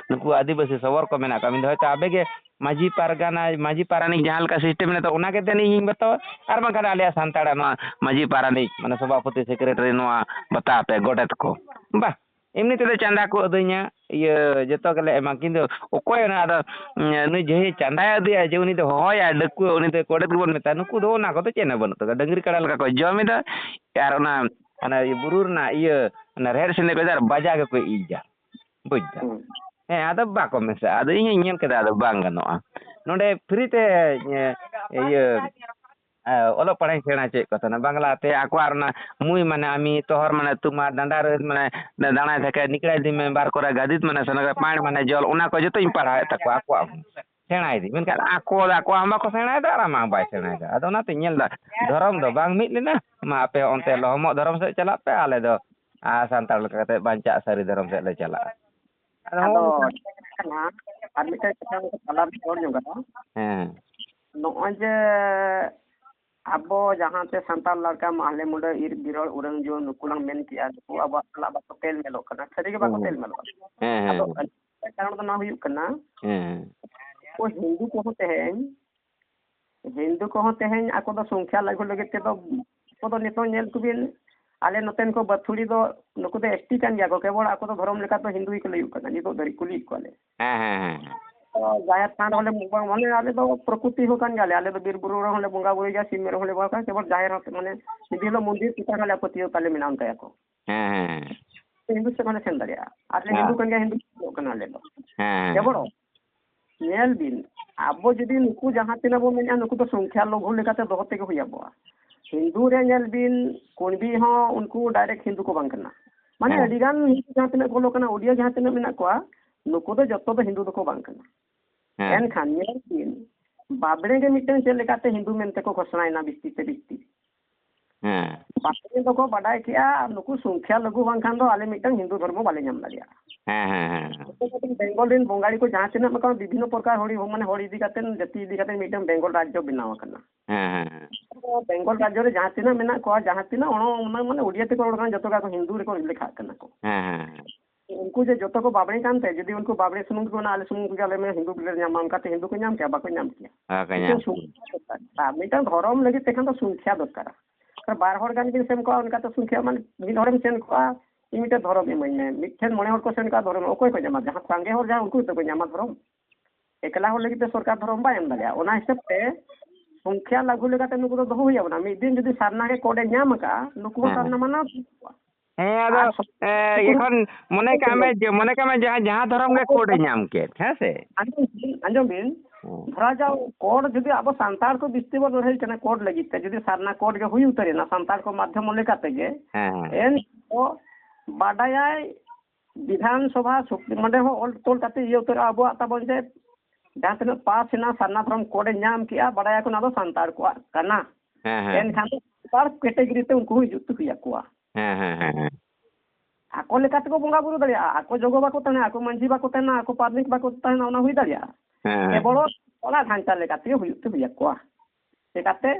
ᱱᱩᱠᱩ ᱟᱹᱫᱤᱵᱟᱹᱥᱤ ᱥᱚᱵᱚᱨ ᱠᱚ ᱢᱮᱱᱟᱜ ᱠᱚᱣᱟ, ᱢᱮᱱᱫᱟ ᱦᱚᱭᱛᱳ ᱟᱵᱮ ᱜᱮ ᱢᱟᱹᱡᱷᱤ ᱯᱟᱨᱜᱟᱱᱟ, ᱢᱟᱹᱡᱷᱤ ᱯᱟᱨᱟᱱᱤᱠ ᱡᱟᱦᱟᱸ ᱞᱮᱠᱟ system ᱢᱮᱱᱟᱜ ᱛᱟᱵᱚ, ᱚᱱᱟ ᱜᱮ ᱫᱮᱱ ᱤᱧᱤᱧ ᱵᱟᱛᱟᱣᱟ, ᱟᱨ ᱵᱟᱝᱠᱷᱟᱱ ᱟᱞᱮᱭᱟᱜ ᱥᱟᱱᱛᱟᱲᱟᱜ ᱱᱚᱣᱟ ᱢᱟᱹᱡᱷᱤ ᱯᱟᱨᱟᱱᱤᱠ, ᱢᱟᱱᱮ ᱥᱚᱵᱷᱟᱯᱚᱛᱤ, secretary, ᱱᱚᱣᱟ ᱵᱟᱛᱟᱣ ᱯᱮ, ᱜᱚᱰᱮᱛ ᱠᱚ᱾ ᱵᱟᱦ, ᱮᱢᱱᱤ ᱛᱮᱫᱚ ᱪᱟᱸᱫᱟ ᱠᱚ ᱟᱹᱫᱟᱹᱧᱟ, ᱤᱭᱟᱹ, ᱡᱚᱛᱚ ᱜᱮᱞᱮ ᱮᱢᱟ, ᱠᱤᱱᱛᱩ ᱚᱠᱚᱭ ᱚᱱᱟ ᱟᱫᱚ, ᱩᱸ, ᱱᱩᱭ ᱡᱟᱦᱟᱸᱭ ᱪᱟᱸᱫᱟᱭ ᱟᱹᱫᱟᱹᱭᱟ, ᱡᱮ ᱩᱱᱤ ᱫᱚ ᱦᱚᱦᱚᱭᱟᱭ, ᱰᱟᱹᱠᱩᱣᱟᱹ, ᱩᱱᱤ ᱫᱚ ᱜᱚᱰᱮᱛ ᱜᱮᱵᱚᱱ ᱢᱮᱛᱟᱭᱟ, ᱱᱩᱠᱩ ᱫᱚ ᱚᱱᱟ ᱠᱚᱫᱚ ᱪᱮᱫ ᱦᱚᱸ ᱵᱟᱹᱱᱩᱜ ᱛᱟᱠᱚᱣᱟ, ᱰᱟᱹᱝᱨᱤ ᱠᱟᱰᱟ ᱞᱮᱠᱟ ᱠᱚ ᱡᱚᱢ ᱮᱫᱟ, ᱟᱨ ᱚᱱᱟ, ᱚᱱᱟ ᱵᱩᱨᱩ ᱨᱮᱱᱟᱜ ᱤᱭᱟᱹ, ᱚᱱᱟ ᱨᱮᱦᱮᱫ ᱥᱮᱸᱫᱮᱫ ᱠᱚ ᱤᱫᱤᱭᱟ ᱟᱨ ᱵᱟᱡᱟ ᱜᱮᱠᱚ ᱤᱡᱟ᱾ ᱵᱩᱡᱽ ᱫᱟᱢ? ᱦᱩᱸ᱾ ᱦᱮᱸ, ᱟᱫᱚ ᱵᱟᱠᱚ ᱢᱮᱥᱟᱜᱼᱟ᱾ ᱟᱫᱚ ᱤᱧ ᱦᱚᱸᱧ ᱧᱮᱞ ᱠᱮᱫᱟ, ᱟᱫᱚ ᱵᱟᱝ ᱜᱟᱱᱚᱜᱼᱟ᱾ ᱱᱚᱰᱮ free ᱛᱮ, ᱮ, ᱤᱭᱟᱹ, ᱮ, ᱚᱞᱚᱜ ᱯᱟᱲᱦᱟᱜ ᱤᱧ ᱥᱮᱬᱟ ᱦᱚᱪᱚᱭᱮᱫ ᱠᱚ ᱛᱟᱦᱮᱱᱟ, ᱵᱟᱝᱞᱟ ᱛᱮ, ᱟᱠᱚᱣᱟᱜ ᱚᱱᱟ ᱢᱩᱭ ᱢᱟᱱᱮ ᱟᱢᱤ, ᱛᱚᱦᱚᱨ ᱢᱟᱱᱮ ᱛᱩᱢᱟᱨ, ᱰᱟᱸᱰᱟ ᱨᱮ ᱢᱟᱱᱮ ᱫᱟᱬᱟᱭ ᱛᱷᱟᱠᱮ, ᱱᱤᱠᱲᱟᱭ ᱫᱤ ᱢᱮ ᱵᱟᱨ ᱠᱚᱨᱟ, ᱜᱟᱫᱤᱛ ᱢᱟᱱᱮ ᱥᱮᱱᱚᱜ ᱯᱟᱲ ᱢᱟᱱᱮ ᱡᱚᱞ, ᱚᱱᱟ ᱠᱚ ᱡᱚᱛᱚᱧ ᱯᱟᱲᱦᱟᱣᱮᱫ ᱛᱟᱠᱚᱣᱟ ᱟᱠᱚᱣᱟᱜ ᱦᱚᱸ᱾ ᱥᱮᱬᱟᱭ ᱫᱤᱧ, ᱢᱮᱱᱠᱷᱟᱱ ᱟᱠᱚ ᱫᱚ ᱟᱠᱚᱣᱟᱜ ᱦᱚᱸ ᱵᱟᱠᱚ ᱥᱮᱬᱟᱭᱮᱫᱟ ᱟᱨ ᱟᱢᱟᱜ ᱦᱚᱸ ᱵᱟᱭ ᱥᱮᱬᱟᱭᱮᱫᱟ᱾ ᱟᱫᱚ ᱚᱱᱟᱛᱮᱧ ᱧᱮᱞ ᱮᱫᱟ, ᱫᱷᱚᱨᱚᱢ ᱫᱚ ᱵᱟᱝ ᱢᱤᱫ ᱞᱮᱱᱟ, ᱢᱟ ᱟᱯᱮ ᱚᱱᱛᱮ ᱞᱚᱦᱚᱢᱚᱜ ᱫᱷᱚᱨᱚᱢ ᱥᱮᱫ ᱪᱟᱞᱟᱜ ᱯᱮ, ᱟᱞᱮ ᱫᱚ ᱟᱨ ᱥᱟᱱᱛᱟᱲ ᱞᱮᱠᱟ ᱠᱟᱛᱮ ᱵᱟᱧᱪᱟᱜ ᱥᱟᱹᱨᱤ ᱫᱷᱚᱨᱚᱢ ᱥᱮᱫ ᱞᱮ ᱪᱟᱞᱟᱜᱼᱟ᱾ ᱟᱫᱚ ᱟᱫᱚ ᱦᱚᱸᱜᱼᱚ ᱱᱚᱝᱠᱟ᱾ ᱠᱟᱛᱷᱟ ᱠᱟᱱᱟ, ᱟᱨ ᱢᱤᱫᱴᱮᱱ ᱠᱟᱛᱷᱟ ᱛᱟᱞᱟ ᱨᱮ ᱨᱚᱲ ᱧᱚᱜ ᱠᱟᱱᱟ᱾ ᱦᱮᱸ᱾ ᱱᱚᱜᱼᱚᱭ ᱡᱮ ᱟᱵᱚ ᱡᱟᱦᱟᱸ ᱛᱮ ᱥᱟᱱᱛᱟᱲ ᱞᱟᱲᱠᱟ, ᱢᱟᱦᱞᱮ ᱢᱩᱰᱟᱹ, ᱤᱨ ᱵᱤᱨᱚᱲ, ᱩᱨᱟᱹᱝ ᱡᱩᱣᱟᱹᱱ ᱱᱩᱠᱩ ᱞᱟᱝ ᱢᱮᱱ ᱠᱮᱜᱼᱟ, ᱱᱩᱠᱩ ᱟᱵᱚᱣᱟᱜ ᱥᱟᱞᱟᱜ ᱵᱟᱠᱚ ᱛᱮᱞ ᱢᱮᱞᱚᱜ ᱠᱟᱱᱟ, ᱥᱟᱹᱨᱤ ᱜᱮ ᱵᱟᱠᱚ ᱦᱮᱸ, ᱛᱮᱞ ᱢᱮᱞᱚᱜ ᱠᱟᱱᱟ᱾ ᱦᱮᱸ, ᱦᱮᱸ, ᱟᱫᱚ ᱦᱮᱸ᱾ ᱟᱹᱞᱤᱧᱟᱜ ᱠᱟᱨᱚᱱ ᱫᱚ ᱱᱚᱣᱟ ᱦᱩᱭᱩᱜ ᱠᱟᱱᱟ, ᱦᱮᱸ, ᱦᱮᱸ᱾ ᱩᱱᱠᱩ ᱦᱤᱱᱫᱩ ᱠᱚᱦᱚᱸ ᱛᱮᱦᱮᱧ ᱦᱤᱱᱫᱩ ᱠᱚᱦᱚᱸ ᱛᱮᱦᱮᱧ ᱟᱠᱚ ᱫᱚ ᱥᱚᱝᱠᱷᱭᱟ ᱞᱟᱹᱜᱩ ᱞᱟᱹᱜᱤᱫ ᱛᱮᱫᱚ, ᱟᱠᱚ ᱫᱚ ᱱᱤᱛᱚᱝ ᱧᱮᱞ ᱠᱚᱵᱤᱱ, ᱟᱞᱮ ᱱᱚᱛᱮᱱ ᱠᱚ ᱵᱟᱹᱛᱷᱩᱲᱤ ᱫᱚ ᱱᱩᱠᱩ ᱫᱚ ᱮᱥ ᱴᱤ ᱠᱟᱱ ᱜᱮᱭᱟ ᱠᱚ, ᱠᱮᱵᱚᱞ ᱟᱠᱚ ᱫᱚ ᱫᱷᱚᱨᱚᱢ ᱞᱮᱠᱟ ᱫᱚ ᱦᱤᱱᱫᱩ ᱜᱮᱠᱚ ᱞᱟᱹᱭᱩᱜ ᱠᱟᱱᱟ ᱱᱤᱛᱚᱜ ᱫᱷᱟᱹᱨᱤᱡ, ᱠᱩᱞᱤᱭᱮᱫ ᱠᱚᱣᱟᱞᱮ᱾ ᱦᱮᱸ ᱦᱮᱸ ᱦᱮᱸ ᱦᱮᱸ᱾ ᱛᱚ ᱡᱟᱦᱮᱨ ᱛᱷᱟᱱ ᱨᱮᱦᱚᱸ ᱞᱮ ᱵᱚᱸᱜᱟ, ᱢᱟᱱᱮ ᱟᱞᱮ ᱫᱚ ᱯᱨᱚᱠᱨᱤᱛᱤ ᱦᱚᱸ ᱠᱟᱱ ᱜᱮᱭᱟᱞᱮ, ᱟᱞᱮ ᱫᱚ ᱵᱤᱨ ᱵᱩᱨᱩ ᱨᱮᱦᱚᱸ ᱞᱮ ᱵᱚᱸᱜᱟ ᱵᱩᱨᱩᱭ ᱜᱮᱭᱟ, ᱥᱤᱢ ᱢᱮᱨᱚᱢ ᱦᱚᱸ ᱞᱮ ᱵᱚᱸᱜᱟ ᱠᱚᱣᱟ, ᱠᱮᱵᱚᱞ ᱡᱟᱦᱮᱨ ᱦᱚᱸ ᱢᱟᱱᱮ ᱡᱩᱫᱤ ᱦᱤᱞᱳᱜ ᱢᱚᱱᱫᱤᱨ ᱪᱮᱛᱟᱱ ᱨᱮ ᱯᱟᱹᱛᱭᱟᱹᱣ ᱛᱟᱞᱮ ᱢᱮᱱᱟᱜᱼᱟ ᱚᱱᱠᱟᱭᱟᱠᱚ᱾ ᱦᱮᱸ ᱦᱮᱸ ᱦᱮᱸ᱾ ᱦᱤᱱᱫᱩ ᱥᱮᱫ ᱦᱚᱸᱞᱮ ᱥᱮᱱ ᱫᱟᱲᱮᱭᱟᱜᱼᱟ, ᱟᱨ ᱞᱮ ᱦᱮᱸ᱾ ᱦᱤᱱᱫᱩ ᱠᱟᱱ ᱜᱮᱭᱟ, ᱦᱤᱱᱫᱩ ᱥᱮᱫ ᱠᱟᱱᱟ ᱟᱞᱮ ᱫᱚ᱾ ᱦᱮᱸ ᱦᱮᱸ᱾ ᱠᱮᱵᱚᱞ ᱧᱮᱞ ᱵᱤᱱ, ᱟᱵᱚ ᱡᱩᱫᱤ ᱱᱩᱠᱩ ᱡᱟᱦᱟᱸ ᱛᱤᱱᱟᱹᱜ ᱵᱚᱱ ᱢᱮᱱᱮᱫᱼᱟ, ᱱᱩᱠᱩ ᱫᱚ ᱥᱚᱝᱠᱷᱭᱟ ᱞᱚᱜᱷᱩ ᱞᱮᱠᱟᱛᱮ ᱫᱚᱦᱚ ᱛᱮᱜᱮ ᱦᱩᱭ ᱟᱵᱚᱣᱟ᱾ ᱦᱤᱱᱫᱩ ᱨᱮ ᱧᱮᱞ ᱵᱤᱱ, ᱠᱩᱬᱵᱤ ᱦᱚᱸ ᱩᱱᱠᱩ ᱰᱟᱭᱨᱮᱠᱴ ᱦᱤᱱᱫᱩ ᱠᱚ ᱵᱟᱝ ᱠᱟᱱᱟ᱾ ᱢᱟᱱᱮ ᱦᱮᱸ᱾ ᱟᱹᱰᱤ ᱜᱟᱱ ᱦᱤᱱᱫᱩ ᱡᱟᱦᱟᱸ ᱛᱤᱱᱟᱹᱜ ᱵᱚᱞᱚ ᱠᱟᱱᱟ, ᱳᱰᱤᱭᱟ ᱡᱟᱦᱟᱸ ᱛᱤᱱᱟᱹᱜ ᱢᱮᱱᱟᱜ ᱠᱚᱣᱟ, ᱱᱩᱠᱩ ᱫᱚ ᱡᱚᱛᱚ ᱫᱚ ᱦᱤᱱᱫᱩ ᱫᱚᱠᱚ ᱵᱟᱝ ᱠᱟᱱᱟ᱾ ᱦᱮᱸ᱾ ᱮᱱᱠᱷᱟᱱ ᱧᱮᱞ ᱵᱤᱱ, ᱵᱟᱵᱲᱮ ᱜᱮ ᱢᱤᱫᱴᱟᱝ ᱪᱮᱫ ᱞᱮᱠᱟᱛᱮ ᱦᱤᱱᱫᱩ ᱢᱮᱱᱛᱮ ᱠᱚ ᱜᱷᱳᱥᱚᱱᱟᱭᱮᱱᱟ ᱵᱤᱥᱛᱤ ᱛᱮ ᱵᱤᱥᱛᱤ᱾ ᱦᱮᱸ᱾ ᱵᱟᱵᱲᱮ ᱫᱚᱠᱚ ᱵᱟᱰᱟᱭ ᱠᱮᱜᱼᱟ, ᱱᱩᱠᱩ ᱥᱚᱝᱠᱷᱭᱟ ᱞᱚᱜᱷᱩ ᱵᱟᱝᱠᱷᱟᱱ ᱫᱚ ᱟᱞᱮ ᱢᱤᱫᱴᱟᱝ ᱦᱤᱱᱫᱩ ᱫᱷᱚᱨᱢᱚ ᱵᱟᱞᱮ ᱧᱟᱢ ᱫᱟᱲᱮᱭᱟᱜᱼᱟ᱾ ᱦᱮᱸ ᱦᱮᱸ ᱦᱮᱸ᱾ ᱵᱮᱝᱜᱚᱞ ᱨᱮᱱ ᱵᱚᱸᱜᱟᱲᱤ ᱠᱚ ᱡᱟᱦᱟᱸ ᱛᱤᱱᱟᱹᱜ ᱢᱮᱱᱟᱜ ᱠᱚᱣᱟ, ᱵᱤᱵᱷᱤᱱᱱᱚ ᱯᱨᱚᱠᱟᱨ ᱦᱚᱲ, ᱢᱟᱱᱮ ᱦᱚᱲ ᱤᱫᱤ ᱠᱟᱛᱮ, ᱡᱟᱹᱛᱤ ᱤᱫᱤ ᱠᱟᱛᱮ ᱢᱤᱫᱴᱟᱝ ᱵᱮᱝᱜᱚᱞ ᱨᱟᱡᱽᱡᱚ ᱵᱮᱱᱟᱣ ᱟᱠᱟᱱᱟ᱾ ᱦᱮᱸ ᱦᱮᱸ ᱦᱮᱸ᱾ ᱵᱮᱝᱜᱚᱞ ᱨᱟᱡᱽᱡᱚ ᱨᱮ ᱡᱟᱦᱟᱸ ᱛᱤᱱᱟᱹᱜ ᱢᱮᱱᱟᱜ ᱠᱚᱣᱟ, ᱡᱟᱦᱟᱸ ᱛᱤᱱᱟᱹᱜ ᱚᱱᱟ, ᱢᱟᱱᱮ ᱳᱰᱤᱭᱟ ᱛᱮᱠᱚ ᱨᱚᱲ ᱠᱟᱱᱟ, ᱡᱚᱛᱚ ᱜᱮ ᱟᱠᱚ ᱦᱤᱱᱫᱩ ᱨᱮᱠᱚ ᱞᱮᱠᱷᱟᱜ ᱠᱟᱱᱟ ᱠᱚ᱾ ᱦᱮᱸ ᱦᱮᱸ ᱦᱮᱸ᱾ ᱩᱱᱠᱩ ᱡᱮ ᱡᱚᱛᱚ ᱠᱚ ᱵᱟᱵᱲᱮ ᱠᱟᱱᱛᱮ, ᱡᱩᱫᱤ ᱩᱱᱠᱩ ᱵᱟᱵᱲᱮ ᱥᱩᱢᱩᱝ ᱜᱮᱠᱚ ᱢᱮᱱᱟ, ᱟᱞᱮ ᱥᱩᱢᱩᱝ ᱠᱚᱜᱮ ᱟᱞᱮ ᱢᱟ ᱦᱤᱱᱫᱩ ᱵᱚᱞᱮ ᱧᱟᱢᱟ, ᱚᱱᱠᱟᱛᱮ ᱦᱤᱱᱫᱩ ᱠᱚ ᱧᱟᱢ ᱠᱮᱭᱟ? ᱵᱟᱠᱚ ᱧᱟᱢ ᱠᱮᱭᱟ᱾ ᱵᱟᱠᱚ ᱢᱤᱫᱴᱟᱝ ᱧᱟᱢ ᱥᱚᱝᱠᱷᱭᱟ ᱫᱚᱨᱠᱟᱨ᱾ ᱟᱨ ᱢᱤᱫᱴᱟᱝ ᱫᱷᱚᱨᱚᱢ ᱞᱟᱹᱜᱤᱫ ᱛᱮᱠᱷᱟᱱ ᱫᱚ ᱥᱚᱝᱠᱷᱭᱟ ᱫᱚᱨᱠᱟᱨᱟ᱾ ᱟᱨ ᱵᱟᱨ ᱦᱚᱲ ᱜᱟᱱ ᱵᱤᱱ ᱥᱮᱱ ᱠᱚᱜᱼᱟ, ᱚᱱᱠᱟ ᱛᱮ ᱥᱚᱝᱠᱷᱭᱟ ᱢᱟᱱᱮ ᱢᱤᱫ ᱦᱚᱲᱮᱢ ᱥᱮᱱ ᱠᱚᱜᱼᱟ, ᱤᱧ ᱢᱤᱫᱴᱮᱱ ᱫᱷᱚᱨᱚᱢ ᱤᱢᱟᱹᱧ ᱢᱮ, ᱢᱤᱫᱴᱷᱮᱱ ᱢᱚᱬᱮ ᱦᱚᱲ ᱠᱚ ᱥᱮᱱ ᱠᱚᱜᱼᱟ ᱫᱷᱚᱨᱚᱢ, ᱚᱠᱚᱭ ᱠᱚ ᱧᱟᱢᱟ? ᱡᱟᱦᱟᱸ ᱥᱟᱸᱜᱮ ᱦᱚᱲ ᱡᱟᱦᱟᱸ, ᱩᱱᱠᱩ ᱜᱮᱛᱚ ᱠᱚ ᱧᱟᱢᱟ ᱫᱷᱚᱨᱚᱢ᱾ ᱮᱠᱞᱟ ᱦᱚᱲ ᱞᱟᱹᱜᱤᱫ ᱛᱮ ᱥᱚᱨᱠᱟᱨ ᱫᱷᱚᱨᱚᱢ ᱵᱟᱭ ᱮᱢ ᱫᱟᱲᱮᱭᱟᱜᱼᱟ᱾ ᱚᱱᱟ ᱦᱤᱥᱟᱹᱵ ᱛᱮ ᱥᱚᱝᱠᱷᱭᱟ ᱞᱟᱜᱷᱩ ᱞᱮᱠᱟᱛᱮ ᱱᱩᱠᱩ ᱫᱚ ᱫᱚᱦᱚ ᱦᱩᱭ ᱟᱵᱚᱱᱟ᱾ ᱢᱤᱫ ᱫᱤᱱ ᱡᱩᱫᱤ ᱥᱟᱨᱱᱟ ᱜᱮ ᱠᱳᱰ ᱮ ᱧᱟᱢ ᱟᱠᱟᱫᱼᱟ, ᱱᱩᱠᱩ ᱦᱚᱸ ᱦᱮᱸ᱾ ᱥᱟᱨᱱᱟ ᱢᱟᱱᱟᱣ ᱦᱩᱭᱩᱜ ᱛᱟᱠᱚᱣᱟ᱾ ᱦᱮᱸ, ᱟᱫᱚ ᱟᱨ ᱥᱚ- ᱮ, ᱮᱠᱷᱚᱱ ᱢᱚᱱᱮ ᱠᱟᱜ ᱢᱮ ᱡᱮ, ᱢᱚᱱᱮ ᱠᱟᱜ ᱢᱮ ᱡᱟᱦᱟᱸ, ᱡᱟᱦᱟᱸ ᱫᱷᱚᱨᱚᱢ ᱜᱮ ᱠᱳᱰ ᱮ ᱧᱟᱢ ᱠᱮᱫ, ᱦᱮᱸ ᱥᱮ? ᱟᱸᱡᱚᱢ ᱵᱤᱱ, ᱟᱸᱡᱚᱢ ᱵᱤᱱ᱾ ᱦᱮᱸ᱾ ᱫᱷᱚᱨᱟ ᱡᱟᱣ ᱠᱳᱰ ᱡᱩᱫᱤ ᱟᱵᱚ ᱥᱟᱱᱛᱟᱲ ᱠᱚ ᱵᱤᱥᱛᱤ ᱵᱚᱱ ᱞᱟᱹᱲᱦᱟᱹᱭ ᱠᱟᱱᱟ ᱠᱳᱰ ᱞᱟᱹᱜᱤᱫ ᱛᱮ, ᱡᱩᱫᱤ ᱥᱟᱨᱱᱟ ᱠᱳᱰ ᱜᱮ ᱦᱩᱭ ᱩᱛᱟᱹᱨᱮᱱᱟ ᱥᱟᱱᱛᱟᱲ ᱠᱚ ᱢᱟᱫᱽᱫᱷᱚᱢ ᱞᱮᱠᱟ ᱛᱮᱜᱮ, ᱦᱮᱸ, ᱦᱮᱸ᱾ ᱮᱱ ᱫᱚ ᱵᱟᱰᱟᱭᱟᱭ ᱵᱤᱫᱷᱟᱱ ᱥᱚᱵᱷᱟ ᱥᱩᱯ-, ᱱᱚᱸᱰᱮ ᱦᱚᱸ ᱚᱞ ᱛᱚᱞ ᱠᱟᱛᱮ ᱤᱭᱟᱹ ᱩᱛᱟᱹᱨᱚᱜᱼᱟ ᱟᱵᱚᱣᱟᱜ ᱛᱟᱵᱚᱱ ᱡᱮ ᱡᱟᱦᱟᱸ ᱛᱤᱱᱟᱹᱜ ᱯᱟᱥ ᱮᱱᱟ, ᱥᱟᱨᱱᱟ ᱫᱷᱚᱨᱚᱢ ᱠᱳᱰ ᱮ ᱧᱟᱢ ᱠᱮᱜᱼᱟ, ᱵᱟᱰᱟᱭᱟᱠᱚ ᱚᱱᱟ ᱫᱚ ᱥᱟᱱᱛᱟᱲ ᱠᱚᱣᱟᱜ ᱠᱟᱱᱟ᱾ ᱦᱮᱸ, ᱦᱮᱸ᱾ ᱮᱱᱠᱷᱟᱱ ᱫᱚ ᱥᱟᱱᱛᱟᱲ ᱠᱮᱴᱮᱜᱚᱨᱤ ᱛᱮ ᱩᱱᱠᱩ ᱦᱚᱸ ᱦᱤᱡᱩᱜ ᱛᱮ ᱦᱩᱭ ᱟᱠᱚᱣᱟ᱾ ᱦᱮᱸ, ᱦᱮᱸ, ᱦᱮᱸ, ᱦᱮᱸ᱾ ᱟᱠᱚ ᱞᱮᱠᱟ ᱛᱮᱠᱚ ᱵᱚᱸᱜᱟ ᱵᱩᱨᱩ ᱫᱟᱲᱮᱭᱟᱜᱼᱟ᱾ ᱟᱠᱚ ᱡᱚᱜᱚ ᱵᱟᱠᱚ ᱛᱟᱦᱮᱱᱟ, ᱟᱠᱚ ᱢᱟᱹᱡᱷᱤ ᱵᱟᱠᱚ ᱛᱟᱦᱮᱱᱟ, ᱟᱠᱚ ᱯᱟᱨᱟᱱᱤᱠ ᱵᱟᱠᱚ ᱛᱟᱦᱮᱱᱟ, ᱚᱱᱟ ᱦᱩᱭ ᱫᱟᱲᱮᱭᱟᱜᱼᱟ᱾ ᱦᱮᱸ, ᱦᱮᱸ᱾ ᱠᱮᱵᱚᱞ ᱚᱱᱟ ᱰᱷᱟᱧᱪᱟ ᱞᱮᱠᱟ ᱛᱮᱜᱮ ᱦᱩᱭᱩᱜ ᱛᱮ ᱦᱩᱭ ᱟᱠᱚᱣᱟ᱾ ᱪᱮᱠᱟᱛᱮ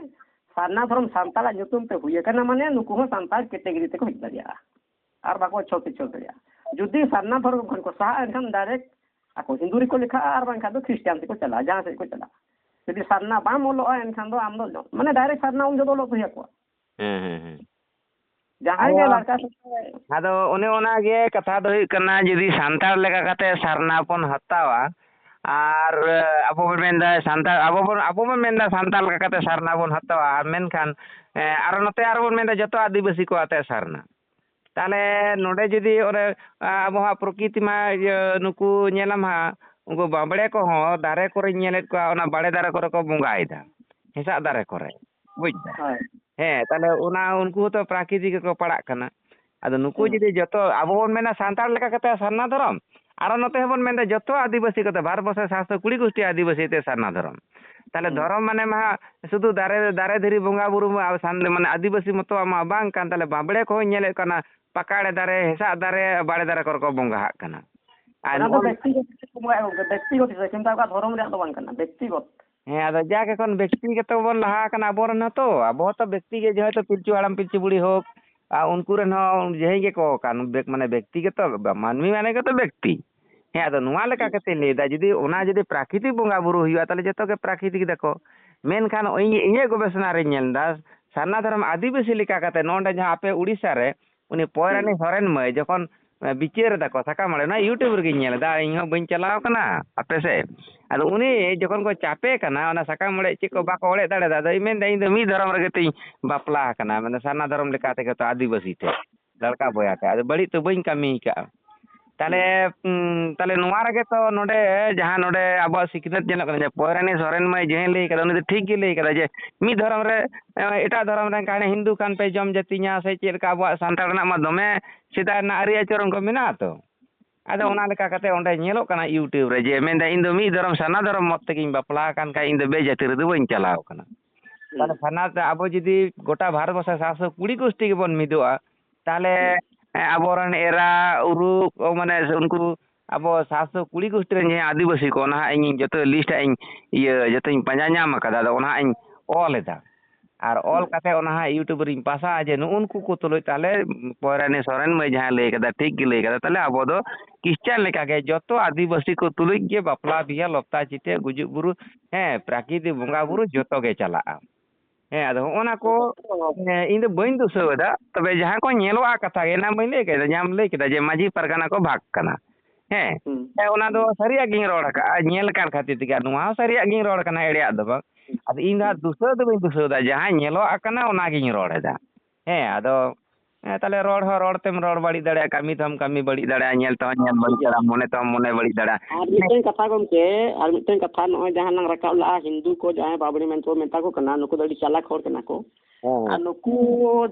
ᱥᱟᱨᱱᱟ ᱫᱷᱚᱨᱚᱢ ᱥᱟᱱᱛᱟᱲᱟᱜ ᱧᱩᱛᱩᱢ ᱛᱮ ᱦᱩᱭ ᱟᱠᱟᱱᱟ, ᱢᱟᱱᱮ ᱱᱩᱠᱩ ᱦᱚᱸ ᱥᱟᱱᱛᱟᱲ ᱠᱮᱴᱮᱜᱚᱨᱤ ᱛᱮᱠᱚ ᱦᱮᱡ ᱫᱟᱲᱮᱭᱟᱜᱼᱟ, ᱟᱨ ᱵᱟᱠᱚ ᱪᱷᱚᱞ ᱯᱤᱪᱷᱚᱞ ᱫᱟᱲᱮᱭᱟᱜᱼᱟ᱾ ᱡᱩᱫᱤ ᱥᱟᱨᱱᱟ ᱫᱷᱚᱨᱚᱢ ᱠᱷᱚᱱ ᱠᱚ ᱥᱟᱦᱟᱜᱼᱟ, ᱮᱱᱠᱷᱟᱱ ᱰᱟᱭᱨᱮᱠᱴ ᱟᱠᱚ ᱦᱤᱱᱫᱩ ᱨᱮᱠᱚ ᱞᱮᱠᱷᱟᱜᱼᱟ, ᱟᱨ ᱵᱟᱝᱠᱷᱟᱱ ᱫᱚ ᱠᱷᱨᱤᱥᱴᱟᱱ ᱛᱮᱠᱚ ᱪᱟᱞᱟᱜᱼᱟ, ᱡᱟᱦᱟᱸ ᱥᱮᱫ ᱠᱚ ᱪᱟᱞᱟᱜᱼᱟ᱾ ᱡᱩᱫᱤ ᱥᱟᱨᱱᱟ ᱵᱟᱢ ᱚᱞᱚᱜᱼᱟ, ᱮᱱᱠᱷᱟᱱ ᱫᱚ ᱟᱢ ᱫᱚ ᱢᱟᱱᱮ direct ᱥᱟᱨᱱᱟ ᱩᱱ ᱡᱚᱛᱚ ᱚᱞᱚᱜ ᱠᱚ ᱦᱩᱭ ᱟᱠᱚᱣᱟ᱾ ᱦᱮᱸ, ᱦᱮᱸ, ᱦᱮᱸ᱾ ᱡᱟᱦᱟᱸᱭ ᱜᱮ ᱟᱫᱚ ᱞᱟᱲᱠᱟ ᱥᱟᱛᱮ ᱟᱫᱚ ᱚᱱᱮ ᱚᱱᱟ ᱜᱮ ᱠᱟᱛᱷᱟ ᱫᱚ ᱦᱩᱭᱩᱜ ᱠᱟᱱᱟ, ᱡᱩᱫᱤ ᱥᱟᱱᱛᱟᱲ ᱞᱮᱠᱟ ᱠᱟᱛᱮ ᱥᱟᱨᱱᱟ ᱵᱚᱱ ᱦᱟᱛᱟᱣᱟ, ᱟᱨ, ᱮ, ᱟᱵᱚ ᱵᱚᱱ ᱢᱮᱱᱫᱟ ᱥᱟᱱᱛᱟᱲ, ᱟᱵᱚ ᱵᱚᱱ, ᱟᱵᱚ ᱵᱚᱱ ᱢᱮᱱᱫᱟ ᱥᱟᱱᱛᱟᱲ ᱞᱮᱠᱟ ᱠᱟᱛᱮ ᱥᱟᱨᱱᱟ ᱵᱚᱱ ᱦᱟᱛᱟᱣᱟ, ᱟᱨ ᱢᱮᱱᱠᱷᱟᱱ, ᱮ, ᱟᱨᱚ ᱱᱚᱛᱮ ᱟᱨᱚ ᱵᱚᱱ ᱢᱮᱱᱫᱟ ᱡᱚᱛᱚ ᱟᱹᱫᱤᱵᱟᱹᱥᱤ ᱠᱚ ᱟᱛᱮ ᱥᱟᱨᱱᱟ᱾ ᱛᱟᱦᱚᱞᱮ ᱱᱚᱰᱮ ᱡᱩᱫᱤ ᱚᱱᱮ, ᱟ, ᱟᱵᱚᱣᱟᱜ ᱯᱨᱚᱠᱤᱛᱤ ᱢᱟ, ᱤᱭᱟᱹ, ᱱᱩᱠᱩ ᱧᱮᱞᱟᱢ ᱦᱟᱸᱜ, ᱩᱱᱠᱩ ᱵᱟᱸᱵᱽᱲᱮ ᱠᱚᱦᱚᱸ ᱫᱟᱨᱮ ᱠᱚᱨᱮᱧ ᱧᱮᱞᱮᱫ ᱠᱚᱣᱟ, ᱚᱱᱟ ᱵᱟᱲᱮ ᱫᱟᱨᱮ ᱠᱚᱨᱮ ᱠᱚ ᱵᱚᱸᱜᱟᱭᱮᱫᱟ, ᱦᱮᱸᱥᱟᱜ ᱫᱟᱨᱮ ᱠᱚᱨᱮ, ᱵᱩᱡᱽ ᱫᱟ? ᱦᱳᱭ᱾ ᱦᱮᱸ, ᱛᱟᱦᱚᱞᱮ ᱚᱱᱟ ᱩᱱᱠᱩ ᱦᱚᱸᱛᱚ ᱯᱨᱟᱠᱨᱤᱛᱤᱠ ᱜᱮᱠᱚ ᱯᱟᱲᱟᱜ ᱠᱟᱱᱟ᱾ ᱟᱫᱚ ᱱᱩᱠᱩ ᱦᱩᱸ᱾ ᱡᱩᱫᱤ ᱡᱚᱛᱚ ᱟᱵᱚ ᱵᱚᱱ ᱢᱮᱱᱟ ᱥᱟᱱᱛᱟᱲ ᱞᱮᱠᱟ ᱠᱟᱛᱮ ᱥᱟᱨᱱᱟ ᱫᱷᱚᱨᱚᱢ, ᱟᱨᱚ ᱱᱚᱛᱮ ᱦᱚᱸᱵᱚᱱ ᱢᱮᱱᱫᱟ ᱡᱚᱛᱚ ᱟᱹᱫᱤᱵᱟᱹᱥᱤ ᱠᱚᱛᱮ, ᱵᱷᱟᱨᱚᱛ ᱵᱚᱨᱥᱚ ᱥᱟᱛᱥᱚ ᱠᱩᱲᱤ ᱜᱳᱥᱴᱤ ᱟᱹᱫᱤᱵᱟᱹᱥᱤ ᱛᱮ ᱥᱟᱨᱱᱟ ᱫᱷᱚᱨᱚᱢ᱾ ᱛᱟᱦᱚᱞᱮ ᱦᱩᱸ᱾ ᱫᱷᱚᱨᱚᱢ ᱢᱟᱱᱮ ᱢᱟ ᱦᱟᱸᱜ ᱥᱩᱫᱷᱩ ᱫᱟᱨᱮ, ᱫᱟᱨᱮ ᱫᱷᱤᱨᱤ ᱵᱚᱸᱜᱟ ᱵᱩᱨᱩ ᱢᱟ ᱟᱵᱚ ᱥᱟᱱ-, ᱢᱟᱱᱮ ᱟᱹᱫᱤᱵᱟᱹᱥᱤ ᱢᱚᱛᱚᱣᱟᱜ ᱢᱟ ᱵᱟᱝ ᱠᱟᱱ, ᱛᱟᱦᱚᱞᱮ ᱵᱟᱸᱵᱽᱲᱮ ᱠᱚᱦᱚᱸ ᱧᱮᱞᱮᱫ ᱠᱟᱱᱟ ᱯᱟᱠᱟᱲᱮ ᱫᱟᱨᱮ, ᱦᱮᱸᱥᱟᱜ ᱫᱟᱨᱮ, ᱵᱟᱲᱮ ᱫᱟᱨᱮ ᱠᱚᱨᱮ ᱠᱚ ᱵᱚᱸᱜᱟ ᱦᱟᱜ ᱠᱟᱱᱟ᱾ ᱟᱨ ᱚᱱᱟ ᱫᱚ ᱱᱚᱜᱼᱚ ᱵᱮᱠᱛᱤᱜᱚᱛ ᱦᱤᱥᱟᱹᱵ ᱛᱮ ᱵᱚᱸᱜᱟᱭᱟ ᱜᱚᱢᱠᱮ, ᱵᱮᱠᱛᱤᱜᱚᱛ ᱦᱤᱥᱟᱹᱵ, ᱠᱤᱱᱛᱩ ᱟᱵᱚᱣᱟᱜ ᱫᱷᱚᱨᱚᱢ ᱨᱮᱭᱟᱜ ᱫᱚ ᱵᱟᱝ ᱠᱟᱱᱟ, ᱵᱮᱠᱛᱤᱜᱚᱛ᱾ ᱦᱮᱸ, ᱟᱫᱚ ᱡᱟᱠ ᱮᱠᱷᱚᱱ ᱵᱮᱠᱛᱤᱜᱚᱛᱚ ᱵᱚᱱ ᱞᱟᱦᱟ ᱟᱠᱟᱱᱟ, ᱟᱵᱚ ᱨᱮᱱ ᱦᱚᱸᱛᱚ, ᱟᱵᱚ ᱦᱚᱸᱛᱚ ᱵᱮᱠᱛᱤ ᱜᱮ, ᱡᱮᱦᱮᱛᱩ ᱯᱤᱞᱪᱩ ᱦᱟᱲᱟᱢ ᱯᱤᱞᱪᱩ ᱵᱩᱲᱦᱤ ᱦᱳᱠ, ᱟᱨ ᱩᱱᱠᱩ ᱨᱮᱱ ᱦᱚᱸ ᱡᱟᱦᱟᱸᱭ ᱜᱮᱠᱚ ᱠᱟᱱ, ᱵᱮᱠ-, ᱢᱟᱱᱮ ᱵᱮᱠᱛᱤᱜᱚᱛᱚ, ᱢᱟᱹᱱᱢᱤ ᱢᱟᱱᱮ ᱜᱮᱛᱚ ᱵᱮᱠᱛᱤ᱾ ᱦᱮᱸ, ᱟᱫᱚ ᱱᱚᱣᱟ ᱞᱮᱠᱟ ᱠᱟᱛᱮ ᱞᱟᱹᱭ ᱮᱫᱟ, ᱡᱩᱫᱤ ᱚᱱᱟ ᱡᱩᱫᱤ ᱯᱨᱟᱠᱨᱤᱛᱤᱠ ᱵᱚᱸᱜᱟ ᱵᱩᱨᱩ ᱦᱩᱭᱩᱜᱼᱟ, ᱛᱟᱦᱚᱞᱮ ᱡᱚᱛᱚ ᱜᱮ ᱯᱨᱟᱠᱨᱤᱛᱤᱠ ᱫᱟᱠᱚ᱾ ᱢᱮᱱᱠᱷᱟᱱ ᱤᱧ, ᱤᱧᱟᱹᱜ ᱜᱚᱵᱮᱥᱚᱱᱟ ᱨᱮᱧ ᱧᱮᱞ ᱮᱫᱟ, ᱥᱟᱨᱱᱟ ᱫᱷᱚᱨᱚᱢ ᱟᱹᱫᱤᱵᱟᱹᱥᱤ ᱞᱮᱠᱟ ᱠᱟᱛᱮ ᱱᱚᱰᱮ ᱡᱟᱦᱟᱸ ᱟᱯᱮ ᱩᱲᱤᱥᱥᱟ ᱨᱮ, ᱩᱱᱤ ᱯᱚᱭᱨᱟᱱᱤ ᱦᱩᱸ᱾ ᱥᱚᱨᱮᱱ ᱢᱟᱹᱭ ᱡᱚᱠᱷᱚᱱ, ᱮ, ᱵᱤᱪᱟᱹᱨ ᱮᱫᱟ ᱠᱚ ᱥᱟᱠᱟᱢ ᱚᱲᱮᱡ, ᱱᱚᱣᱟ YouTube ᱨᱮᱜᱮᱧ ᱧᱮᱞ ᱮᱫᱟ, ᱤᱧ ᱦᱚᱸ ᱵᱟᱹᱧ ᱪᱟᱞᱟᱣ ᱠᱟᱱᱟ ᱟᱯᱮ ᱥᱮᱫ᱾ ᱟᱫᱚ ᱩᱱᱤ ᱡᱚᱠᱷᱚᱱ ᱠᱚ ᱪᱟᱯᱮ ᱠᱟᱱᱟ, ᱚᱱᱟ ᱥᱟᱠᱟᱢ ᱚᱲᱮᱡ ᱪᱮᱫ ᱠᱚ ᱦᱩᱸ᱾ ᱵᱟᱠᱚ ᱚᱲᱮᱡ ᱫᱟᱲᱮᱭᱟᱫᱟ, ᱟᱫᱚᱭ ᱢᱮᱱᱫᱟ, "ᱤᱧ ᱫᱚ ᱢᱤᱫ ᱫᱷᱚᱨᱚᱢ ᱨᱮᱜᱮ ᱛᱤᱧ ᱵᱟᱯᱞᱟ ᱟᱠᱟᱱᱟ, ᱢᱟᱱᱮ ᱥᱟᱨᱱᱟ ᱫᱷᱚᱨᱚᱢ ᱞᱮᱠᱟ ᱛᱮᱜᱮ ᱛᱚ ᱟᱹᱫᱤᱵᱟᱹᱥᱤ ᱴᱷᱮᱡ, ᱞᱟᱲᱠᱟ ᱵᱚᱭᱦᱟ ᱴᱷᱮᱡ, ᱟᱫᱚ ᱵᱟᱹᱲᱤᱡ ᱛᱚ ᱵᱟᱹᱧ ᱠᱟᱹᱢᱤ ᱟᱠᱟᱫᱼᱟ᱾" ᱛᱟᱦᱞᱮ, ᱦᱩᱸ᱾ ᱩᱸ, ᱛᱟᱦᱞᱮ ᱱᱚᱣᱟ ᱨᱮᱜᱮ ᱛᱚ ᱱᱚᱰᱮ ᱡᱟᱦᱟᱸ ᱱᱚᱰᱮ ᱟᱵᱚᱣᱟᱜ ᱥᱤᱠᱷᱱᱟᱹᱛ ᱧᱮᱞᱚᱜ ᱠᱟᱱᱟ ᱡᱮ ᱯᱚᱭᱨᱟᱱᱤ ᱥᱚᱨᱮᱱ ᱢᱟᱹᱭ ᱡᱟᱦᱟᱸᱭ ᱞᱟᱹᱭ ᱠᱟᱫᱟ, ᱩᱱᱤ ᱫᱚ ᱴᱷᱤᱠ ᱜᱮ ᱞᱟᱹᱭ ᱠᱟᱫᱟ ᱡᱮ ᱢᱤᱫ ᱫᱷᱚᱨᱚᱢ ᱨᱮ, ᱮ, ᱮᱴᱟᱜ ᱫᱷᱚᱨᱚᱢ ᱨᱮᱱ ᱠᱟᱦᱱᱤ ᱦᱤᱱᱫᱩ ᱠᱷᱟᱱ ᱯᱮ ᱡᱚᱢ ᱡᱟᱹᱛᱤᱧᱟ ᱥᱮ ᱪᱮᱫ ᱞᱮᱠᱟ, ᱟᱵᱚᱣᱟᱜ ᱥᱟᱱᱛᱟᱲ ᱨᱮᱱᱟᱜ ᱢᱟ ᱫᱚᱢᱮ ᱥᱮᱫᱟᱭ ᱨᱮᱱᱟᱜ ᱟᱹᱨᱤ ᱟᱪᱚᱨᱚᱱ ᱠᱚ ᱢᱮᱱᱟᱜᱼᱟ ᱛᱚ᱾ ᱟᱫᱚ ᱦᱩᱸ᱾ ᱚᱱᱟ ᱞᱮᱠᱟ ᱠᱟᱛᱮ ᱚᱸᱰᱮ ᱧᱮᱞᱚᱜ ᱠᱟᱱᱟ YouTube ᱨᱮ ᱡᱮ ᱢᱮᱱᱫᱟ, "ᱤᱧ ᱫᱚ ᱢᱤᱫ ᱫᱷᱚᱨᱚᱢ ᱥᱟᱨᱱᱟ ᱫᱷᱚᱨᱚᱢ ᱢᱚᱛ ᱛᱮᱜᱮᱧ ᱵᱟᱯᱞᱟ ᱟᱠᱟᱱ ᱠᱷᱟᱡ ᱤᱧ ᱫᱚ ᱵᱮᱡᱟᱹᱛᱤ ᱨᱮᱫᱚ ᱵᱟᱹᱧ ᱪᱟᱞᱟᱣ ᱠᱟᱱᱟ᱾" ᱦᱩᱸ᱾ ᱛᱟᱦᱞᱮ ᱥᱟᱨᱱᱟ ᱛᱮ ᱟᱵᱚ ᱡᱩᱫᱤ ᱜᱚᱴᱟ ᱵᱷᱟᱨᱚᱛ ᱵᱚᱨᱥᱚ ᱥᱟᱛᱥᱚ ᱠᱩᱲᱤ ᱜᱳᱥᱴᱤ ᱜᱮᱵᱚᱱ ᱢᱤᱫᱚᱜᱼᱟ, ᱛᱟᱦᱞᱮ, ᱦᱩᱸ᱾ ᱮ, ᱟᱵᱚᱨᱮᱱ ᱮᱨᱟ, ᱩᱨᱩ, ᱢᱟᱱᱮ ᱩᱱᱠᱩ ᱟᱵᱚ ᱥᱟᱛᱥᱚ ᱠᱩᱲᱤ ᱜᱳᱥᱴᱤ ᱨᱮᱱ ᱡᱟᱦᱟᱸᱭ ᱟᱹᱫᱤᱵᱟᱹᱥᱤ ᱠᱚ, ᱚᱱᱟ ᱦᱟᱸᱜ ᱤᱧ ᱡᱚᱛᱚ list ᱦᱟᱸᱜ ᱤᱧ, ᱤᱭᱟᱹ, ᱡᱚᱛᱚᱧ ᱯᱟᱸᱡᱟ ᱧᱟᱢ ᱟᱠᱟᱫᱟ, ᱟᱫᱚ ᱚᱱᱟ ᱦᱟᱸᱜ ᱤᱧ ᱚᱞ ᱮᱫᱟ᱾ ᱟᱨ ᱚᱞ ᱦᱳᱭ᱾ ᱠᱟᱛᱮ ᱚᱱᱟ ᱦᱟᱸᱜ YouTube ᱨᱤᱧ ᱯᱟᱥᱟᱜᱼᱟ ᱡᱮ ᱱᱩᱜᱼᱩ ᱱᱩᱠᱩ ᱠᱚ ᱛᱩᱞᱩᱡ ᱛᱟᱦᱞᱮ ᱯᱚᱭᱨᱟᱱᱤ ᱥᱚᱨᱮᱱ ᱢᱟᱹᱭ ᱡᱟᱦᱟᱸᱭ ᱞᱟᱹᱭ ᱠᱟᱫᱟ, ᱴᱷᱤᱠ ᱜᱮ ᱞᱟᱹᱭ ᱠᱟᱫᱟ᱾ ᱛᱟᱦᱞᱮ ᱟᱵᱚ ᱫᱚ ᱠᱷᱨᱤᱥᱪᱟᱱ ᱞᱮᱠᱟᱜᱮ ᱡᱚᱛᱚ ᱟᱹᱫᱤᱵᱟᱹᱥᱤ ᱠᱚ ᱛᱩᱞᱩᱡ ᱜᱮ ᱵᱟᱯᱞᱟ ᱵᱤᱦᱟᱹ ᱞᱚᱯᱛᱟ ᱪᱤᱴᱟᱹ ᱜᱩᱡᱩᱜ ᱵᱩᱨᱩ, ᱦᱮᱸ, ᱯᱨᱟᱠᱨᱤᱛᱤᱠ ᱵᱚᱸᱜᱟ ᱵᱩᱨᱩ ᱡᱚᱛᱚ ᱜᱮ ᱪᱟᱞᱟᱜᱼᱟ᱾ ᱦᱮᱸ, ᱟᱫᱚ ᱦᱚᱸᱜᱼᱚ ᱱᱟ ᱠᱚ, ᱦᱮᱸ, ᱤᱧ ᱫᱚ ᱵᱟᱹᱧ ᱫᱩᱥᱟᱹᱣ ᱮᱫᱟ, ᱛᱚᱵᱮ ᱡᱟᱦᱟᱸ ᱠᱚ ᱧᱮᱞᱚᱜᱼᱟ ᱠᱟᱛᱷᱟ ᱜᱮ, ᱮᱱᱟᱝ ᱵᱟᱹᱧ ᱞᱟᱹᱭ ᱠᱮᱫᱟ, ᱡᱟᱦᱟᱸᱢ ᱞᱟᱹᱭ ᱠᱮᱫᱟ ᱡᱮ ᱢᱟᱹᱡᱷᱤ ᱯᱟᱨᱜᱟᱱᱟ ᱠᱚ ᱵᱷᱟᱜᱽ ᱠᱟᱱᱟ᱾ ᱦᱮᱸ, ᱦᱩᱸ᱾ ᱦᱮᱸ, ᱚᱱᱟ ᱫᱚ ᱥᱟᱹᱨᱤᱭᱟᱜ ᱜᱤᱧ ᱨᱚᱲ ᱟᱠᱟᱜᱼᱟ, ᱧᱮᱞ ᱟᱠᱟᱱ ᱠᱷᱟᱹᱛᱤᱨ ᱛᱮᱜᱮ, ᱟᱨ ᱱᱚᱣᱟ ᱦᱚᱸ ᱥᱟᱹᱨᱤᱭᱟᱜ ᱜᱤᱧ ᱨᱚᱲ ᱠᱟᱱᱟ, ᱮᱲᱮᱭᱟᱜ ᱫᱚ ᱵᱟᱝ᱾ ᱟᱫᱚ ᱤᱧ ᱫᱚ ᱦᱟᱸᱜ ᱫᱩᱥᱟᱹᱣ ᱫᱚ ᱵᱟᱹᱧ ᱫᱩᱥᱟᱹᱣ ᱮᱫᱟ, ᱡᱟᱦᱟᱸ ᱧᱮᱞᱚᱜ ᱠᱟᱱᱟ ᱚᱱᱟ ᱜᱤᱧ ᱨᱚᱲ ᱮᱫᱟ᱾ ᱦᱮᱸ, ᱟᱫᱚ, ᱦᱮᱸ, ᱛᱟᱦᱞᱮ ᱨᱚᱲ ᱦᱚᱸ ᱨᱚᱲ ᱛᱮᱢ ᱨᱚᱲ ᱵᱟᱹᱲᱤᱡ ᱫᱟᱲᱮᱭᱟᱜᱼᱟ, ᱠᱟᱹᱢᱤ ᱛᱮᱦᱚᱸᱢ ᱠᱟᱹᱢᱤ ᱵᱟᱹᱲᱤᱡ ᱫᱟᱲᱮᱭᱟᱜᱼᱟ, ᱧᱮᱞ ᱛᱮᱦᱚᱸ ᱧᱮᱞ ᱵᱟᱹᱲᱤᱡ ᱫᱟᱲᱮᱭᱟᱜᱼᱟ, ᱢᱚᱱᱮ ᱛᱮᱦᱚᱸᱢ ᱢᱚᱱᱮ ᱵᱟᱹᱲᱤᱡ ᱫᱟᱲᱮᱭᱟᱜᱼᱟ᱾ ᱟᱨ ᱢᱤᱫᱴᱮᱱ ᱠᱟᱛᱷᱟ ᱜᱚᱢᱠᱮ, ᱟᱨ ᱢᱤᱫᱴᱮᱱ ᱠᱟᱛᱷᱟ, ᱱᱚᱜᱼᱚᱭ ᱡᱟᱦᱟᱸ ᱞᱟᱝ ᱨᱟᱠᱟᱵ ᱞᱟᱜᱼᱟ, ᱦᱤᱱᱫᱩ ᱠᱚ ᱡᱟᱦᱟᱸᱭ ᱵᱟᱵᱽᱲᱤ ᱢᱮᱱᱛᱮ ᱵᱚ ᱢᱮᱛᱟ ᱠᱚ ᱠᱟᱱᱟ, ᱱᱩᱠᱩ ᱫᱚ ᱟᱹᱰᱤ ᱪᱟᱞᱟᱠ ᱦᱚᱲ ᱠᱟᱱᱟ ᱠᱚ᱾ ᱦᱮᱸ᱾ ᱟᱨ ᱱᱩᱠᱩ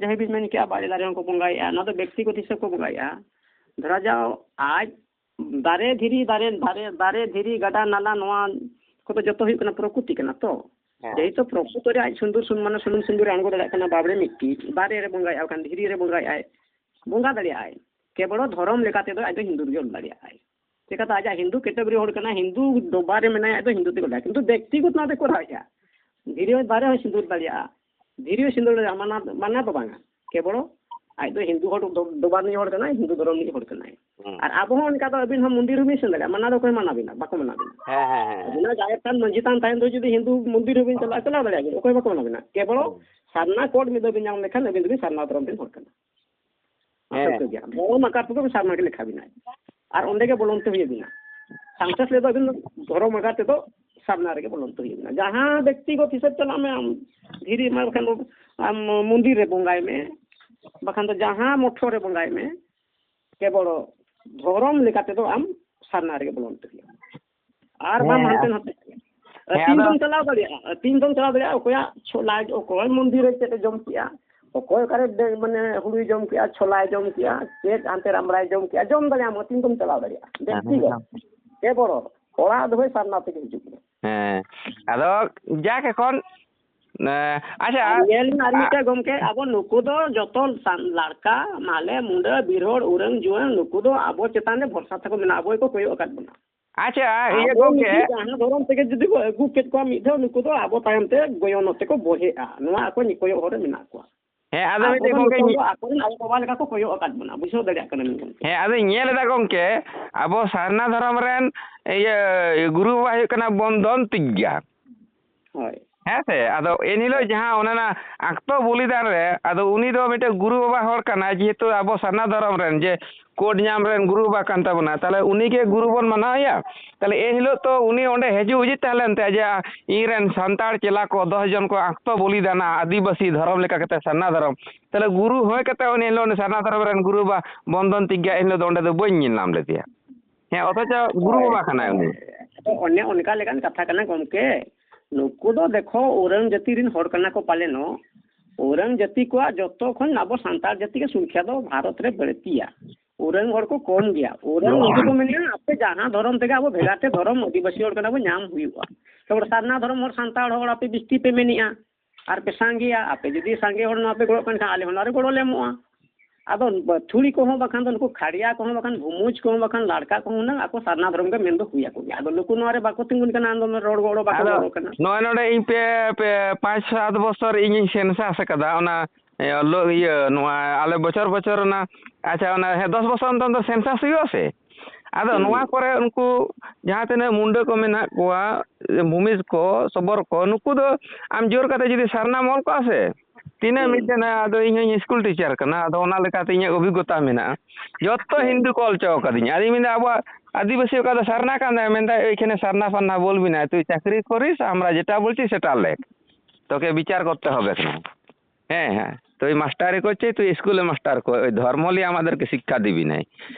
ᱡᱟᱦᱟᱸᱭ ᱵᱤᱱ ᱢᱮᱱ ᱠᱮᱜᱼᱟ, ᱵᱟᱲᱮ ᱫᱟᱨᱮ ᱦᱚᱸᱠᱚ ᱵᱚᱸᱜᱟᱭᱮᱜᱼᱟ, ᱱᱚᱣᱟ ᱫᱚ ᱵᱮᱠᱛᱤᱜᱚᱛ ᱦᱤᱥᱟᱹᱵ ᱠᱚ ᱵᱚᱸᱜᱟᱭᱮᱜᱼᱟ᱾ ᱫᱷᱚᱨᱟ ᱡᱟᱣ ᱟᱡ ᱫᱟᱨᱮ, ᱫᱷᱤᱨᱤ, ᱫᱟᱨᱮ, ᱫᱟᱨᱮ, ᱫᱟᱨᱮ, ᱫᱷᱤᱨᱤ, ᱜᱟᱰᱟ, ᱱᱟᱞᱟ, ᱱᱚᱣᱟ ᱠᱚᱫᱚ ᱡᱚᱛᱚ ᱦᱩᱭᱩᱜ ᱠᱟᱱᱟ ᱯᱨᱚᱠᱨᱤᱛᱤ ᱠᱟᱱᱟ ᱛᱚ᱾ ᱦᱮᱸ᱾ ᱡᱮᱦᱮᱛᱩ ᱯᱨᱚᱠᱨᱤᱛᱤ ᱨᱮ ᱟᱡ ᱥᱩᱱᱫᱚᱨ ᱥᱩᱱ-, ᱢᱟᱱᱮ ᱥᱩᱱᱩᱢ ᱥᱤᱸᱫᱩᱨ ᱨᱮ ᱟᱬᱜᱚ ᱫᱟᱲᱮᱭᱟᱜ ᱠᱟᱱᱟ, ᱵᱟᱵᱽᱲᱮ ᱢᱤᱫᱴᱤᱡ, ᱫᱟᱨᱮ ᱨᱮ ᱵᱚᱸᱜᱟᱭᱮᱜᱼᱟ, ᱵᱟᱠᱷᱟᱱ ᱫᱷᱤᱨᱤ ᱨᱮ ᱵᱚᱸᱜᱟᱭᱮᱜᱼᱟᱭ, ᱵᱚᱸᱜᱟ ᱫᱟᱲᱮᱭᱟᱜᱼᱟᱭ᱾ ᱠᱮᱵᱚᱞ ᱫᱷᱚᱨᱚᱢ ᱞᱮᱠᱟ ᱛᱮᱫᱚ ᱟᱡ ᱫᱚ ᱦᱤᱱᱫᱩ ᱨᱮᱜᱮ ᱚᱞ ᱫᱟᱲᱮᱭᱟᱜᱼᱟᱭ᱾ ᱪᱮᱠᱟᱛᱮ ᱟᱡᱟᱜ ᱦᱤᱱᱫᱩ category ᱦᱚᱲ ᱠᱟᱱᱟᱭ, ᱦᱤᱱᱫᱩ ᱰᱚᱵᱟ ᱨᱮ ᱢᱮᱱᱟᱭᱟ, ᱟᱡ ᱫᱚ ᱦᱤᱱᱫᱩ ᱛᱮᱜᱮ ᱚᱞ ᱫᱟᱲᱮᱭᱟᱜᱼᱟ᱾ ᱠᱤᱱᱛᱩ ᱵᱮᱠᱛᱤᱜᱚᱛ ᱱᱚᱣᱟ ᱫᱚᱭ ᱠᱚᱨᱟᱣᱮᱫᱼᱟ᱾ ᱫᱷᱤᱨᱤ ᱦᱚᱸ, ᱫᱟᱨᱮ ᱦᱚᱸᱭ ᱥᱤᱸᱫᱩᱨ ᱫᱟᱲᱮᱭᱟᱜᱼᱟ, ᱫᱷᱤᱨᱤ ᱦᱚᱸᱭ ᱥᱤᱸᱫᱩᱨ ᱫᱟᱲᱮᱭᱟᱜᱼᱟ, ᱢᱟᱱᱟ, ᱢᱟᱱᱟ ᱫᱚ ᱵᱟᱝᱟ᱾ ᱠᱮᱵᱚᱞ ᱟᱡ ᱫᱚ ᱦᱤᱱᱫᱩ ᱦᱚᱲ ᱫᱚ, ᱰᱚᱵᱟ ᱨᱤᱱᱤᱡ ᱦᱚᱲ ᱠᱟᱱᱟᱭ, ᱦᱤᱱᱫᱩ ᱫᱷᱚᱨᱚᱢ ᱨᱤᱱᱤᱡ ᱦᱚᱲ ᱠᱟᱱᱟᱭ᱾ ᱦᱩᱸ᱾ ᱟᱨ ᱟᱵᱚ ᱦᱚᱸ ᱚᱱᱠᱟ ᱫᱚ ᱟᱹᱵᱤᱱ ᱦᱚᱸ ᱢᱚᱱᱫᱤᱨ ᱦᱚᱸᱵᱤᱱ ᱥᱮᱱ ᱫᱟᱲᱮᱭᱟᱜᱼᱟ, ᱢᱟᱱᱟ ᱫᱚ ᱚᱠᱚᱭ ᱢᱟᱱᱟ ᱵᱤᱱᱟ? ᱵᱟᱠᱚ ᱢᱟᱱᱟ ᱵᱤᱱᱟ᱾ ᱦᱮᱸ, ᱦᱮᱸ, ᱦᱮᱸ᱾ ᱟᱹᱵᱤᱱᱟᱜ ᱡᱟᱦᱮᱨ ᱛᱷᱟᱱ ᱢᱟᱹᱡᱷᱤ ᱛᱷᱟᱱ ᱛᱟᱦᱮᱱ ᱫᱚ ᱡᱩᱫᱤ ᱦᱤᱱᱫᱩ ᱢᱚᱱᱫᱤᱨ ᱦᱚᱸᱵᱤᱱ ᱪᱟᱞᱟᱜᱼᱟ, ᱪᱟᱞᱟᱣ ᱫᱟᱲᱮᱭᱟᱜᱼᱟ ᱵᱤᱱ, ᱚᱠᱚᱭ ᱵᱟᱠᱚ ᱢᱟᱱᱟ ᱵᱤᱱᱟ᱾ ᱠᱮᱵᱚᱞ ᱦᱩᱸ᱾ ᱥᱟᱨᱱᱟ code ᱢᱤᱫ ᱫᱷᱟᱣ ᱵᱤᱱ ᱧᱟᱢ ᱞᱮᱠᱷᱟᱱ ᱟᱹᱵᱤᱱ ᱫᱚᱵᱤᱱ ᱥᱟᱨᱱᱟ ᱫᱷᱚᱨᱚᱢ ᱨᱤᱱ ᱦᱚᱲ ᱠᱟᱱᱟ᱾ ᱦᱮᱸ᱾ ᱴᱷᱟᱹᱣᱠᱟᱹ ᱜᱮᱭᱟ᱾ ᱫᱷᱚᱨᱚᱢ ᱟᱠᱟᱨ ᱛᱮᱫᱚ ᱥᱟᱨᱱᱟ ᱜᱮ ᱞᱮᱠᱷᱟ ᱵᱤᱱᱟ᱾ ᱟᱨ ᱚᱸᱰᱮ ᱜᱮ ᱵᱚᱞᱚᱱ ᱛᱮ ᱦᱩᱭᱩᱜ ᱵᱤᱱᱟ᱾ ᱥᱟᱝᱥᱟᱨ ᱨᱮᱫᱚ ᱟᱹᱵᱤᱱ ᱫᱚ ᱫᱷᱚᱨᱚᱢ ᱟᱠᱟᱨ ᱛᱮᱫᱚ ᱥᱟᱨᱱᱟ ᱨᱮᱜᱮ ᱵᱚᱞᱚᱱ ᱛᱮ ᱦᱩᱭᱩᱜ ᱵᱤᱱᱟ᱾ ᱡᱟᱦᱟᱸ ᱵᱮᱠᱛᱤᱜᱚᱛ ᱦᱤᱥᱟᱹᱵ ᱪᱟᱞᱟᱜ ᱢᱮ, ᱟᱢ ᱫᱷᱤᱨᱤ ᱢᱟ ᱵᱟᱠᱷᱟᱱ ᱫᱚ ᱟᱢ ᱢᱚᱱᱫᱤᱨ ᱨᱮ ᱵᱚᱸᱜᱟᱭ ᱢᱮ, ᱵᱟᱠᱷᱟᱱ ᱫᱚ ᱡᱟᱦᱟᱸ ᱢᱚᱴᱷᱚ ᱨᱮ ᱵᱚᱸᱜᱟᱭ ᱢᱮ, ᱠᱮᱵᱚᱞ ᱫᱷᱚᱨᱚᱢ ᱞᱮᱠᱟ ᱛᱮᱫᱚ ᱟᱢ ᱥᱟᱨᱱᱟ ᱨᱮᱜᱮ ᱵᱚᱞᱚᱱ ᱛᱮ ᱦᱩᱭᱩᱜᱼᱟ᱾ ᱟᱨ ᱵᱟᱢ ᱦᱮᱸ᱾ ᱦᱟᱱᱛᱮ ᱱᱟᱛᱮ᱾ ᱦᱮᱸ, ᱟᱹᱛᱤᱧ ᱟᱫᱚ ᱫᱚᱢ ᱪᱟᱞᱟᱣ ᱫᱟᱲᱮᱭᱟᱜᱼᱟ, ᱟᱹᱛᱤᱧ ᱫᱚᱢ ᱪᱟᱞᱟᱣ ᱫᱟᱲᱮᱭᱟᱜᱼᱟ᱾ ᱚᱠᱚᱭᱟᱜ ᱪᱷᱚᱞᱟᱭ, ᱚᱠᱚᱭ ᱢᱚᱱᱫᱤᱨ ᱨᱮ ᱪᱮᱫ ᱮ ᱡᱚᱢ ᱠᱮᱜᱼᱟ, ᱚᱠᱚᱭ ᱚᱠᱟᱨᱮ ᱰᱮ-, ᱢᱟᱱᱮ ᱦᱩᱲᱩᱭ ᱡᱚᱢ ᱠᱮᱜᱼᱟ, ᱪᱷᱚᱞᱟᱭ ᱡᱚᱢ ᱠᱮᱜᱼᱟ, ᱪᱮᱫ ᱦᱟᱱᱛᱮ ᱨᱟᱢᱲᱟᱭ ᱡᱚᱢ ᱠᱮᱜᱼᱟ, ᱡᱚᱢ ᱫᱟᱲᱮᱭᱟᱜᱼᱟᱢ, ᱟᱹᱛᱤᱧ ᱫᱚᱢ ᱪᱟᱞᱟᱣ ᱫᱟᱲᱮᱭᱟᱜᱼᱟ᱾ ᱦᱮᱸ, ᱵᱮᱠᱛᱤᱜᱚᱛ᱾ ᱦᱮᱸ᱾ ᱠᱮᱵᱚᱞ ᱚᱲᱟᱜ ᱫᱚ ᱦᱳᱭ ᱥᱟᱨᱱᱟ ᱛᱮᱜᱮ ᱦᱤᱡᱩᱜ ᱢᱮ᱾ ᱦᱮᱸ, ᱟᱫᱚ ᱡᱟᱠ ᱮᱠᱷᱚᱱ, ᱮ, ᱟᱪᱪᱷᱟ, ᱟᱨ ᱧᱮᱞ ᱢᱮ ᱟᱨ ᱟ- ᱢᱤᱫᱴᱮᱡ ᱜᱚᱢᱠᱮ, ᱟᱵᱚ ᱱᱩᱠᱩ ᱫᱚ ᱡᱚᱛᱚ ᱥᱟᱱ-, ᱞᱟᱲᱠᱟ, ᱢᱟᱦᱞᱮ, ᱢᱩᱸᱰᱟᱹ, ᱵᱤᱨ ᱦᱚᱲ, ᱩᱨᱟᱹᱝ, ᱡᱩᱣᱟᱹᱱ, ᱱᱩᱠᱩ ᱫᱚ ᱟᱵᱚ ᱪᱮᱛᱟᱱ ᱨᱮ ᱵᱷᱚᱨᱥᱟ ᱛᱟᱠᱚ ᱢᱮᱱᱟᱜᱼᱟ, ᱟᱵᱚ ᱜᱮᱠᱚ ᱠᱚᱭᱚᱜ ᱟᱠᱟᱫ ᱵᱚᱱᱟ᱾ ᱟᱪᱪᱷᱟ, ᱤᱭᱟᱹ ᱟᱵᱚ ᱜᱚᱢᱠᱮ᱾ ᱱᱩᱠᱩ ᱡᱟᱦᱟᱸ ᱫᱷᱚᱨᱚᱢ ᱛᱮᱜᱮ ᱡᱩᱫᱤ ᱠᱚ ᱟᱹᱜᱩ ᱠᱮᱫ ᱠᱚᱣᱟ ᱢᱤᱫ ᱫᱷᱟᱣ, ᱱᱩᱠᱩ ᱫᱚ ᱟᱵᱚ ᱛᱟᱭᱚᱢ ᱛᱮ ᱜᱚᱭᱚᱱᱚᱜ ᱛᱮᱠᱚ ᱵᱚᱦᱮᱜᱼᱟ᱾ ᱱᱚᱣᱟ ᱟᱠᱚ ᱠᱚᱭᱚᱜ ᱦᱚᱨ ᱨᱮ ᱢᱮᱱᱟᱜ ᱠᱚᱣᱟ᱾ ᱦᱮᱸ, ᱟᱫᱚ ᱟᱵᱚ ᱢᱤᱫᱴᱮᱡ ᱫᱚ ᱜᱚᱢᱠᱮ ᱱᱤᱛᱚᱜ ᱧᱮ- ᱫᱚ ᱟᱠᱚᱨᱮᱱ ᱟᱭᱳᱼᱵᱟᱵᱟ ᱞᱮᱠᱟ ᱠᱚ ᱠᱚᱭᱚᱜ ᱟᱠᱟᱫ ᱵᱚᱱᱟ, ᱵᱩᱡᱷᱟᱹᱣ ᱫᱟᱲᱮᱭᱟᱜ ᱠᱟᱱᱟ ᱵᱤᱱ ᱜᱚᱢᱠᱮ? ᱦᱮᱸ, ᱟᱫᱚᱧ ᱧᱮᱞ ᱮᱫᱟ ᱜᱚᱢᱠᱮ, ᱟᱵᱚ ᱥᱟᱨᱱᱟ ᱫᱷᱚᱨᱚᱢ ᱨᱮᱱ ᱤᱭᱟᱹ ᱜᱩᱨᱩ ᱵᱟᱵᱟ ᱦᱩᱭᱩᱜ ᱠᱟᱱᱟ ᱵᱚᱱᱫᱚᱱ ᱛᱤᱜᱽᱜᱟ᱾ ᱦᱳᱭ᱾ ᱦᱮᱸ ᱥᱮ? ᱟᱫᱚ ᱮᱱᱦᱤᱞᱳᱜ ᱡᱟᱦᱟᱸ ᱚᱱᱟ ᱨᱮᱱᱟᱜ ᱟᱠᱛᱚ ᱵᱚᱞᱤᱫᱟᱱ ᱨᱮ, ᱟᱫᱚ ᱩᱱᱤ ᱫᱚ ᱢᱤᱫᱴᱮᱡ ᱜᱩᱨᱩ ᱵᱟᱵᱟ ᱦᱚᱲ ᱠᱟᱱᱟᱭ, ᱡᱮᱦᱮᱛᱩ ᱟᱵᱚ ᱥᱟᱨᱱᱟ ᱫᱷᱚᱨᱚᱢ ᱨᱮᱱ, ᱡᱮ ᱠᱳᱰ ᱧᱟᱢ ᱨᱮᱱ ᱜᱩᱨᱩ ᱵᱟᱵᱟ ᱠᱟᱱ ᱛᱟᱵᱚᱱᱟ, ᱛᱟᱦᱞᱮ ᱩᱱᱤ ᱜᱮ ᱜᱩᱨᱩ ᱵᱚᱱ ᱢᱟᱱᱟᱣᱮᱭᱟ᱾ ᱛᱟᱦᱞᱮ ᱮᱱᱦᱤᱞᱳᱜ ᱛᱚ ᱩᱱᱤ ᱚᱸᱰᱮ ᱦᱤᱡᱩᱜ ᱩᱪᱤᱛ ᱛᱟᱦᱮᱸ ᱞᱮᱱ ᱛᱟᱭᱟ, ᱡᱮ ᱤᱧ ᱨᱮᱱ ᱥᱟᱱᱛᱟᱲ ᱪᱮᱞᱟ ᱠᱚ ᱫᱚᱥ ᱡᱚᱱ ᱠᱚ ᱟᱠᱛᱚ ᱵᱚᱞᱤᱫᱟᱱᱟ ᱟᱹᱫᱤᱵᱟᱹᱥᱤ ᱫᱷᱚᱨᱚᱢ ᱞᱮᱠᱟ ᱠᱟᱛᱮ, ᱥᱟᱨᱱᱟ ᱫᱷᱚᱨᱚᱢ᱾ ᱛᱟᱦᱞᱮ ᱜᱩᱨᱩ ᱦᱩᱭ ᱠᱟᱛᱮ ᱩᱱᱤ ᱦᱤᱞᱳᱜ ᱩᱱᱤ ᱥᱟᱨᱱᱟ ᱫᱷᱚᱨᱚᱢ ᱨᱮᱱ ᱜᱩᱨᱩ ᱵᱟᱵᱟ ᱵᱚᱱᱫᱚᱱ ᱛᱤᱜᱽᱜᱟ ᱮᱱᱦᱤᱞᱳᱜ ᱫᱚ ᱚᱸᱰᱮ ᱫᱚ ᱵᱟᱹᱧ ᱧᱮᱞ ᱧᱟᱢ ᱞᱮᱫᱮᱭᱟ᱾ ᱦᱮᱸ, ᱚᱛᱷᱚᱪᱚ ᱜᱩᱨᱩ ᱦᱳᱭ, ᱵᱟᱵᱟ ᱠᱟᱱᱟᱭ ᱩᱱᱤ᱾ ᱦᱳᱭ᱾ ᱟᱫᱚ ᱚᱱᱮ ᱚᱱᱠᱟ ᱞᱮᱠᱟᱱ ᱠᱟᱛᱷᱟ ᱠᱟᱱᱟ ᱜᱚᱢᱠᱮ᱾ ᱱᱩᱠᱩ ᱫᱚ ᱫᱮᱠᱷᱚ, ᱳᱨᱟᱝ ᱡᱟᱹᱛᱤ ᱨᱮᱱ ᱦᱚᱲ ᱠᱟᱱᱟ ᱠᱚ ᱯᱟᱞᱮᱱᱚᱜ᱾ ᱳᱨᱟᱝ ᱡᱟᱹᱛᱤ ᱠᱚᱣᱟᱜ ᱡᱚᱛᱚ ᱠᱷᱚᱱ ᱟᱵᱚ ᱥᱟᱱᱛᱟᱲ ᱡᱟᱹᱛᱤ ᱜᱮ ᱥᱚᱝᱠᱷᱟ ᱫᱚ ᱵᱷᱟᱨᱚᱛ ᱨᱮ ᱵᱟᱹᱲᱛᱤᱭᱟ᱾ ᱳᱨᱟᱝ ᱦᱚᱲ ᱠᱚ ᱠᱚᱢ ᱜᱮᱭᱟ᱾ ᱳᱨᱟᱝ ᱩᱱᱠᱩ ᱠᱚ ᱢᱮᱱᱟ, ᱟᱯᱮ ᱡᱟᱦᱟᱸ ᱫᱷᱚᱨᱚᱢ ᱛᱮᱜᱮ ᱟᱵᱚ ᱵᱷᱮᱜᱟᱨ ᱛᱮ ᱫᱷᱚᱨᱚᱢ ᱟᱹᱫᱤᱵᱟᱹᱥᱤ ᱦᱚᱲ ᱠᱟᱱᱟ ᱵᱚ, ᱧᱟᱢ ᱦᱩᱭᱩᱜᱼᱟ᱾ ᱛᱟᱨᱯᱚᱨ ᱥᱟᱨᱱᱟ ᱫᱷᱚᱨᱚᱢ ᱦᱚᱲ ᱥᱟᱱᱛᱟᱲ ᱦᱚᱲ ᱟᱯᱮ ᱵᱤᱥᱴᱤ ᱯᱮ ᱢᱮᱱᱮᱜᱼᱟ᱾ ᱟᱨ ᱯᱮ ᱥᱟᱸᱜᱮᱭᱟ, ᱟᱯᱮ ᱡᱩᱫᱤ ᱥᱟᱸᱜᱮ ᱦᱚᱲ ᱱᱚᱣᱟ ᱯᱮ ᱜᱚᱲᱚᱜ ᱠᱟᱱ ᱠᱷᱟᱱ, ᱟᱞᱮ ᱦᱚᱸ ᱱᱚᱣᱟ ᱨᱮ ᱜᱚᱲᱚ ᱞᱮ ᱮᱢᱚᱜᱼᱟ᱾ ᱟᱫᱚ ᱛᱷᱩᱲᱤ ᱠᱚᱦᱚᱸ ᱵᱟᱠᱷᱟᱱ ᱫᱚ ᱱᱩᱠᱩ ᱠᱷᱟᱲᱭᱟ ᱠᱚᱦᱚᱸ ᱵᱟᱠᱷᱟᱱ ᱵᱷᱩᱢᱩᱡᱽ ᱠᱚᱦᱚᱸ ᱵᱟᱠᱷᱟᱱ ᱞᱟᱲᱠᱟ ᱠᱚᱦᱚᱸ ᱦᱩᱱᱟᱹᱝ ᱟᱠᱚ ᱥᱟᱨᱱᱟ ᱫᱷᱚᱨᱚᱢ ᱜᱮ ᱢᱮᱱ ᱫᱚ ᱦᱩᱭ ᱟᱠᱚ ᱜᱮᱭᱟ᱾ ᱟᱫᱚ ᱱᱩᱠᱩ ᱱᱚᱣᱟ ᱨᱮ ᱵᱟᱠᱚ ᱛᱤᱸᱜᱩᱱ ᱠᱟᱱᱟ, ᱟᱫᱚ ᱨᱚᱲ ᱜᱚᱲᱚ ᱵᱟᱠᱚ ᱟᱫᱚ ᱜᱚᱲᱚ ᱠᱟᱱᱟ᱾ ᱱᱚᱜᱼᱚᱭ ᱱᱚᱰᱮ ᱤᱧ ᱯᱮ, ᱯᱮ ᱯᱟᱸᱪ ᱥᱟᱛ ᱵᱚᱪᱷᱚᱨ ᱤᱧᱤᱧ ᱥᱮᱱᱥᱟᱥ ᱟᱠᱟᱫᱟ, ᱚᱱᱟ, ᱮ, ᱞᱚ-, ᱤᱭᱟᱹ, ᱱᱚᱣᱟ ᱟᱞᱮ ᱵᱚᱪᱷᱚᱨ ᱵᱚᱪᱷᱚᱨ ᱚᱱᱟ, ᱟᱪᱪᱷᱟ, ᱚᱱᱟ, ᱦᱮᱸ, ᱫᱚᱥ ᱵᱚᱪᱷᱚᱨ ᱚᱱᱛᱚᱨ ᱚᱱᱛᱚᱨ ᱥᱮᱱᱥᱟᱥ ᱦᱩᱭᱩᱜᱼᱟ ᱥᱮ? ᱟᱫᱚ ᱦᱩᱸ᱾ ᱱᱚᱣᱟ ᱠᱚᱨᱮ ᱩᱱᱠᱩ ᱡᱟᱦᱟᱸ ᱛᱤᱱᱟᱹᱜ ᱢᱩᱱᱰᱟᱹ ᱠᱚ ᱢᱮᱱᱟᱜ ᱠᱚᱣᱟ, ᱵᱷᱩᱢᱤᱡᱽ ᱠᱚ, ᱥᱚᱵᱚᱨ ᱠᱚ, ᱱᱩᱠᱩ ᱫᱚ ᱟᱢ ᱡᱳᱨ ᱠᱟᱛᱮ ᱡᱩᱫᱤ ᱥᱟᱨᱱᱟᱢ ᱚᱞ ᱠᱚᱜᱼᱟ ᱥᱮ, ᱛᱤᱱᱟᱹᱜ ᱦᱩᱸ᱾ ᱢᱤᱫᱴᱮᱱ, ᱟᱫᱚ ᱤᱧ ᱦᱚᱸᱧ ᱥᱠᱩᱞ ᱴᱤᱪᱟᱨ ᱠᱟᱱᱟ, ᱟᱫᱚ ᱚᱱᱟ ᱞᱮᱠᱟᱛᱮ ᱤᱧᱟᱹᱜ ᱚᱵᱷᱤᱜᱽᱜᱚᱛᱟ ᱢᱮᱱᱟᱜᱼᱟ᱾ ᱡᱚᱛᱚ ᱦᱩᱸ᱾ ᱦᱤᱱᱫᱩ ᱠᱚ ᱚᱞ ᱦᱚᱪᱚ ᱟᱠᱟᱫᱤᱧᱟ᱾ ᱟᱫᱚᱧ ᱢᱮᱱᱫᱟ, "ᱟᱵᱚᱣᱟᱜ ᱟᱹᱫᱤᱵᱟᱹᱥᱤ ᱚᱠᱟ ᱫᱚ ᱥᱟᱨᱱᱟ ᱠᱟᱱ ᱛᱟᱭᱟ?" ᱢᱮᱱᱫᱟ, "ᱮᱭᱠᱷᱟᱱᱮ ᱥᱟᱨᱱᱟ ᱯᱷᱟᱨᱱᱟ ᱵᱚᱞ ᱵᱤᱱᱟ, ᱛᱩᱭ ᱪᱟᱹᱠᱨᱤ ᱠᱚᱨᱤᱥ, ᱟᱢᱨᱟ ᱡᱮᱴᱟ ᱵᱚᱞᱪᱤ ᱥᱮᱴᱟ ᱞᱮᱠ, তোকে বিচার করতে হবে এখন।" ᱦᱮᱸ, ᱦᱮᱸ, ᱛᱩᱭ ᱢᱟᱥᱴᱟᱨᱤ ᱠᱚᱨᱪᱮ, ᱛᱩᱭ ᱥᱠᱩᱞ ᱨᱮ ᱢᱟᱥᱴᱟᱨ ᱠᱚ, ᱳᱭ ᱫᱷᱚᱨᱢᱚ ᱞᱤᱭᱮ ᱟᱢᱟᱫᱮᱨᱠᱮ ᱥᱤᱠᱠᱷᱟ ᱫᱤᱵᱤ ᱱᱟᱭ᱾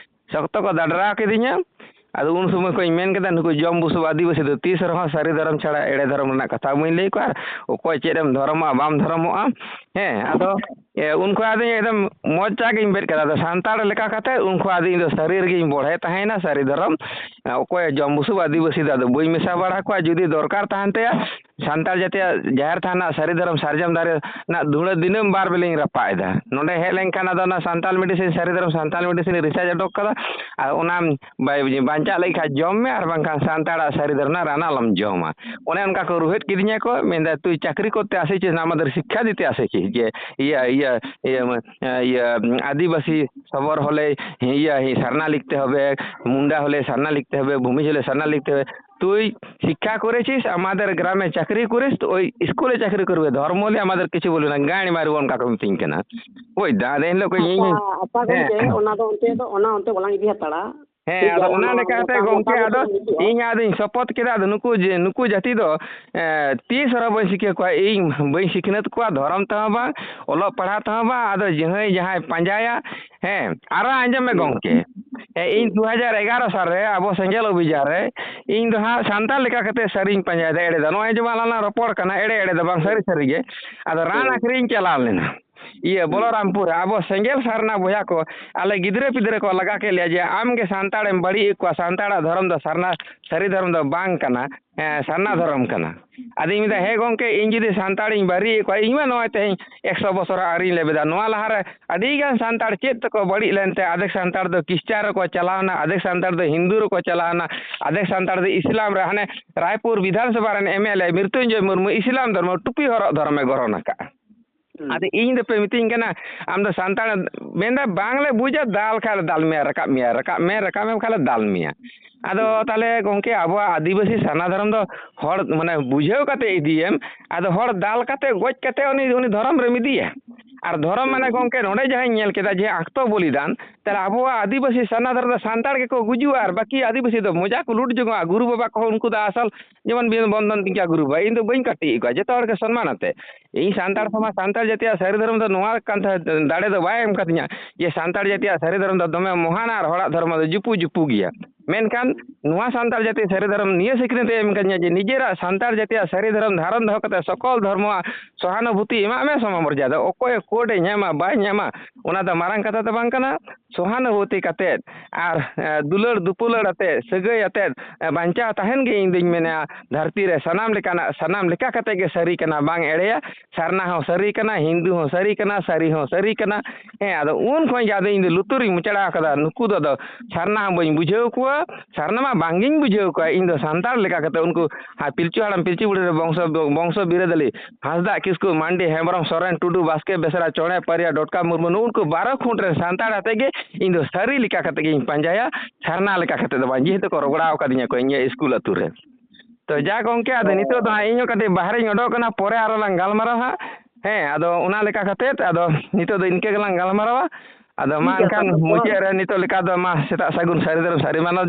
ᱥᱚᱠᱛᱚ ᱠᱚ ᱫᱟᱰᱨᱟᱣ ᱠᱤᱫᱤᱧᱟ᱾ ᱟᱫᱚ ᱩᱱ ᱥᱚᱢᱚᱭ ᱠᱷᱚᱱ ᱤᱧ ᱢᱮᱱ ᱠᱮᱫᱟ, ᱱᱩᱠᱩ ᱡᱚᱢ ᱵᱩᱥᱩᱵ ᱟᱹᱫᱤᱵᱟᱹᱥᱤ ᱫᱚ ᱛᱤᱥ ᱨᱮᱦᱚᱸ ᱥᱟᱹᱨᱤ ᱫᱷᱚᱨᱚᱢ ᱪᱷᱟᱲᱟ ᱮᱲᱮ ᱫᱷᱚᱨᱚᱢ ᱨᱮᱱᱟᱜ ᱠᱟᱛᱷᱟ ᱵᱟᱹᱧ ᱞᱟᱹᱭ ᱠᱚᱣᱟ᱾ ᱟᱨ ᱚᱠᱚᱭ ᱪᱮᱫ ᱮᱢ ᱫᱷᱚᱨᱚᱢᱚᱜᱼᱟ, ᱵᱟᱢ ᱫᱷᱚᱨᱚᱢᱚᱜᱼᱟ, ᱦᱮᱸ, ᱟᱫᱚ ᱮ, ᱩᱱ ᱠᱷᱚᱱ ᱟᱫᱚ ᱤᱧ ᱮᱠᱫᱚᱢ ᱢᱚᱡᱽ ᱪᱟ ᱜᱤᱧ ᱵᱮᱫ ᱠᱟᱫᱟ᱾ ᱟᱫᱚ ᱥᱟᱱᱛᱟᱲ ᱞᱮᱠᱟ ᱠᱟᱛᱮ ᱩᱱ ᱠᱷᱚᱱ ᱟᱫᱚ ᱤᱧ ᱫᱚ ᱥᱟᱹᱨᱤ ᱨᱮᱜᱮᱧ ᱵᱚᱲᱦᱮ ᱛᱟᱦᱮᱸᱭᱮᱱᱟ, ᱥᱟᱹᱨᱤ ᱫᱷᱚᱨᱚᱢ᱾ ᱚᱠᱚᱭ ᱡᱚᱢ ᱵᱩᱥᱩᱵ ᱟᱹᱫᱤᱵᱟᱹᱥᱤ ᱫᱚ ᱟᱫᱚ ᱵᱟᱹᱧ ᱢᱮᱥᱟ ᱵᱟᱲᱟ ᱠᱚᱣᱟ᱾ ᱡᱩᱫᱤ ᱫᱚᱨᱠᱟᱨ ᱛᱟᱦᱮᱱ ᱛᱟᱭᱟ, ᱥᱟᱱᱛᱟᱲ ᱡᱟᱹᱛᱤᱭᱟᱜ ᱡᱟᱦᱮᱨ ᱛᱷᱟᱱ ᱨᱮᱱᱟᱜ ᱥᱟᱹᱨᱤ ᱫᱷᱚᱨᱚᱢ ᱥᱟᱨᱡᱚᱢ ᱫᱟᱨᱮ ᱨᱮᱱᱟᱜ ᱫᱷᱩᱲᱟᱹ ᱫᱤᱱᱟᱹᱢ ᱵᱟᱨ ᱵᱮᱞᱤᱧ ᱨᱟᱯᱟᱜ ᱮᱫᱟ᱾ ᱱᱚᱰᱮ ᱦᱮᱡ ᱞᱮᱱᱠᱷᱟᱱ ᱟᱫᱚ ᱚᱱᱟ ᱥᱟᱱᱛᱟᱲ ᱢᱮᱰᱤᱥᱤᱱ, ᱥᱟᱹᱨᱤ ᱫᱷᱚᱨᱚᱢ ᱥᱟᱱᱛᱟᱲ ᱢᱮᱰᱤᱥᱤᱱ ᱨᱤᱥᱟᱨᱪ ᱚᱰᱚᱠ ᱠᱟᱫᱟ, ᱟᱨ ᱚᱱᱟ ᱵᱟᱭ-, ᱵᱟᱧᱪᱟᱜ ᱞᱟᱹᱜᱤᱫ ᱠᱷᱟᱱ ᱡᱚᱢ ᱢᱮ, ᱟᱨ ᱵᱟᱝᱠᱷᱟᱱ ᱥᱟᱱᱛᱟᱲᱟᱜ ᱥᱟᱹᱨᱤ ᱫᱷᱚᱨᱚᱢ ᱨᱮᱱᱟᱜ ᱨᱟᱱ ᱟᱞᱚᱢ ᱡᱚᱢᱟ᱾ ᱚᱱᱮ ᱚᱱᱠᱟ ᱠᱚ ᱨᱩᱦᱮᱫ ᱠᱤᱫᱤᱧᱟ ᱠᱚ, ᱢᱮᱱᱫᱟ, "ᱛᱩᱭ ᱪᱟᱹᱠᱨᱤ ᱠᱚᱨᱛᱮ ᱟᱥᱮ ᱪᱮ, ᱟᱢᱟᱫᱮᱨ ᱥᱤᱠᱠᱷᱟ ᱫᱤᱛᱮ ᱟᱥᱮ ᱪᱮ?" ᱡᱮ ᱤᱭᱟᱹ, ᱤᱭᱟᱹ, ᱤᱭᱟᱹ, ᱤᱭᱟᱹ, ᱟᱹᱫᱤᱵᱟᱹᱥᱤ ᱥᱚᱵᱚᱨ ᱦᱚᱞᱮ, ᱤᱭᱟᱹ, ᱥᱟᱨᱱᱟ ᱞᱤᱠᱷᱛᱮ ᱦᱚᱵᱮ, ᱢᱩᱱᱰᱟ ᱦᱚᱞᱮ ᱥᱟᱨᱱᱟ ᱞᱤᱠᱷᱛᱮ ᱦᱚᱵᱮ, ᱵᱷᱩᱢᱤᱡᱽ ᱦᱚᱞᱮ ᱥᱟᱨᱱᱟ ᱞᱤᱠᱷᱛᱮ ᱦᱚᱵᱮ᱾ তুই শিক্ষা করেছিস, আমাদের গ্রামে চাকরি করিস, তো ওই স্কুলে চাকরি করবে, ধর্ম নিয়ে আমাদের কিছু বলবে না, গাঁড় মারবো, ᱚᱱᱠᱟ ᱠᱚ ᱢᱤᱛᱟᱹᱧ ᱠᱟᱱᱟ᱾ ᱵᱩᱡᱽ ᱫᱟᱢ, ᱟᱫᱚ ᱮᱱᱦᱤᱞᱳᱜ ᱠᱷᱚᱱ ᱤᱧ, ᱟᱪᱪᱷᱟ, ᱟᱪᱪᱷᱟ, ᱦᱮᱸ, ᱜᱚᱢᱠᱮ, ᱚᱱᱟ ᱫᱚ ᱚᱱᱛᱮ ᱫᱚ, ᱚᱱᱟ ᱚᱱᱛᱮ ᱵᱟᱞᱟᱝ ᱤᱫᱤ ᱦᱟᱛᱟᱲᱟ᱾ ᱦᱮᱸ, ᱴᱷᱤᱠ ᱟᱫᱚ ᱜᱮᱭᱟ, ᱚᱱᱟ ᱚᱱᱟ ᱞᱮᱠᱟᱛᱮ ᱢᱚᱛᱟᱢᱚᱛ ᱜᱚᱢᱠᱮ, ᱟᱫᱚ ᱦᱤᱡᱩᱜᱼᱟ᱾ ᱤᱧ ᱟᱫᱚᱧ ᱥᱚᱯᱚᱛ ᱠᱮᱫᱟ᱾ ᱟᱫᱚ ᱱᱩᱠᱩ ᱡᱮ, ᱱᱩᱠᱩ ᱡᱟᱹᱛᱤ ᱫᱚ, ᱮ, ᱛᱤᱥ ᱨᱮᱦᱚᱸ ᱵᱟᱹᱧ ᱥᱤᱠᱷᱟᱹ ᱠᱚᱣᱟ᱾ ᱤᱧ ᱵᱟᱹᱧ ᱥᱤᱠᱷᱱᱟᱹᱛ ᱠᱚᱣᱟ ᱫᱷᱚᱨᱚᱢ ᱛᱮᱦᱚᱸ ᱵᱟᱝ, ᱚᱞᱚᱜ ᱯᱟᱲᱦᱟᱜ ᱛᱮᱦᱚᱸ ᱵᱟᱝ᱾ ᱟᱫᱚ ᱡᱟᱦᱟᱸᱭ ᱡᱟᱦᱟᱸᱭ ᱯᱟᱸᱡᱟᱭᱟ, ᱦᱮᱸ, ᱟᱨᱚ ᱟᱸᱡᱚᱢ ᱢᱮ ᱦᱩᱸ᱾ ᱜᱚᱢᱠᱮ, ᱦᱮᱸ, ᱤᱧ ᱦᱩᱸ᱾ ᱫᱩ ᱦᱟᱡᱟᱨ ᱮᱜᱟᱨᱚ ᱥᱟᱞ ᱨᱮ ᱟᱵᱚ ᱥᱮᱸᱜᱮᱞ ᱚᱵᱷᱤᱡᱟᱱ ᱨᱮ ᱤᱧ ᱫᱚ ᱦᱟᱸᱜ ᱥᱟᱱᱛᱟᱲ ᱞᱮᱠᱟ ᱠᱟᱛᱮ ᱥᱟᱹᱨᱤᱧ ᱯᱟᱸᱡᱟᱭᱮᱫᱟ, ᱮᱲᱮ ᱫᱚ᱾ ᱱᱚᱜᱼᱚᱭ ᱡᱮᱢᱚᱱ ᱟᱞᱟᱝ ᱞᱟᱝ ᱨᱚᱯᱚᱲ ᱠᱟᱱᱟ, ᱮᱲᱮ ᱮᱲᱮ ᱫᱚ ᱵᱟᱝ, ᱥᱟᱹᱨᱤ ᱥᱟᱹᱨᱤ ᱜᱮ᱾ ᱟᱫᱚ ᱨᱟᱱ ᱦᱩᱸ᱾ ᱟᱹᱠᱷᱨᱤᱧ ᱪᱟᱞᱟᱣ ᱞᱮᱱᱟ᱾ ᱤᱭᱟᱹ, ᱦᱩᱸ᱾ ᱵᱚᱞᱚᱨᱟᱢᱯᱩᱨ ᱨᱮ ᱟᱵᱚ ᱥᱮᱸᱜᱮᱞ ᱥᱟᱨᱱᱟ ᱵᱚᱭᱦᱟ ᱠᱚ, ᱟᱞᱮ ᱜᱤᱫᱽᱨᱟᱹ ᱯᱤᱫᱽᱨᱟᱹ ᱠᱚ ᱞᱟᱜᱟ ᱠᱮᱫ ᱞᱮᱭᱟ ᱡᱮ, "ᱟᱢ ᱜᱮ ᱥᱟᱱᱛᱟᱲᱮᱢ ᱵᱟᱹᱲᱤᱡ ᱮᱫ ᱠᱚᱣᱟ, ᱥᱟᱱᱛᱟᱲᱟᱜ ᱫᱷᱚᱨᱚᱢ ᱫᱚ ᱥᱟᱨᱱᱟ, ᱥᱟᱹᱨᱤ ᱫᱷᱚᱨᱚᱢ ᱫᱚ ᱵᱟᱝ ᱠᱟᱱᱟ, ᱮᱸ, ᱥᱟᱨᱱᱟ ᱫᱷᱚᱨᱚᱢ ᱠᱟᱱᱟ᱾" ᱟᱫᱚᱧ ᱢᱮᱱᱫᱟ, ᱦᱩᱸ᱾ "ᱦᱮᱸ ᱜᱚᱢᱠᱮ, ᱤᱧ ᱡᱩᱫᱤ ᱥᱟᱱᱛᱟᱲᱤᱧ ᱵᱟᱹᱲᱤᱡ ᱮᱫ ᱠᱚᱣᱟ, ᱤᱧ ᱢᱟ ᱱᱚᱜᱼᱚᱭ ᱛᱮᱦᱮᱧ ᱮᱠᱥᱚ ᱵᱚᱪᱷᱚᱨ ᱟᱹᱣᱨᱤᱧ ᱞᱮᱵᱮᱫᱟ, ᱱᱚᱣᱟ ᱞᱟᱦᱟᱨᱮ ᱟᱹᱰᱤᱜᱟᱱ ᱥᱟᱱᱛᱟᱲ ᱪᱮᱫ ᱛᱮᱠᱚ ᱵᱟᱹᱲᱤᱡ ᱞᱮᱱᱛᱮ, ᱟᱫᱷᱮᱠ ᱥᱟᱱᱛᱟᱲ ᱫᱚ ᱠᱷᱤᱥᱴᱟᱱ ᱨᱮᱠᱚ ᱪᱟᱞᱟᱣᱱᱟ, ᱟᱫᱷᱮᱠ ᱥᱟᱱᱛᱟᱲ ᱫᱚ ᱦᱤᱱᱫᱩ ᱨᱮᱠᱚ ᱪᱟᱞᱟᱣᱱᱟ, ᱟᱫᱷᱮᱠ ᱥᱟᱱᱛᱟᱲ ᱫᱚ ᱤᱥᱞᱟᱢ ᱨᱮ, ᱦᱟᱱᱮ ᱨᱟᱭᱯᱩᱨ ᱵᱤᱫᱷᱟᱱ ᱥᱚᱵᱷᱟ ᱨᱮᱱ M L A Mritunjoy Murmu ᱤᱥᱞᱟᱢ ᱫᱷᱚᱨᱢᱚ, ᱴᱩᱯᱤ ᱦᱚᱨᱚᱜ ᱫᱷᱚᱨᱚᱢᱮ ᱜᱨᱚᱦᱚᱱ ᱟᱠᱟᱫᱼᱟ᱾" ᱦᱩᱸ᱾ ᱟᱫᱚ ᱤᱧ ᱫᱚᱯᱮ ᱢᱤᱛᱟᱹᱧ ᱠᱟᱱᱟ, "ᱟᱢ ᱫᱚ ᱥᱟᱱᱛᱟᱲ", ᱢᱮᱱᱫᱟ, "ᱵᱟᱝᱞᱮ ᱵᱩᱡᱟ, ᱫᱟᱞ ᱠᱷᱟᱱ ᱞᱮ ᱫᱟᱞ ᱢᱮᱭᱟ, ᱨᱟᱠᱟᱵ ᱢᱮᱭᱟ, ᱨᱟᱠᱟᱵ ᱢᱮ, ᱨᱟᱠᱟᱵ ᱢᱮ ᱠᱷᱟᱱ ᱞᱮ ᱫᱟᱞ ᱢᱮᱭᱟ᱾" ᱟᱫᱚ ᱦᱩᱸ᱾ ᱛᱟᱦᱞᱮ ᱜᱚᱢᱠᱮ, ᱟᱵᱚᱣᱟᱜ ᱟᱹᱫᱤᱵᱟᱹᱥᱤ ᱥᱟᱨᱱᱟ ᱫᱷᱚᱨᱚᱢ ᱫᱚ ᱦᱚᱲ, ᱢᱟᱱᱮ, ᱵᱩᱡᱷᱟᱹᱣ ᱠᱟᱛᱮ ᱤᱫᱤᱭᱮᱢ, ᱟᱫᱚ ᱦᱚᱲ ᱫᱟᱞ ᱠᱟᱛᱮ, ᱜᱚᱡ ᱠᱟᱛᱮ ᱩᱱᱤ, ᱩᱱᱤ ᱫᱷᱚᱨᱚᱢ ᱨᱮᱢ ᱤᱫᱤᱭᱟ? ᱟᱨ ᱫᱷᱚᱨᱚᱢ, ᱢᱟᱱᱮ, ᱦᱩᱸ᱾ ᱜᱚᱢᱠᱮ, ᱱᱚᱰᱮ ᱡᱟᱦᱟᱸᱧ ᱧᱮᱞ ᱠᱮᱫᱟ ᱡᱮ ᱟᱠᱛᱚ ᱵᱚᱞᱤᱫᱟᱱ, ᱛᱟᱦᱞᱮ ᱟᱵᱚᱣᱟᱜ ᱟᱹᱫᱤᱵᱟᱹᱥᱤ ᱥᱟᱨᱱᱟ ᱫᱷᱚᱨᱚᱢ ᱫᱚ ᱥᱟᱱᱛᱟᱲ ᱜᱮᱠᱚ ᱜᱩᱡᱩᱜᱼᱟ, ᱟᱨ ᱵᱟᱹᱠᱤ ᱟᱹᱫᱤᱵᱟᱹᱥᱤ ᱫᱚ ᱢᱚᱡᱟ ᱠᱚ ᱞᱩᱴ ᱡᱚᱝᱚᱜᱼᱟ᱾ ᱜᱩᱨᱩ ᱵᱟᱵᱟ ᱠᱚᱦᱚᱸ ᱩᱱᱠᱩ ᱫᱚ ᱟᱥᱚᱞ ᱡᱮᱢᱚᱱ ᱵᱤᱱ ᱵᱚᱱᱫᱚᱱ ᱛᱤᱧ ᱠᱮᱭᱟ ᱜᱩᱨᱩ ᱵᱟᱵᱟ, ᱤᱧ ᱫᱚ ᱵᱟᱹᱧ ᱠᱟᱹᱴᱤᱡ ᱠᱚᱣᱟ, ᱡᱚᱛᱚ ᱦᱚᱲ ᱜᱮ ᱥᱚᱱᱢᱟᱱ ᱟᱛᱮ᱾ ᱤᱧ ᱥᱟᱱᱛᱟᱲ ᱥᱚᱢᱟᱡᱽ, ᱥᱟᱱᱛᱟᱲ ᱡᱟᱹᱛᱤᱭᱟᱜ ᱥᱟᱹᱨᱤ ᱫᱷᱚᱨᱚᱢ ᱫᱚ ᱱᱚᱣᱟ ᱠᱟᱱ ᱛᱟᱦᱮᱸ, ᱫᱟᱲᱮ ᱫᱚ ᱵᱟᱭ ᱮᱢ ᱠᱟᱫᱤᱧᱟ ᱡᱮ ᱥᱟᱱᱛᱟᱲ ᱡᱟᱹᱛᱤᱭᱟᱜ ᱥᱟᱹᱨᱤ ᱫᱷᱚᱨᱚᱢ ᱫᱚ ᱫᱚᱢᱮ ᱢᱚᱦᱟᱱᱟ ᱟᱨ ᱦᱚᱲᱟᱜ ᱫᱷᱚᱨᱚᱢ ᱫᱚ ᱡᱩᱯᱩ ᱡᱩᱯᱩ ᱜᱮᱭᱟ᱾ ᱢᱮᱱᱠᱷᱟᱱ ᱱᱚᱣᱟ ᱥᱟᱱᱛᱟᱲ ᱡᱟᱹᱛᱤ ᱥᱟᱹᱨᱤ ᱫᱷᱚᱨᱚᱢ ᱱᱤᱭᱟᱹ ᱥᱤᱠᱷᱱᱟᱹᱛ ᱮ ᱮᱢ ᱠᱟᱫᱤᱧᱟ ᱡᱮ ᱱᱤᱡᱮᱨᱟᱜ ᱥᱟᱱᱛᱟᱲ ᱡᱟᱹᱛᱤᱭᱟᱜ ᱥᱟᱹᱨᱤ ᱫᱷᱚᱨᱚᱢ ᱫᱷᱟᱨᱚᱱ ᱫᱚᱦᱚ ᱠᱟᱛᱮ ᱥᱚᱠᱚᱞ ᱫᱷᱚᱨᱢᱚᱣᱟᱜ ᱥᱚᱦᱟᱱᱩᱵᱷᱩᱛᱤ ᱮᱢᱟᱜ ᱢᱮ, ᱥᱚᱢᱟᱢᱚᱨᱡᱟᱫᱟ᱾ ᱚᱠᱚᱭ ᱠᱳᱰ ᱮ ᱧᱟᱢᱟ ᱵᱟᱭ ᱧᱟᱢᱟ, ᱚᱱᱟ ᱫᱚ ᱢᱟᱨᱟᱝ ᱠᱟᱛᱷᱟ ᱫᱚ ᱵᱟᱝ ᱠᱟᱱᱟ᱾ ᱥᱚᱦᱟᱱᱩᱵᱷᱩᱛᱤ ᱠᱟᱛᱮᱫ ᱟᱨ, ᱮ, ᱫᱩᱞᱟᱹᱲ ᱫᱩᱯᱩᱞᱟᱹᱲ ᱟᱛᱮᱫ, ᱥᱟᱹᱜᱟᱹᱭ ᱟᱛᱮᱫ, ᱮ, ᱵᱟᱧᱪᱟᱣ ᱛᱟᱦᱮᱱ ᱜᱮ ᱤᱧ ᱫᱩᱧ ᱢᱮᱱᱟ᱾ ᱫᱷᱟᱹᱨᱛᱤ ᱨᱮ ᱥᱟᱱᱟᱢ ᱞᱮᱠᱟᱱᱟᱜ, ᱥᱟᱱᱟᱢ ᱞᱮᱠᱟ ᱠᱟᱛᱮᱫ ᱜᱮ ᱥᱟᱹᱨᱤ ᱠᱟᱱᱟ, ᱵᱟᱝ ᱮᱲᱮᱭᱟ᱾ ᱥᱟᱨᱱᱟ ᱦᱚᱸ ᱥᱟᱹᱨᱤ ᱠᱟᱱᱟ, ᱦᱤᱱᱫᱩ ᱦᱚᱸ ᱥᱟᱹᱨᱤ ᱠᱟᱱᱟ, ᱥᱟᱹᱨᱤ ᱦᱚᱸ ᱥᱟᱹᱨᱤ ᱠᱟᱱᱟ᱾ ᱦᱮᱸ, ᱟᱫᱚ ᱩᱱ ᱠᱷᱚᱱ ᱜᱮ ᱟᱫᱚ ᱤᱧ ᱫᱚ ᱞᱩᱛᱩᱨᱤᱧ ᱢᱩᱪᱟᱹᱲᱟ ᱟᱠᱟᱫᱟ᱾ ᱱᱩᱠᱩ ᱫᱚ ᱟᱫᱚ ᱥᱟᱨᱱᱟ ᱦᱚᱸ ᱵᱟᱹᱧ ᱵᱩᱡᱷᱟᱹᱣ ᱠᱚᱣᱟ, ᱥᱟᱨᱱᱟ ᱢᱟ ᱵᱟᱝᱜᱤᱧ ᱵᱩᱡᱷᱟᱹᱣ ᱠᱚᱣᱟ᱾ ᱤᱧ ᱫᱚ ᱥᱟᱱᱛᱟᱲ ᱞᱮᱠᱟ ᱠᱟᱛᱮ ᱩᱱᱠᱩ, ᱦᱟ, ᱯᱤᱞᱪᱩ ᱦᱟᱲᱟᱢ ᱯᱤᱞᱪᱩ ᱵᱩᱲᱦᱤ ᱨᱮ ᱵᱚᱝᱥᱚ, ᱵᱚᱝᱥᱚ ᱵᱤᱨᱟᱹᱫᱟᱹᱞᱤ ᱦᱟᱸᱥᱫᱟ, ᱠᱤᱥᱠᱩ, ᱢᱟᱱᱰᱤ, ᱦᱮᱢᱵᱨᱚᱢ, ᱥᱚᱨᱮᱱ, ᱴᱩᱰᱩ, ᱵᱟᱥᱠᱮ, ᱵᱮᱥᱨᱟ, ᱪᱚᱬᱮ, ᱯᱟᱨᱤᱭᱟ, ᱰᱚᱴᱠᱟ, ᱢᱩᱨᱢᱩ, ᱱᱩᱜᱼᱩ ᱱᱩᱠᱩ ᱵᱟᱨᱚ ᱠᱷᱩᱸᱴ ᱨᱮᱱ ᱥᱟᱱᱛᱟᱲ ᱟᱛᱮ ᱜᱮ ᱤᱧ ᱫᱚ ᱥᱟᱹᱨᱤ ᱞᱮᱠᱟ ᱠᱟᱛᱮ ᱜᱤᱧ ᱯᱟᱸᱡᱟᱭᱟ, ᱥᱟᱨᱱᱟ ᱞᱮᱠᱟ ᱠᱟᱛᱮ ᱫᱚ ᱵᱟᱝ, ᱡᱮᱦᱮᱛᱩ ᱠᱚ ᱨᱚᱜᱚᱲᱟᱣ ᱠᱟᱫᱤᱧᱟ ᱠᱚ ᱤᱧᱟᱹᱜ ᱥᱠᱩᱞ ᱟᱹᱛᱩ ᱨᱮ᱾ ᱛᱚ ᱡᱟ ᱜᱚᱝᱠᱮ, ᱟᱫᱚ ᱱᱤᱛᱚᱜ ᱫᱚ ᱦᱟᱸᱜ ᱤᱧ ᱦᱚᱸ ᱠᱟᱹᱴᱤᱡ ᱵᱟᱦᱨᱮᱧ ᱚᱰᱚᱠ ᱠᱟᱱᱟ, ᱯᱚᱨᱮ ᱟᱨᱚ ᱞᱟᱝ ᱜᱟᱞᱢᱟᱨᱟᱣᱟ ᱦᱟᱸᱜ᱾ ᱦᱮᱸ, ᱟᱫᱚ ᱚᱱᱟ ᱞᱮᱠᱟ ᱠᱟᱛᱮ ᱟᱫᱚ ᱱᱤᱛᱚᱜ ᱫᱚ ᱤᱱᱠᱟᱹ ᱜᱮᱞᱟᱝ ᱜᱟᱞᱢᱟᱨᱟᱣᱟ᱾ ᱟᱫᱚ ᱢᱟ ᱴᱷᱤᱠ ᱜᱮᱭᱟ, ᱮᱱᱠᱷᱟᱱ ᱛᱟᱦᱚᱞᱮ ᱯᱚᱨ- ᱢᱩᱪᱟᱹᱫ ᱨᱮ ᱱᱤᱛᱚᱜ ᱞᱮᱠᱟ ᱫᱚ ᱢᱟ ᱥᱮᱛᱟᱜ ᱥᱟᱹᱜᱩᱱ, ᱥᱟᱹᱨᱤ ᱫᱷᱚᱨᱚᱢ ᱥᱟᱹᱨᱤ ᱢᱟᱱᱟᱣ